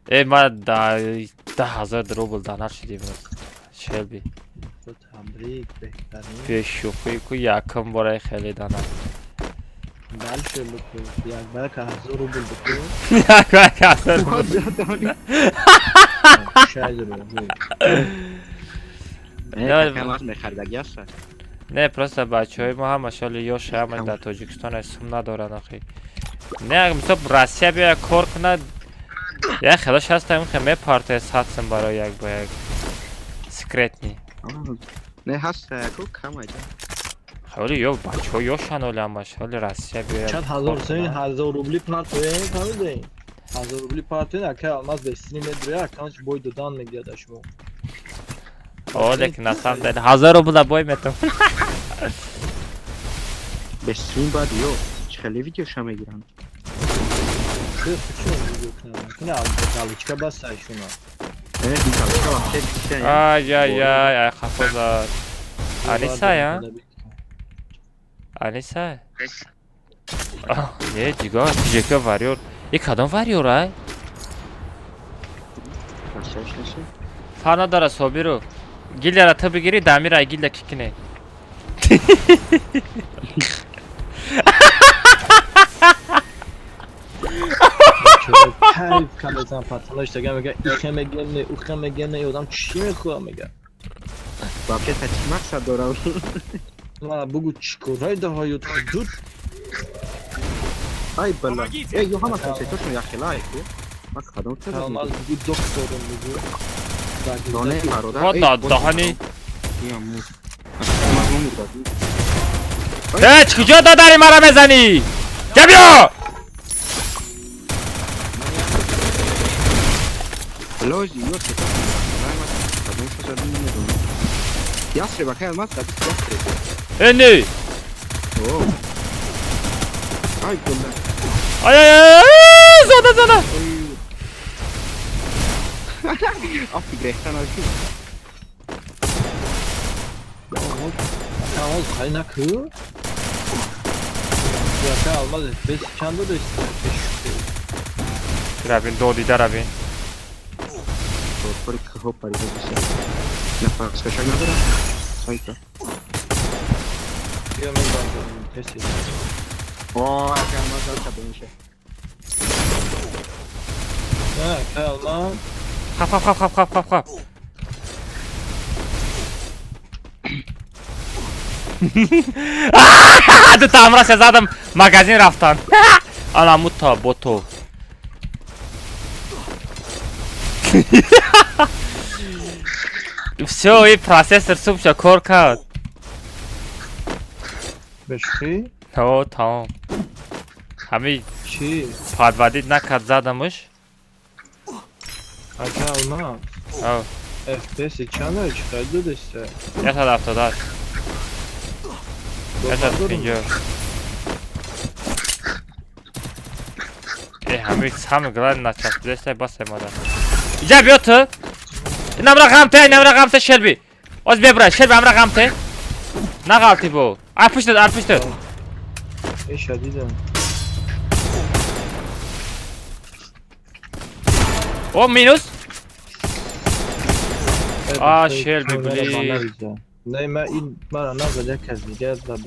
Э, ма 10 000 рубл донат шудим. Шелби. Табрик, беҳтарин. Бешӯхӣ ку якум бораи хеле донат. Дальше бикун. Як ба як ҳазор рубл бикун. Як ба як ҳазор рубл. Шаид рубл. Мехаридагӣ аст. Не, просто бачаҳои мо ҳамаш ҳоли ёша, ҳамаш дар Тоҷикистон сум надоранд охи. Не, мисол Россия биёяд кор кунад, як хелош ҳаста, хе мепартояд 100 сум барои як ба як секретный. Не, ҳаст ку кам айда. Ҳоли ё бачаҳо ёшан ҳоли ҳамаш, ҳоли Россия биёяд. Чанд ҳазор сум, ҳазор рубли партояд, фаҳмидӣ? Ҳазор рубли партояд, ака Алмаз ба стрим медрояд, аккаунтш бой додан мегирад аз шумо. О, лекин на самом деле ҳазор рубла бой метам. Бе стрим баъд ё чӣ хеле видеоша мегиранд. Галочка бастай шуна. Ай ай ай ай хафо зад. Аниса я? Аниса? Не, дигар тиҷека варёр. И кадом варёр ай? Фарқ надора, Собиру. Гилдара ту бигирӣ, Дамир ай гилда ки кине. Кайф кардасан пацанаш дага мега ихе мегене, ухе мегене, одам чӣ мехоҳа мега. Вообще та чӣ мақсад дорам? Мана бугу чӣ корҳои даҳоют ҳудуд? Ай бала. Э, ё ҳама концертошон яхела ай ку. Ма кадом ча? Алмаз бугу докторум бугу. Доне бародар. Ҳо даҳани. Э, куҷо додари мара мезанӣ? Ҷа биё! Лози, ё сета. Кадом шо намедонам. Ястреб, акай Алмаз, да ястреб. Э, не. О. Ай бала. Ай ай ай, зада зада. Афи грехтан аз Алмаз хай наку. Ака Алмаз бес чанд додест? Рабин додида рабин. Кори кҳо парида биса. Нафас кашак надорам. Сайта. Бия мебандам теси. О, ака Алмаз дальше бенше. Ака Алмаз. Хап хап хап хап хап хап хап. Дута ҳамроҳ задам, магазин рафтан. Ана мута бото. Всё, и процессор субша кор кард. Бешухӣ? О, тамом. Ҳами Чӣ? Подводить накард, задамуш. Ака Алмаз. Ав. FPS чанд чӣ қадр додашта? 178. 150. Э, ҳами самый главный начаспидестай бас эмада. Иҷа биё ту. Инамра ғамте, инамра ғамте Шелби. Оз бебра, Шелби амра ғамте. Нағалти бо. Ар пуштад, ар пуштад. Иша дидам. О, минус. А, Шелби, блин. Не, ма ин мара назад як кас дига зад.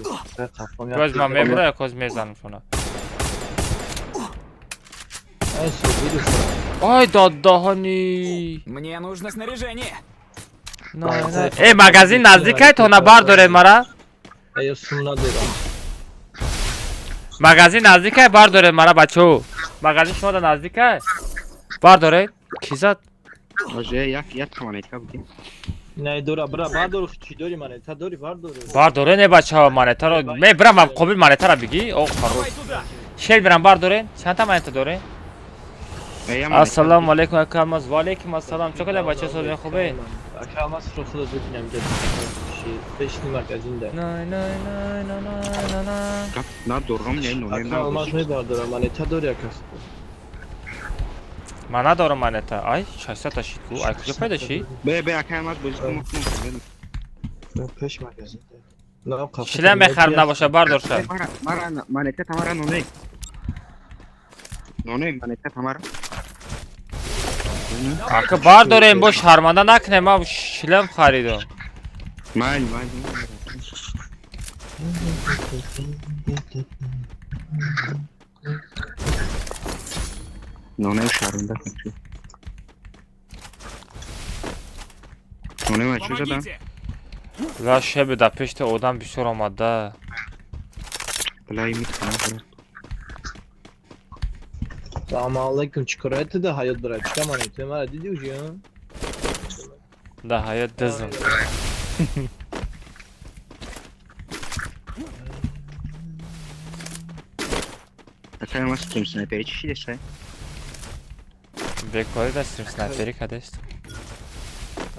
Қафом. Коз ма мебра, я коз мезанам шуна. Ай, субиду. Ай, дадаҳани. Мне нужно снаряжение. Э, магазин наздикай, то на бардоре мара. Ай, сум надорам. Магазин наздикай, бардоре мара, бачо. Магазин шумо да наздикай? Бардоре? Ки зад? Оже, як як монетка буди. Не, дора, бра, бардор, чӣ дори монета дори, бардор. Бардоре не бачаҳо монетаро. Мебрам, қобил монетаро бигӣ. О, хорош. Шел бирам бардоре. Чандта монета доре? Ассалому алайкум, ака Алмаз. Ва алайкум ассалом. Чӣ када бача созин хубе? Ака Алмаз ро худо бибинам ҷа. Пешни магазин да. На на на на на на. На дорам, не, но не. Ака Алмаз мебардора, монета дори ака. Ман надорам монета. Ай, 600 та шид ку. Ай, куҷо пайдо шид? Бе, бе, ака Алмаз бозӣ кун. Пеш магазин да. Шилам мехарам набоша, бардор ша. Мара, монета тамара ноне. Ноне, монета тамара. Ака бардорем, бо шарманда накунем, ман шилам харидам. Ман, ман. Ноне шарманда кун. Ноне ма чӣ задам? Ла шеби да пешти одам бисёр омада. Блай митхана. Салам алейкум, чӣ кор это да ҳаёт брат? Чӣ монета мара диди уже, а? Да ҳаёт дизм. Ака Алмаз стрим снайпери чӣ шидеса? Бекори да стрим снайпери кадест.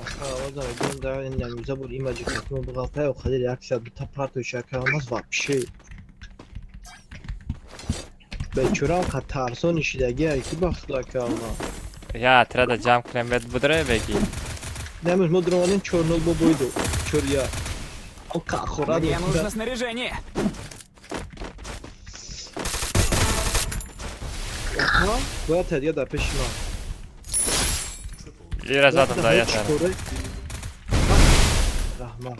Ака Алмаз мегӯям да ин намиза буд имаҷи катмо буғалтай охади реаксия дута партош ака Алмаз вообще. Бечурам қа тарсони шидаги ай ки ба худо ака Алмаз. Я отряда ҷамъ кунем бед будре беги. Намуз мо дуромадем 4-0 бо бойду. 4-1. О қахора. Мне нужно снаряжение. Аха, бояд ҳадия дар пеши ман. Ира задам да я тара. Раҳмат.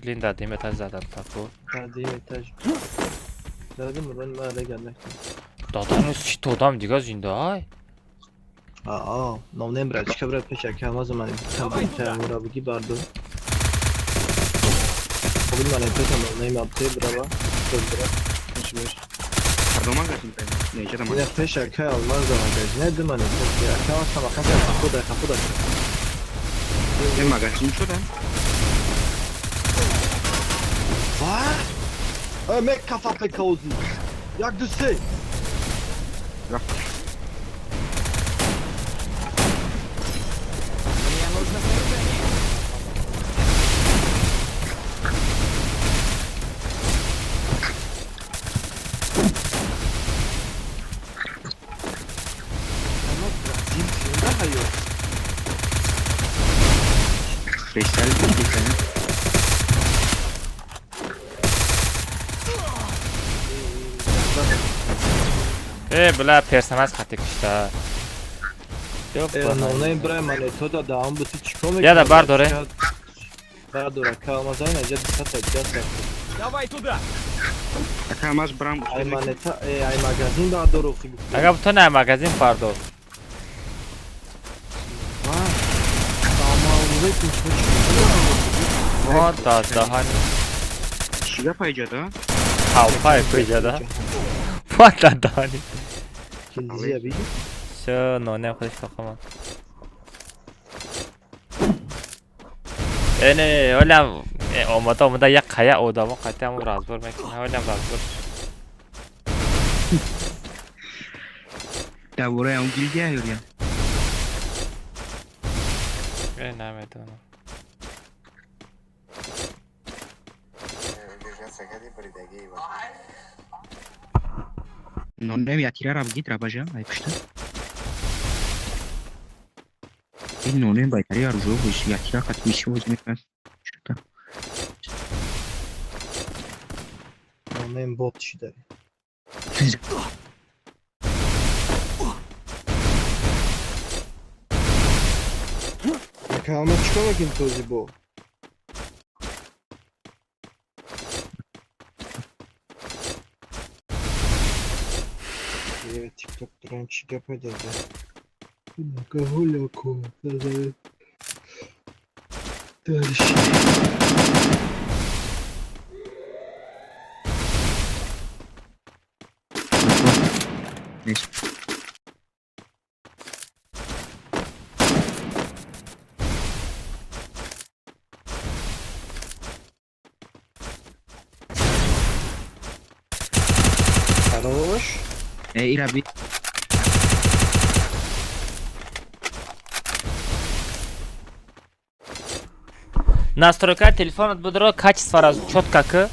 Блин, да дим этаж задам таку. Да дим этаж. Задам рон мара гардак. Даданус чӣ додам дига зинда ай? Аа, номнем брат, чӣ брат пеш ака Алмаз ман тамора буги бардо. Қобил ман пеш номнем абте брава. Бра. Меш. Кадом магазин пайдо? Не, чата Не пеш ака Алмаз да магазин, не ду ман пеш ака Алмаз самақат худа худа. Не магазин шуда? Ва? Э, мек кафа пекаузи. Як ду се. Мне нужно снаряжение. Фристайл фристайл. Э, бля, персонаж хати кушта. Э, номнем брай монета да даам бути чӣ кор мекунӣ? Я да бардоре. Бардор ака Алмаз ай наҷа дусата ҷаса. Давай туда. Ака Алмаз брам. Ай монета, э, ай магазин бардор охи. Ага бутон ай магазин бардор. Ва. Салам алейкум, чӣ Ва, да, даҳани. Чӣ гап айҷада? Қалпай куҷада? Фата дани. Килдизия би? Всё, нонем худиш тоқаман. Эне, олям омада омада як қая одамо қатъи разбор мекунад. Олям разбор. Дар бораи он гилдия ёрям. Намедонам. Нонем ятира бигид рабажа ай пушта. Ин нонем байтари аружо буш ятира қат миши воз мекунад. Шута. Нонем бот шида. Калма чикор мекунем този бо? Тикток дорам чӣ гапе дада? Гуляко дада. Дальше. Хорош. Ира би. Настройка телефонат будро качество раз чётко к.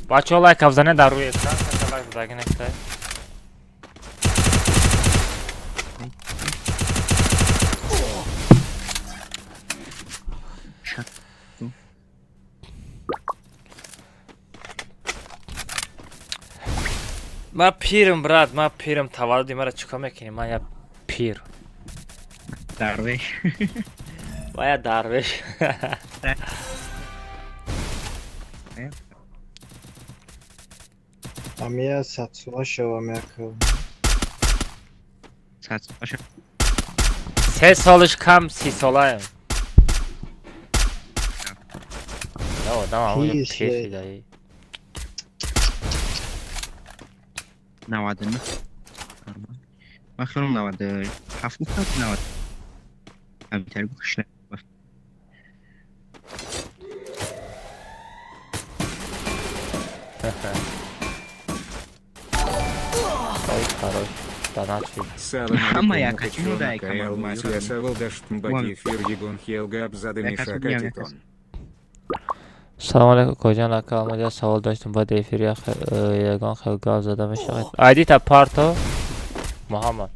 Бачо лайк авзане дар рӯи экран, лайк задаги нестай. Ма пирм, брат, ма пирм, таваллуди мара чикор мекунӣ? Ман я пир. Дарвеш. Ма я дарвеш. Амия садсола шавам як. Садсола шав. 3 солиш кам 30 солаем. Да, одам ҳамон пир шидаи. 99. Ман хелом 97 гуфтам, 90. Ҳамитар гуфт. Салам алейкум, Кайл Масия Салом алейкум, коҷан ака, омада савол доштам, баъд эфир ягон хел гап зада мешавад. Айдита парто Муҳаммад.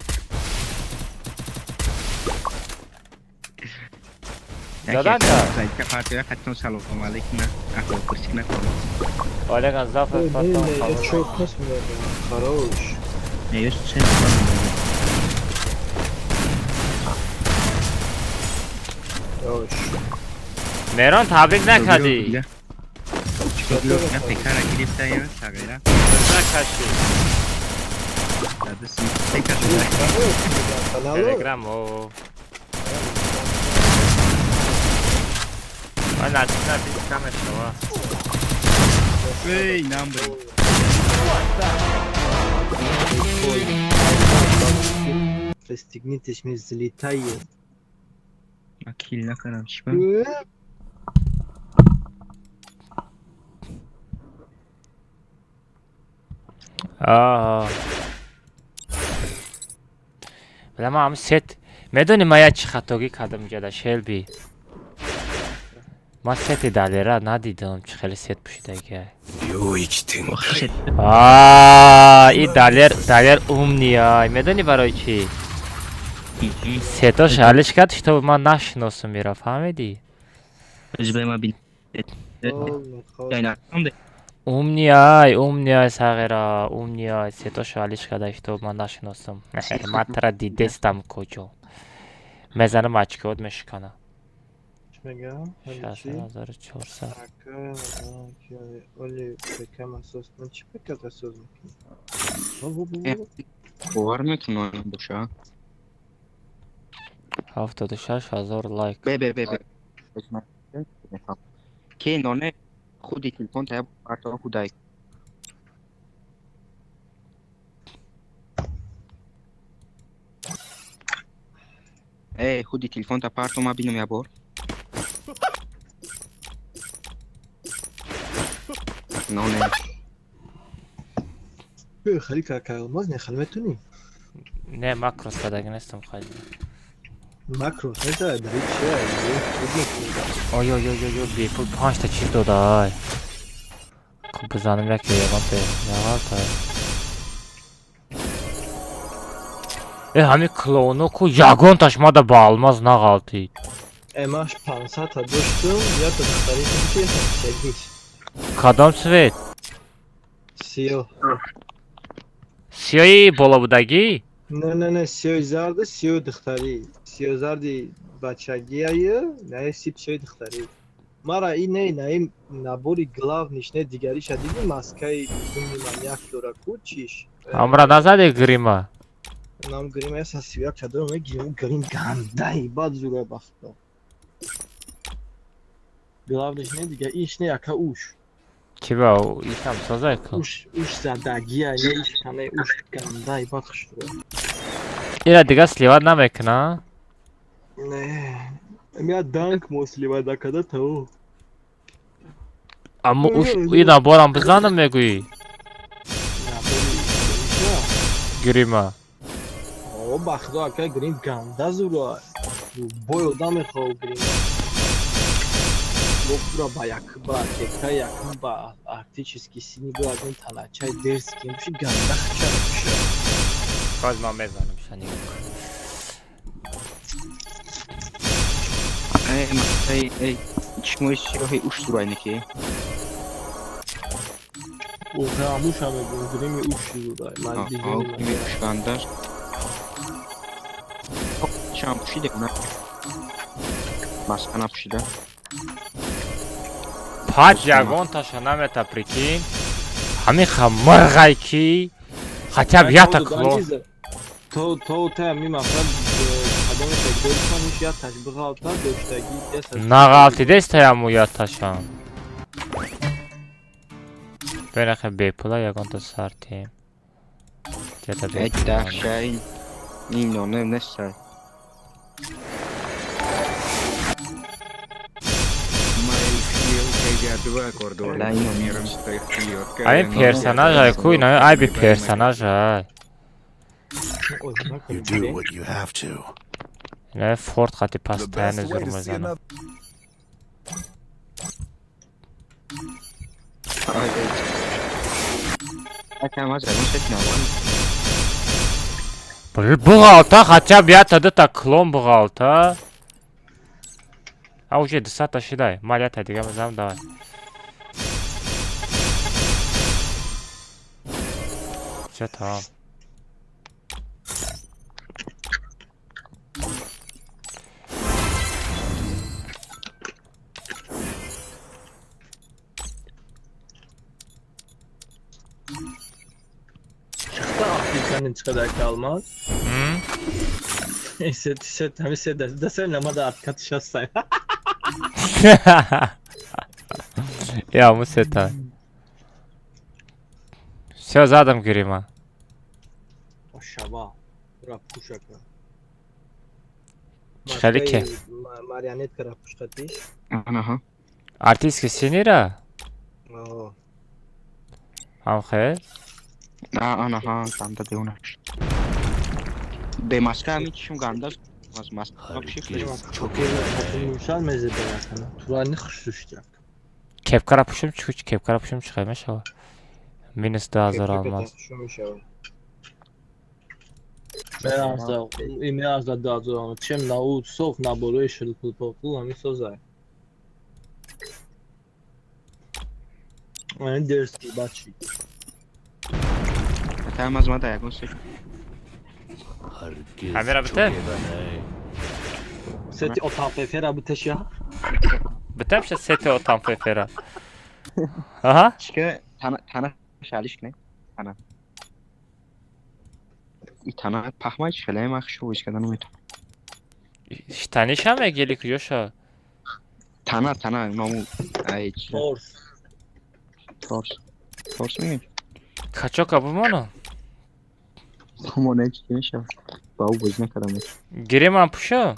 Задан та? Парто я хаттон салом алейкум, ахвол пурсик накунам. Алейкум зафар парто. Чо кас меояд? Хорош. Не, ёс чен. Хорош. Меҳрон табрик накардӣ. Телеграм о. Ман наздик наздик кам мешава. Эй, намбри. Пристегнитесь, мы взлетаем. Акил накардам чӣ ба? Вале ман ҳам сет медонӣ ман як чӣ хатогӣ кардам ҷада Шелби. Ман сети Далера надидам чӣ хеле сет пӯшидагия. И Далер, Далер умния. Медонӣ барои чӣ? Сетош ҳаллиш кард, чтобы ман нашиносам мера, фаҳмидӣ? Умнияй, умнияй, сағира, умнияй. Сетош ҳаллиш карда, чтобы ман нашиносам. Ман тара дидестам куҷо. Мезанам очкиот мешикана. Мегам? 6400. Оли пекам асос. Ман чӣ пекат асос мекунам? Бовар мекунам боша. 76 000 лайк. Бе бе бе бе. Ки ноне Худи телефон та парто худай. Эй, худи телефон та парто ма бинам я бор. Но не. Хали кака алмаз не хали метуни? Не, макрос кадаги нестам хали. Макрос не та дари чия? Ой ой ой ой, бепул 5 та чиз дода ай. Хуб бизанам яке ягон те. Ягалта. Э ҳами клоуно ку ягонташ мада ба алмаз нағалтид. Э маш 500 та доштум, я та духтари чи я Кадом цвет? Сиё. Сиёи болобудагӣ? Не, не, не, сиёи зарди, сиёи духтарӣ. Сиё зарди бачагиае, не сип сиёи духтарӣ. Мара и не, на им набори главниш, не дигариша диди маскаи безумный маньяк дора ку чиш. Амра назади грима. Нам грима яса сиёк чадор мегирим, грим гандаи бад зура бахто. Главниш не дига иш не яка уш. Чиба ишам созай ку? Уш уш задагия, не иш кане уш гандаи бад хушро. Ира дига сливат намекуна? Не. Я данк мо сливат накада то. Аммо уш и наборам бизанам мегӯӣ? Грима. О, ба худо ака грим ганда зура. Бой одам мехоҳ грима. Бо ба як ба кепка як ба арктический синий бо ягон таначаи дерзкий пуши ганда хча мепуша. Боз ман мезанам шани. Эй, эй, эй, чишмои сиёҳи уш зурайнеки? Охе амуша мегӯм, грими уш зурай. Ман дигар грими уш гандаш. Чам пушида на? Маска напушида. Паҷ ягонташа намета, прикинь. Ҳамин мырғай ки хотя б ята клон. То то та ми мақсад кадомеш дорисониш яташ биғалта доштагӣ нағалтидестаяму яташам. Бенахе бепула ягонта сартем. Ята бепула. Ин не нестай. Ай персонаж ай ку ина ай би персонаж ай. Ина форт хати пастаяны зур мезанам. Буғалта хотя б ята дута клон буғалта. А уже 200 шидай. Мал ята дига мезанам давай. Всё там. Çıktı Afrika'nın çıkacak kalmaz. Set set hemi set desen lama da arka tişasay. Я му сета. Всё задам грима. Шаба. Ра пушака. Хали ке? Марионетка ра пушкати. Аха. Артистки синира? О. Ам хел? Аха, ганда деунаш. Бе маска ами чишм ганда аз маска пуши. Чокер мезе беракана. Турани хушуштак. Кепкара пушим чуч, кепкара пушим чӣ мешава? Минус 2000 алмаз. Меразда, имеазда 2000. Чем на у сов на болои шилпул ами созай. Ан дерски бачи. Там аз мада ягон се. Ҳамира бите? Сети отам фефера битеша. Битемша сети отам фефера. Аҳа. Чика тана тана шалиш не? Тана. И тана пахмай шалай махшу виш кадан метон. Штаниша мегели куҷоша? Тана тана ному ай чи. Форс. Торс. Торс мегӯем? Качока бимонам? Бимона, ҳеҷ чӣ мешавад. Ба ӯ бозӣ накардам. Гиремам пуша?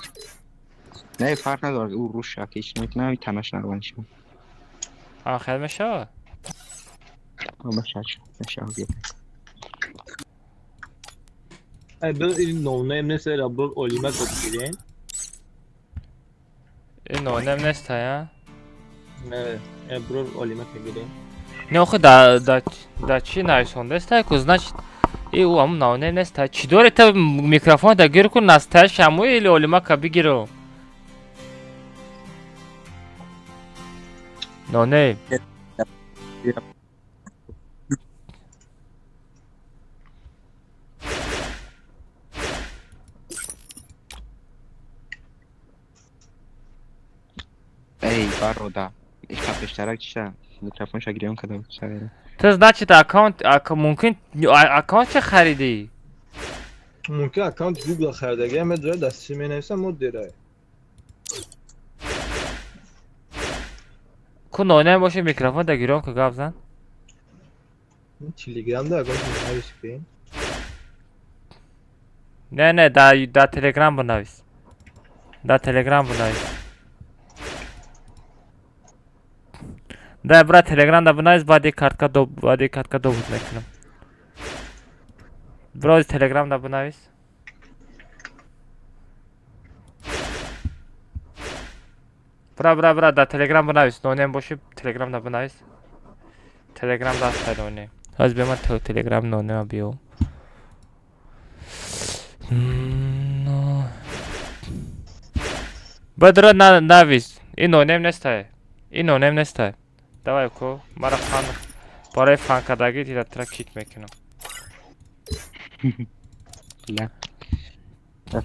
Не, фарқ надорад, ӯ руш шавад, ҳеҷ намекунам, танаш нормал шавад. А, хел мешавад? Мешавад, мешавад. Ай, бил ин ноунейм нест, эй рабб олима код гирем. Ин ноунейм нест, ая? Не, эй бро олима ка гирем. Не, охи да чӣ нависондаст, ай ку, значит, и ӯ ҳамун ноунейм нест, ай. Чӣ дори та микрофон да гир кун, настаяш ҳаму или олима ка бигиру? Ноунейм. Эй, барода, иқа пештарак чиша? Микрофонша гирён кардам, савера. Ту значит аккаунт, мумкин аккаунт чӣ харидӣ? Мумкин аккаунт Google харидаги, ҳама дора дастчи менависам, мо дерай. Ку ноунейм боше микрофон да гирён ку гап зан. Телеграм да аккаунт навис кун. Не, не, да Телеграм бинавис. Да Телеграм бинавис. Да, брат, Телеграм да бинавис, баъди картка до баъди картка добуд мекунам. Бро, Телеграм да бинавис. Бра, бра, бра, да Телеграм бинавис. Ноунейм боши, Телеграм да бинавис. Телеграм да аста ноунейм. Ҳозир бия ман Телеграм ноунейма биём. Бадро навис. Ин ноунейм нестай. Ин ноунейм нестай. Давай ку, мара фан барои фан кардагӣ тира тира кик мекунам.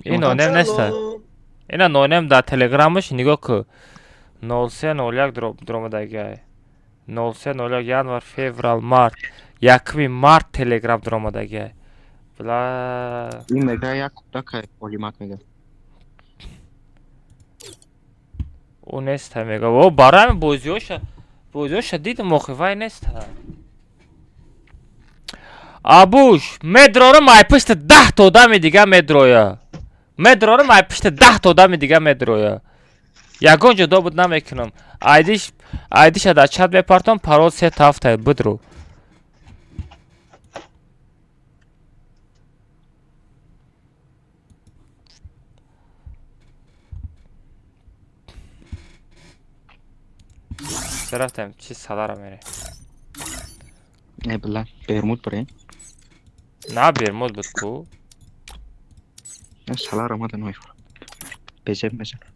Ин ноунейм нестай. Ина ноунейм дар Телеграмаш нигоҳ ку. 0301 дуромадагиай. 0301 январ, феврал, март. 1 март Телеграм дуромадагиай. Бла. Ин мега як кӯдак олимак мега. Ӯ нестай мега. О, барои ҳамин бозиҳоша дидам, охи вай нестай. Абуш, медрорам ай пушти 10 та одами дига медроя. Медрорам ай пушти 10 та одами дига медроя. Ягон ҷо добуд намекунам. Айдиш, айдиша дар чат мепартом, парол 3 та 7 бидро. Рафтем, чи салара мере? Не, била, Бермуд бирем. На, Бермуд буд ку. Не, салара омада намефурам. Безеб мезанам.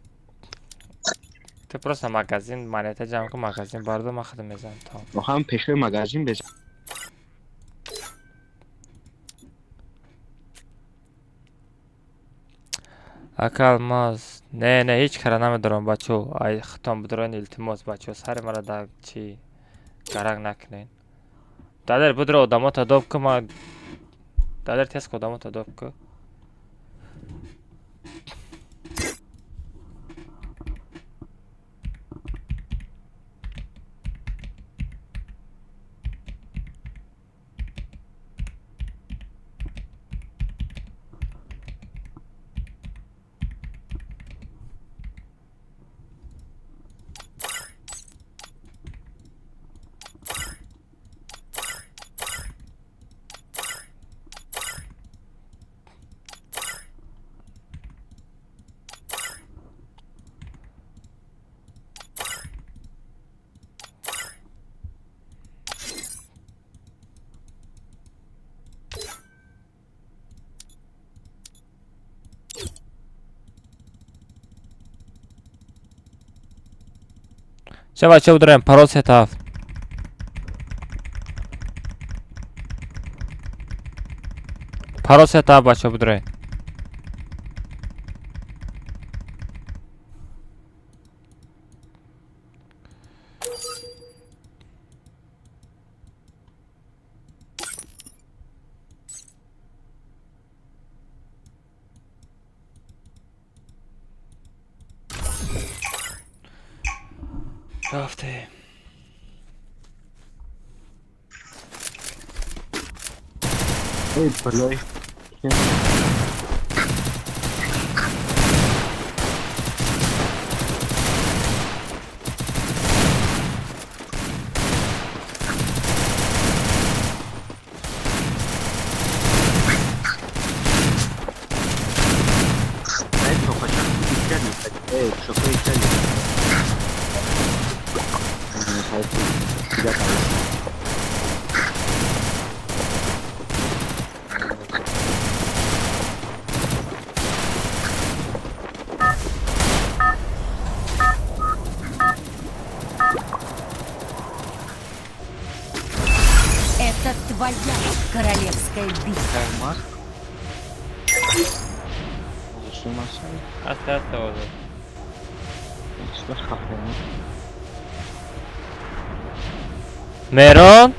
Ту просто магазин монета ҷамъ кун, магазин бардор, ман худам мезанам тамом. Охам пешои магазин безан. Ака Алмаз, не, не, ҳеҷ кара намедорам бачо. Ай хитом бидорен илтимос бачо, сари мара да чи гаранг накунен. Дадер бидро одамота доб ку, ма дадер тез ку одамота доб ку. Ча бача бидорем, парол 3 та 7. Парол 3 та 7 бача бидорем. Рафтем. Эй, блядь. Это твоя королевская битва. Мерон?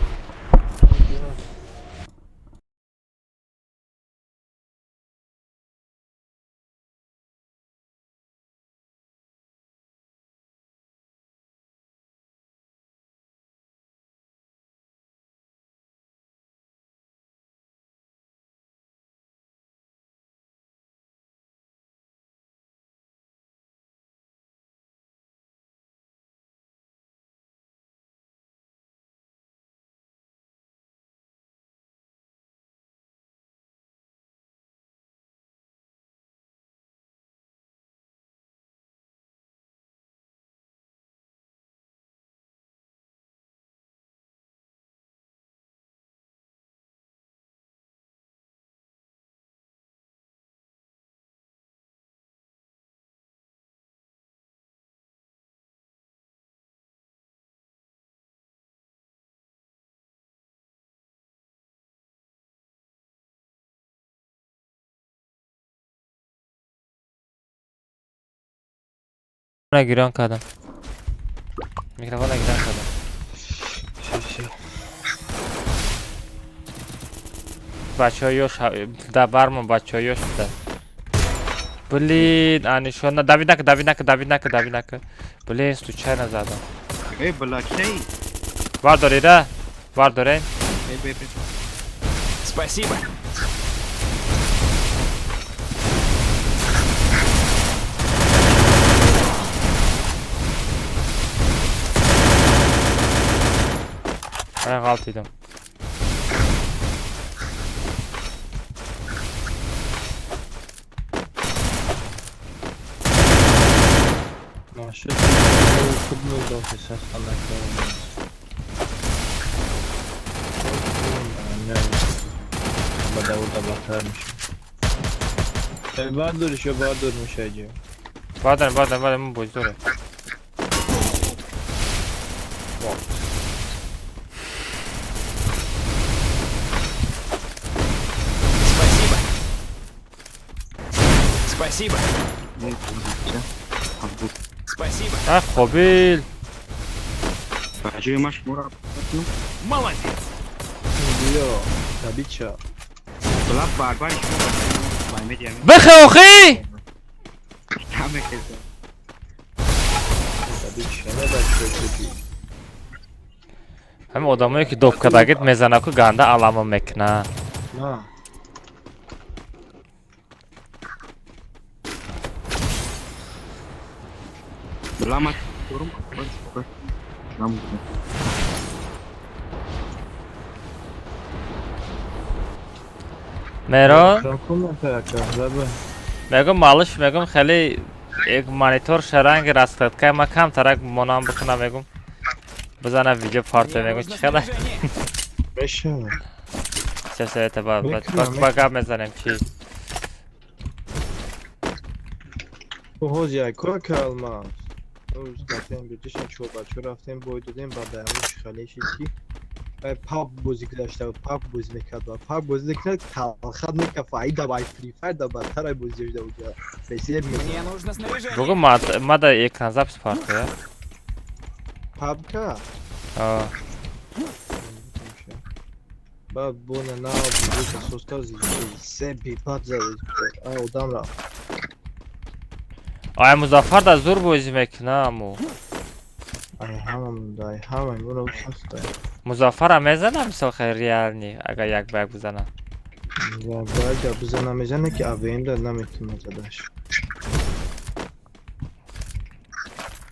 Гирён кардам. Микрофона гирён кардам. Бачаҳо ёш да бармон, бачаҳо ёш да. Блин, анишона давид нака, давид нака, давид нака, давид нака. Блин, случайно задам. Эй, блядь. Вардори да? Вардорен. Спасибо. Ман ғалтидам. Баъдан, баъдан, баъдан ман боз дорем. Спасибо. Спасибо. Ах, қобил. Молодец. Бихе охи! Ҳамин одамое ки доб кардагит мезанаку ганда алама мекуна. Мерон? Мегум малыш, мегум хеле як монитор шаранги раскладкаи ма камтарак монам бикунам, мегум. Бизана видео парто, мегум чи хеле? Се се это ба гап мезанем чи? Ҳози як калма. Рафтем бирдишем чор бачо рафтем бой додем ба даямон хеле шид ки паб бозӣ гузашта паб бозӣ мекард ва паб бозӣ мекард талхат мекард ай да бай фри файр да бадтар ай бозӣ шуда буд. Бугу ма да экран запись парто. Пабка? А. Ба бона на бозӣ соска се бипад зад ай одам рафт. Ай Музаффар да зур бозӣ мекунам аму. Ай ҳамам дай ҳамам уро сахт. Музаффара мезанам мисол хеле реални агар як ба як бизанам. Бояд гап бизанам, мезане ки АВМ да наметунад задаш.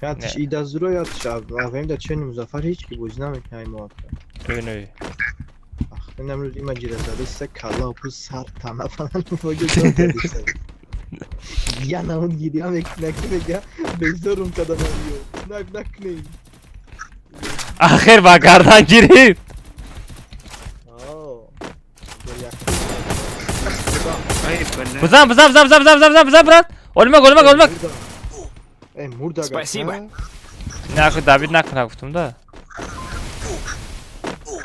Ятиш и дазуро ятиш АВМ да чени Музаффар ҳеҷ ки бозӣ намекунад ай моатра. Эй. Ах, намрӯз има ҷира зада са калла пу сар тана фалан воҷа ҷон. Я наун гиря мекунад ки мега безорум кадам ё. Нак накунем. Ахир ба гардан гирифт. Бизан, бизан, бизан, бизан, бизан, бизан, бизан, брат. Олмак, олмак, олмак. Эй, мурда. Спасибо. Не, ахи Давид накуна гуфтум да.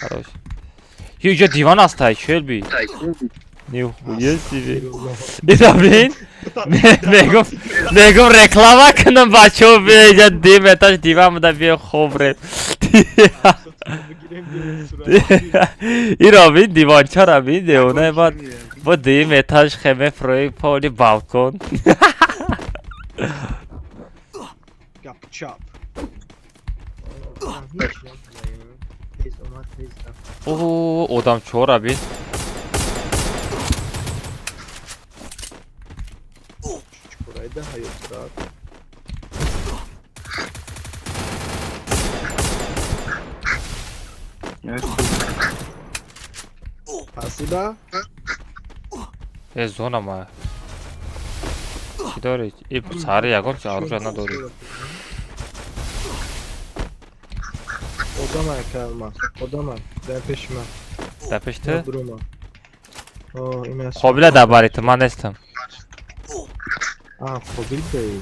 Хорош. Ё, диван аст, Шелби. Нихуя себе. Бин? Мегум реклама кунам бачаҳо биёед дим этаж диван буда биё хобре. Иро бин диванчара бин девона бад бо дим этаж хеме фрои поли балкон. Гапчап. О, одам чора бин. Спасибо. Э, зона моя. Чӣ дорӣ? И сари ягон чи оружие надорӣ. Одама калма. Одама. Дар пеши ман. Дар пеши ту? Қобила дар бари ту, ман нестам. А, қобил дай.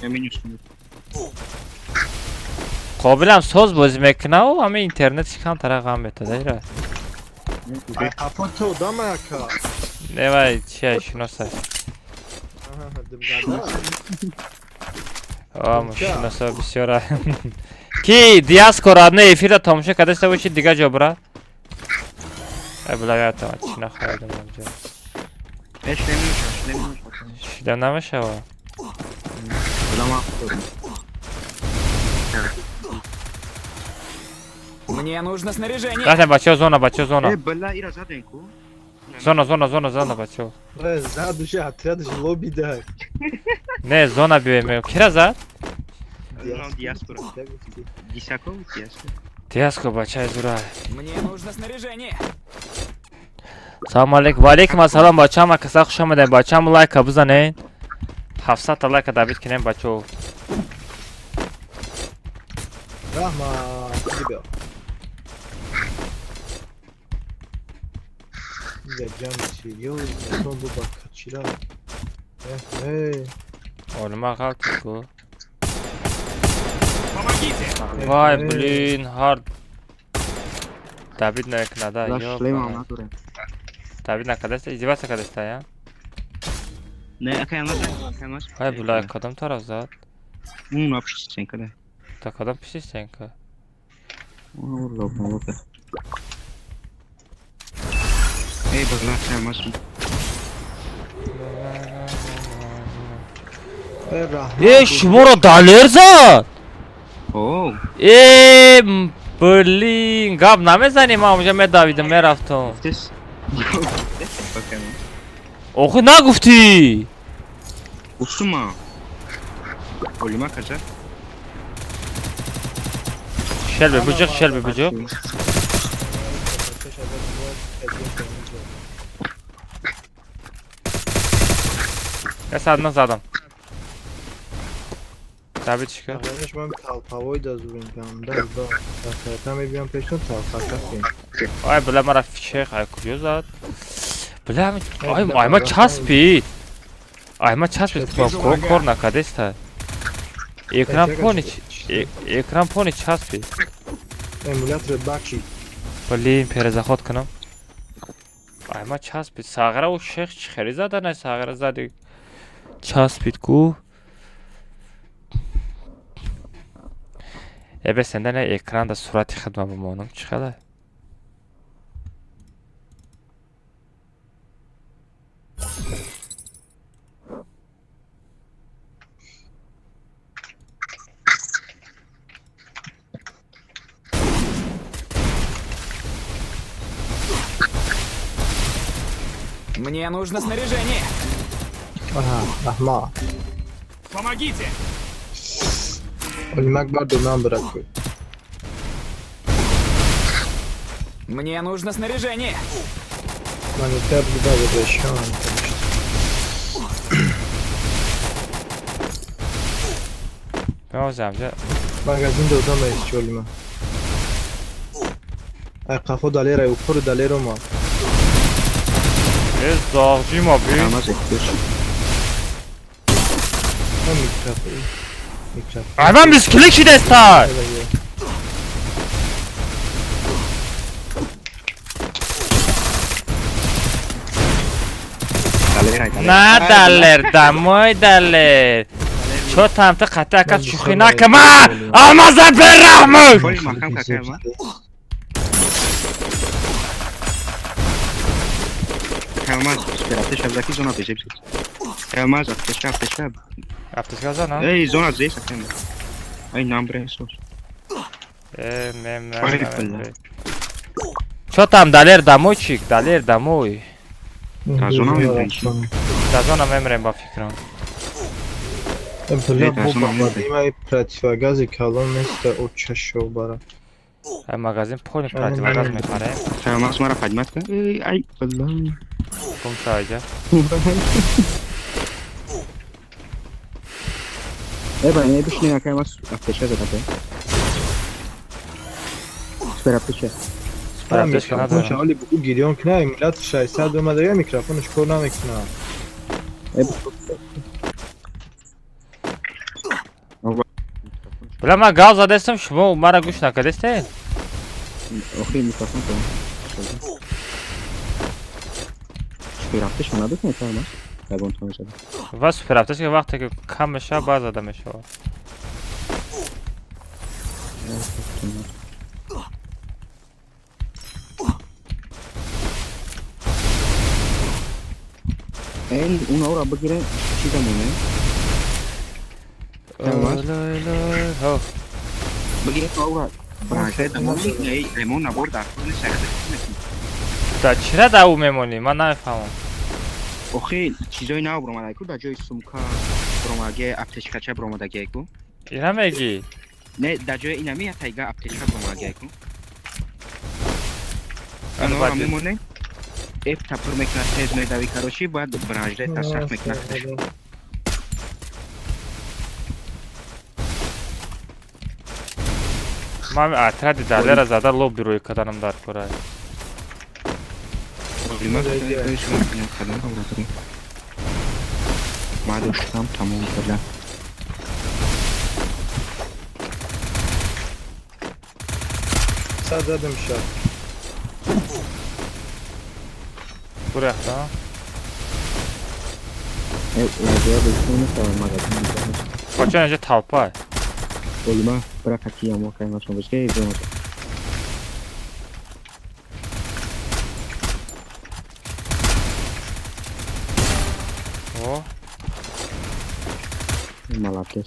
Қобилам соз бозӣ мекунав, ҳама интернетш камтара ғам метода ира. Ай, қафо ту одама яка. Не вай, чи шиноса. А, шиноса бисёра. Ки диаспора одна эфира тамошо кардаста боши дигар ҷо бра. Ай била ята, чи нахоҳадам онҷо. Шида намешава. Мне нужно снаряжение. Рафтем бачаҳо зона, бачаҳо зона. Э, била ира заден ку? Зона, зона, зона, зона бачаҳо. Зад уже отрядш лоби да. Не, зона биёем. Кира зад? Диаспора. Дисаков, диаспора. Диаско бачаи зура. Мне нужно снаряжение. Салом алейкум. Ва алейкум ассалом бачаам, акаса хуш омадед. Бачаам лайка бизанед. 700 та лайка добит кунем бачаҳо. Раҳмат, бибё. Я ҷамъ ё, сон бу бакачира. Э, Олма ғалт ку. Помогите! Вай, блин, ҳар Давид накунада, ё. Давид накадаста, издеваться кадаста, я? Не, акай алмаз, акай алмаз. Вай, бля, кадом тараф зад? Ну, пиши стенка, да. Так, кадом пиши стенка? Лоб, лоб. Эй, бля, акай алмаз. Э, шуморо далер зад! О! Э, блин, гап намезанӣ, ман онҷа медавидам, мерафтам. Охи нагуфтӣ! Гуфтум ман. Олима каҷа? Шелби буҷуқ, шелби буҷуқ. Я садна задам. Давид чӣ кард? Ман талпавой дазурим ганда да. Та мебиям пешон талпака. Ай бля, мара фишех, ай куҷо зад? Бля, ай ай ма часпид. Ай ма часпид, кор кор накадеста. Экран пони, экран пони часпид. Эмулятор бакшид. Блин, перезаход кунам. Ай ма часпид. Сағра у шех чӣ хеле зада на сағра зади. Часпид ку. Э бесенда на экран да сурати хидма бимонам чӣ хеле? Мне нужно снаряжение. Аҳа, аҳмақ. Помогите! Олимак бардор, нам бираку. Мне нужно снаряжение. Монитор буда решен. Магазин додам ес чолима. Ай қафо далера упор далеро ма. Э зағҷи ма би. Ай ман мискилик шидестай. На далер, домой далер. Чо там ты қата кат шӯхӣ накама? Алмаза бераҳмук. Алмаз, аптечка заки зона бежит. Алмаз, аптечка, аптечка. Аптечка зона? Эй, зона здесь, аптечка. Ай, нам бресос. Мем. Чо там далер домойчик, далер домой. Да зона мемрем. Да зона мемрем ба фикрам. Бля, боба, имай противогази калон неста очашо бара. Ай магазин полный противогаз мехарем. Алмаз мара поднимать. Эй, ай, бля. Гум шайҷа. Э, ба, не бишни, акай мас аптечка зада бе. Супер аптечка. Супер аптечка надорам. Оли бугу гирён кина, миллат 600 омада, я микрофонш кор намекунад. Бля, ман гав задестам, шумо мара гӯш накардестед? Охи микрофон кор. Супер аптечка надорам, Алмаз. Ягон тон зада. Ва супер аптечка вақте ки кам мешавад, баъд зада мешавад. Эн, унаро бигирем, чиза монем? Алмаз. Бигирем аура. Браже дамони, эй, ремон набор дар кор нест, Да чира да ӯ мемонӣ? Ман намефаҳмам. Охи, чизои нав баромадаку, дар ҷои сумка баромадаги, аптечкача баромадагику. Ина мегӣ? Не, дар ҷои инами тайга аптечка баромадагику. Анора мемонем. Эф тапур мекунад, тез медави, короче, баъд бражде та сахт мекунад. Ман отряди далера зада лобби рӯй каданам дар кора. Ма доштам тамом бля. Сад задам шад. Буряхта. Э, магазин. Бача инҷа толпа. Олима, бра какие мо кай машон бошке, зона. О. Молодец.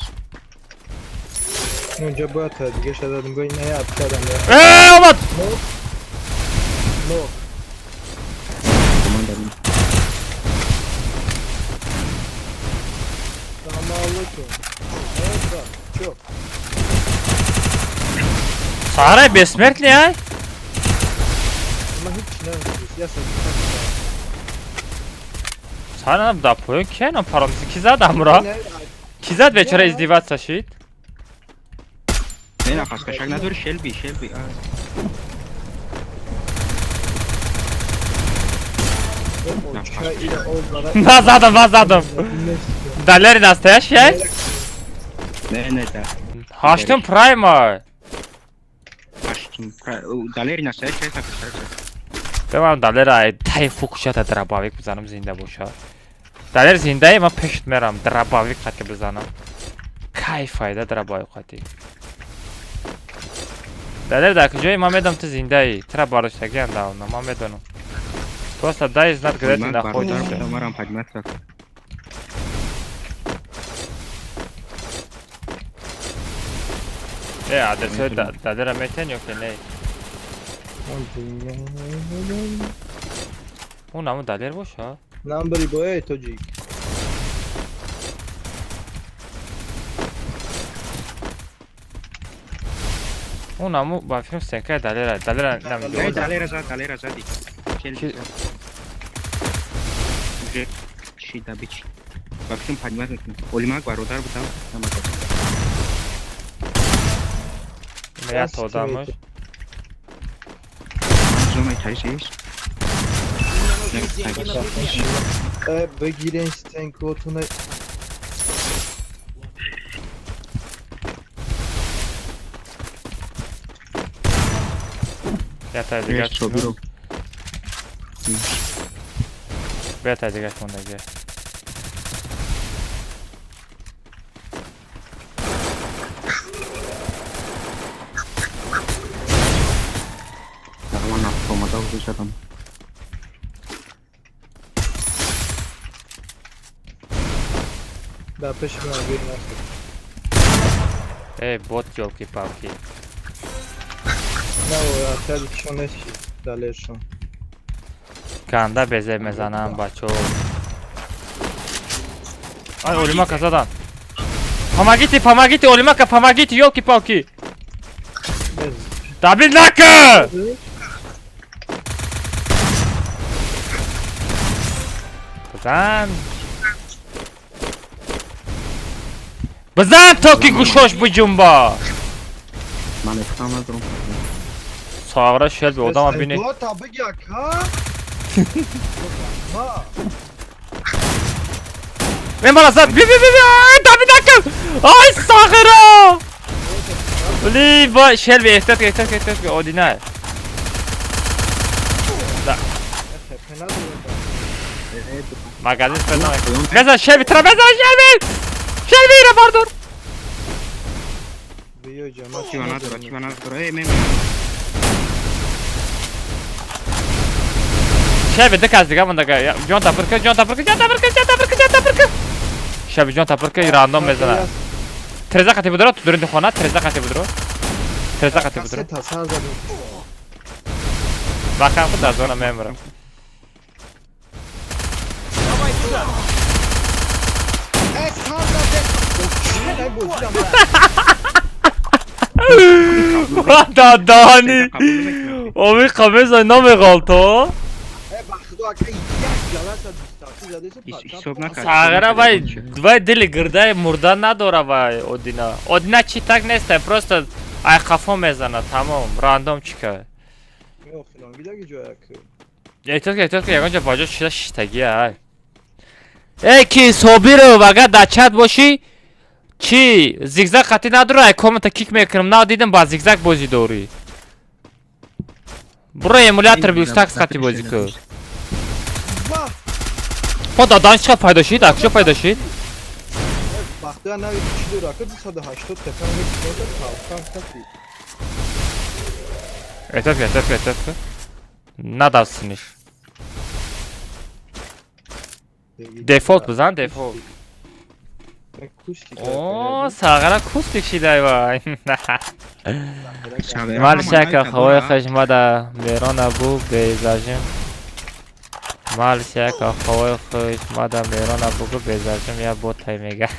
Унҷа бояд та дига шададам, гӯй не аптадам. Э, омад! Но. Команда. Салам алейкум. Э, чё? Сарай бессмертный, ай? Ма ҳеч намедонам. Я Сарам да поён кенам паромси ки зад амра? Ки зад бечора издеваться шид? Не нафас кашак надори, шелби, шелби. На задам, на задам. Далери настоящий, ай? Не, не, да. Ҳаштум прайм, ай. Ҳаштум прайм. Далери настоящий, ай, так. Беман далера ай тай фукшата дробовик бизанам зинда бошад. Далер зиндаи ман пешт мерам дробовик қати бизанам. Кайф файда дробовик қати. Далер дар куҷои ман медонам ту зиндаӣ. Тура бардоштагиам давно ман медонам. Просто дай знать, где ты находишься. Э, адресои далера метен ё ки не? Он ҳамун Далер боша? Намбари боя тоҷик. Он ҳамун ба филм стенкаи Далера. Далера намедонам. Далера зад, Далера зади. Уже шида бич. Ба филм поднимать мекунам. Олимак бародар будам, намагад. Я то одамаш. Зона тайсис. Бигирен стенкотуна. Я дигар Бета дигар мондаги. Нормально, помадал задам. Да, пеши ман бир нафт. Эй, бот, ёлки-палки. На, отряди кишон нест Далершон. Ганда безеб мезанам, бачо. Ай, Олимака задан. Помогите, помогите, Олимака, помогите, ёлки-палки. Да блин, нака! Базан. Базан, то ки гӯшош биҷумба. Ман эфтам надорам. Сағра шел би одама бини. Та биги ака. Мен бара зад. Би би би би. Ай, да би нака. Ай, сағра. Блин, ба шел би эҳтиёт, эҳтиёт, эҳтиёт, одина. Да. Магазин педам. Мезан шел би, тра мезан шел би. Шел би ра бардор. Чива надора. Эй, мен. Шеби диказ дига мандага. Ҷон тапирка, ҷон тапирка, ҷон тапирка, ҷон тапирка, ҷон тапирка. Шеби ҷон тапирка рандом мезана. Треза қати будро, ту дурин хона, треза қати будро. Треза қати будро. Бақам худ аз зона мемирам. Давай сюда. Да, дани. Оми қамеза намеғалто. Сағира вай, вай дили гирдаи мурда надора вай Одина. Одина чи так неста, просто ай қафо мезана, тамом, рандом чика. Эҳтиёт ки, эҳтиёт ки, ягон ҷо ба ҷо шида шиштагӣ ай. Эй ки Собиров, агар дар чат бошӣ, чи зигзаг қатӣ надора, ай комната кик мекунам, на дидам ба зигзаг бозӣ дорӣ. Буро эмулятор BlueStacks қатӣ бозӣ кун. Мо дадан чӣ пайдо шид? А куҷо пайдо шид? Бахтия нави чӣ дора? Ака 280 тефан мекунад, қалқан кати. Эҳтиёт кун, эҳтиёт кун, эҳтиёт кун. Надавсиниш. Дефолт бизан, дефолт. О, сағара кустик шидай вай. Малшака хавои хашмада мерона бу бейзажим. Малшака хавои хашмада мерона бугу бейзажим я ботай мега.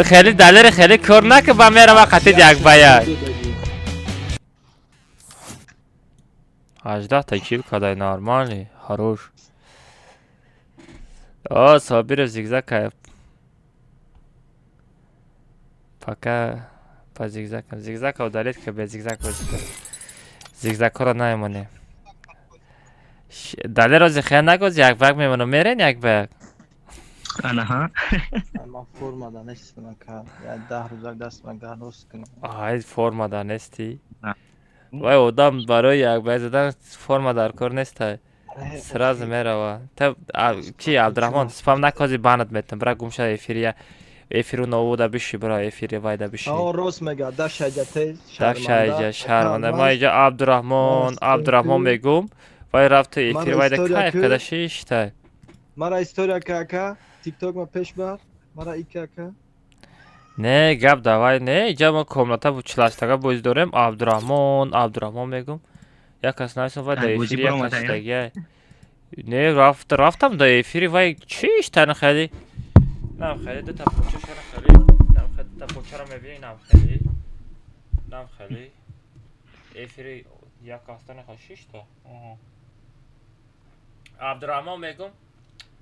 Хеле далер хеле кор нака ба мерава қатид як ба як. 18 та кил кадай нормальный, хорош. О, Собиров зигзаг кайф. Пока по зигзагам. Зигзаг удалить, ка без зигзаг бозӣ. Зигзагҳоро намемонем. Далер ози хел нагоз як ба як мемонам. Мерен як ба як. Анаҳа. Ман формада нестам ака. Я 10 рӯзак дастма гароз кунам. Ай, формада нестӣ? Вай одам барои як ба як задан форма дар кор нестай. Сразу мерава. Та чи Абдурахмон спам накози банат метам. Бра гумша эфирия. Эфиру новуда биши бра эфири вайда биши. О, рост мега, да шайҷа тез. Да шайҷа шарманда. Ма иҷа Абдурахмон, Абдурахмон мегум. Вай рафту эфир вайда кайф када шиштай. Мара история кака, TikTok ма пеш бар, мара и кака. Не, гап давай, не, иҷа мо комната бу чилаштага бозӣ дорем. Абдурахмон, Абдурахмон мегум. Як кас нависам, вай дар эфири як кас шидагиай. Не, рафт, рафтам дар эфири вай, чиш тани хеле. Нам хеле дута поча шара хеле. Нам хеле дута почаро мебини, нам хеле. Нам хеле. Эфири як кастани ха шишта. Абдурахмон мегум.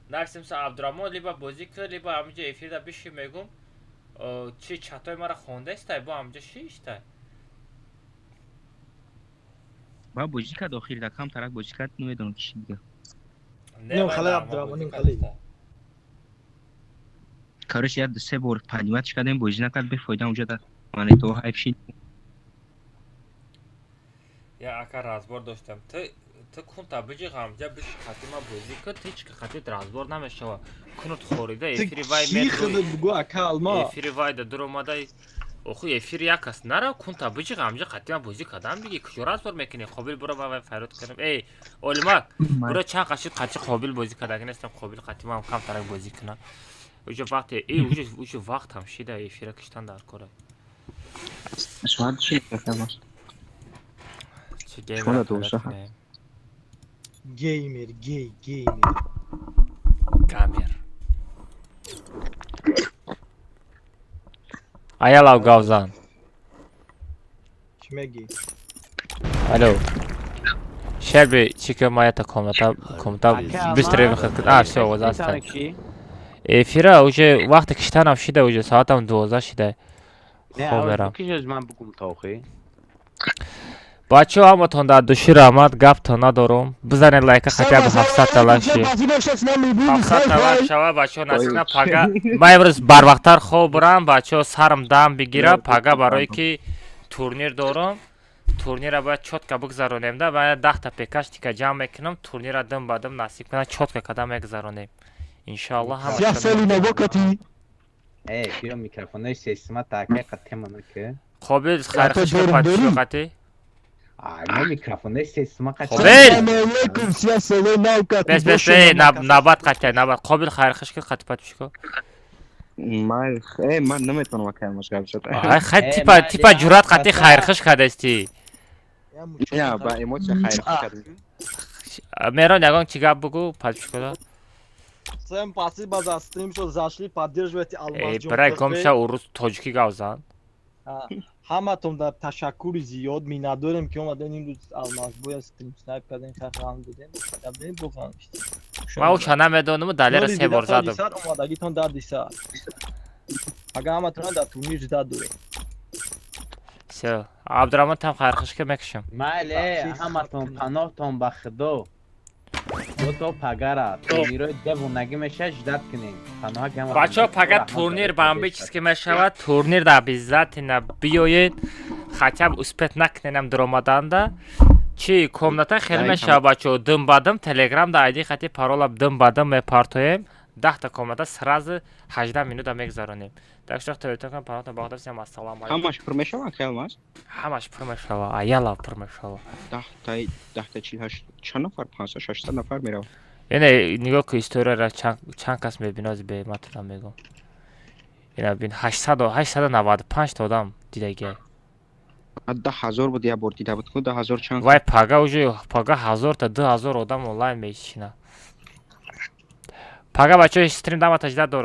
Нависимса Абдурахмон, либо бозӣ кар, либо ҳаминҷа эфирда биши, мегум. Чи чатои мара хондаистай, бо ҳаминҷа шиштай. Ба бозӣ кард охир, да кам тарак бозӣ кард, намедонам чӣ дига. Не, хали Абдурахмоним хали. Короче, як се бор поднимать кардем, бозӣ накард, бефоида унҷа да монето ҳайф шид. Я ака разбор доштам. Ту кунта биҷи ғамҷа биши, хати ма бозӣ кун, ту ҳеч хатит разбор намешава. Кунут хорида эфири вай метро. Бугу ака алма. Эфири вай да дуромадай. Охи эфири як аст нара, кунта биҷи ғамҷа хати ма бозӣ кардам биги, куҷо разбор мекунӣ? Қобил буро ва вай файрод кунам. Эй, Олимак, буро чанд қашид қати Қобил бозӣ кардаги нестам, Қобил қати ман камтарак бозӣ кунам. Уҷо вақте, эй, уҷо вақт ҳам шида эфира киштан дар кора. Соат чи Чӣ геймер, гей, геймер. Гамер. Аялав гавзан. Чӣ мегӣ? Алло. Шерби, чика моя-та комната, комната быстрее выход. А, всё, вот заставь. Эфира уже вақте киштанам шида, уже соатам 12 шида. Хоб мерам. Бачаҳо, ҳаматон дар души раҳмат, гаптон надорум. Бизанед лайка, хотя бы 700 та лайк ши. 700 та лайк шава, бачаҳо, насиб на пага. Ман имрӯз барвақттар хоб бурам, бачаҳо, сарам дам бигира, пага барое ки турнир дорум. Турнира бояд чётко бигзаронем да, бояд 10 та пекаштика ҷамъ мекунам, турнира дим ба дим насиб кунад, чётко када мегзаронем. Иншоаллоҳ ҳама. Э, биё микрофонои сесима така қатема наке. Қобил хайрхуши патишо. А, микрофонои сесима қати. Қобил! Бес, бес, набат қатя, набат. Қобил хайрхуш ки қати патишко. Ман, э, ман наметавонам акай машғал шуд. Ай, хай типа, типа ҷуръат қати хайрхуш кардасти. Я, ба эмоция хайрхуш кардам. Мерон, ягон чи гап бугу, патишко. Всем спасибо за стрим, что зашли, поддерживайте Алмаз. Эй, брай, гомша урус тоҷикӣ гавзан. Ҳаматон дар ташаккури зиёд, миннатдорем, ки омаден имрӯз Алмазбоя стрим снайп кардем, хахам дидем, дем бухан. Ман уша намедонам, далера се бор задам. Омадагитон дарди сар. Ага ҳаматона дар турнир ждать дорем. Всё, Абдураҳмон там хайрхушка мекушам. Майли, ҳаматон паноҳтон ба Худо. То пагара турнирои девонагӣ меша, ждать кунем. Бачаҳо, пага турнир бамби чиз ки мешавад, турнир да обязательно биёед, хотя бы успеть накуненам дуромаданда. Чи комната хеле мешавад, бачаҳо, дим ба дим телеграм да айди хати парола дим ба дим мепартоем. 10 та комната сразу 18 минута мегзаронем. Так что телефон паноҳтон ба Худо, всем ассалому алайкум. Ҳамаш пур мешавад, хелмас? Ҳамаш пур мешавад, аяла пур мешавад. 10 та 48 чанд нафар, 500, 600 нафар меравад. Ине нигоҳ ку историяра, чанд кас мебинад, бе матра мегӯм. Ина бин, 800 895 та одам дидагиай. 10 000 буд, як бор дида буд ку, 10 000 чанд. Вай пага уже пага 1000 та 2000 одам онлайн мешинад. Пага, бачаҳо, стрим дамата ждать дорум.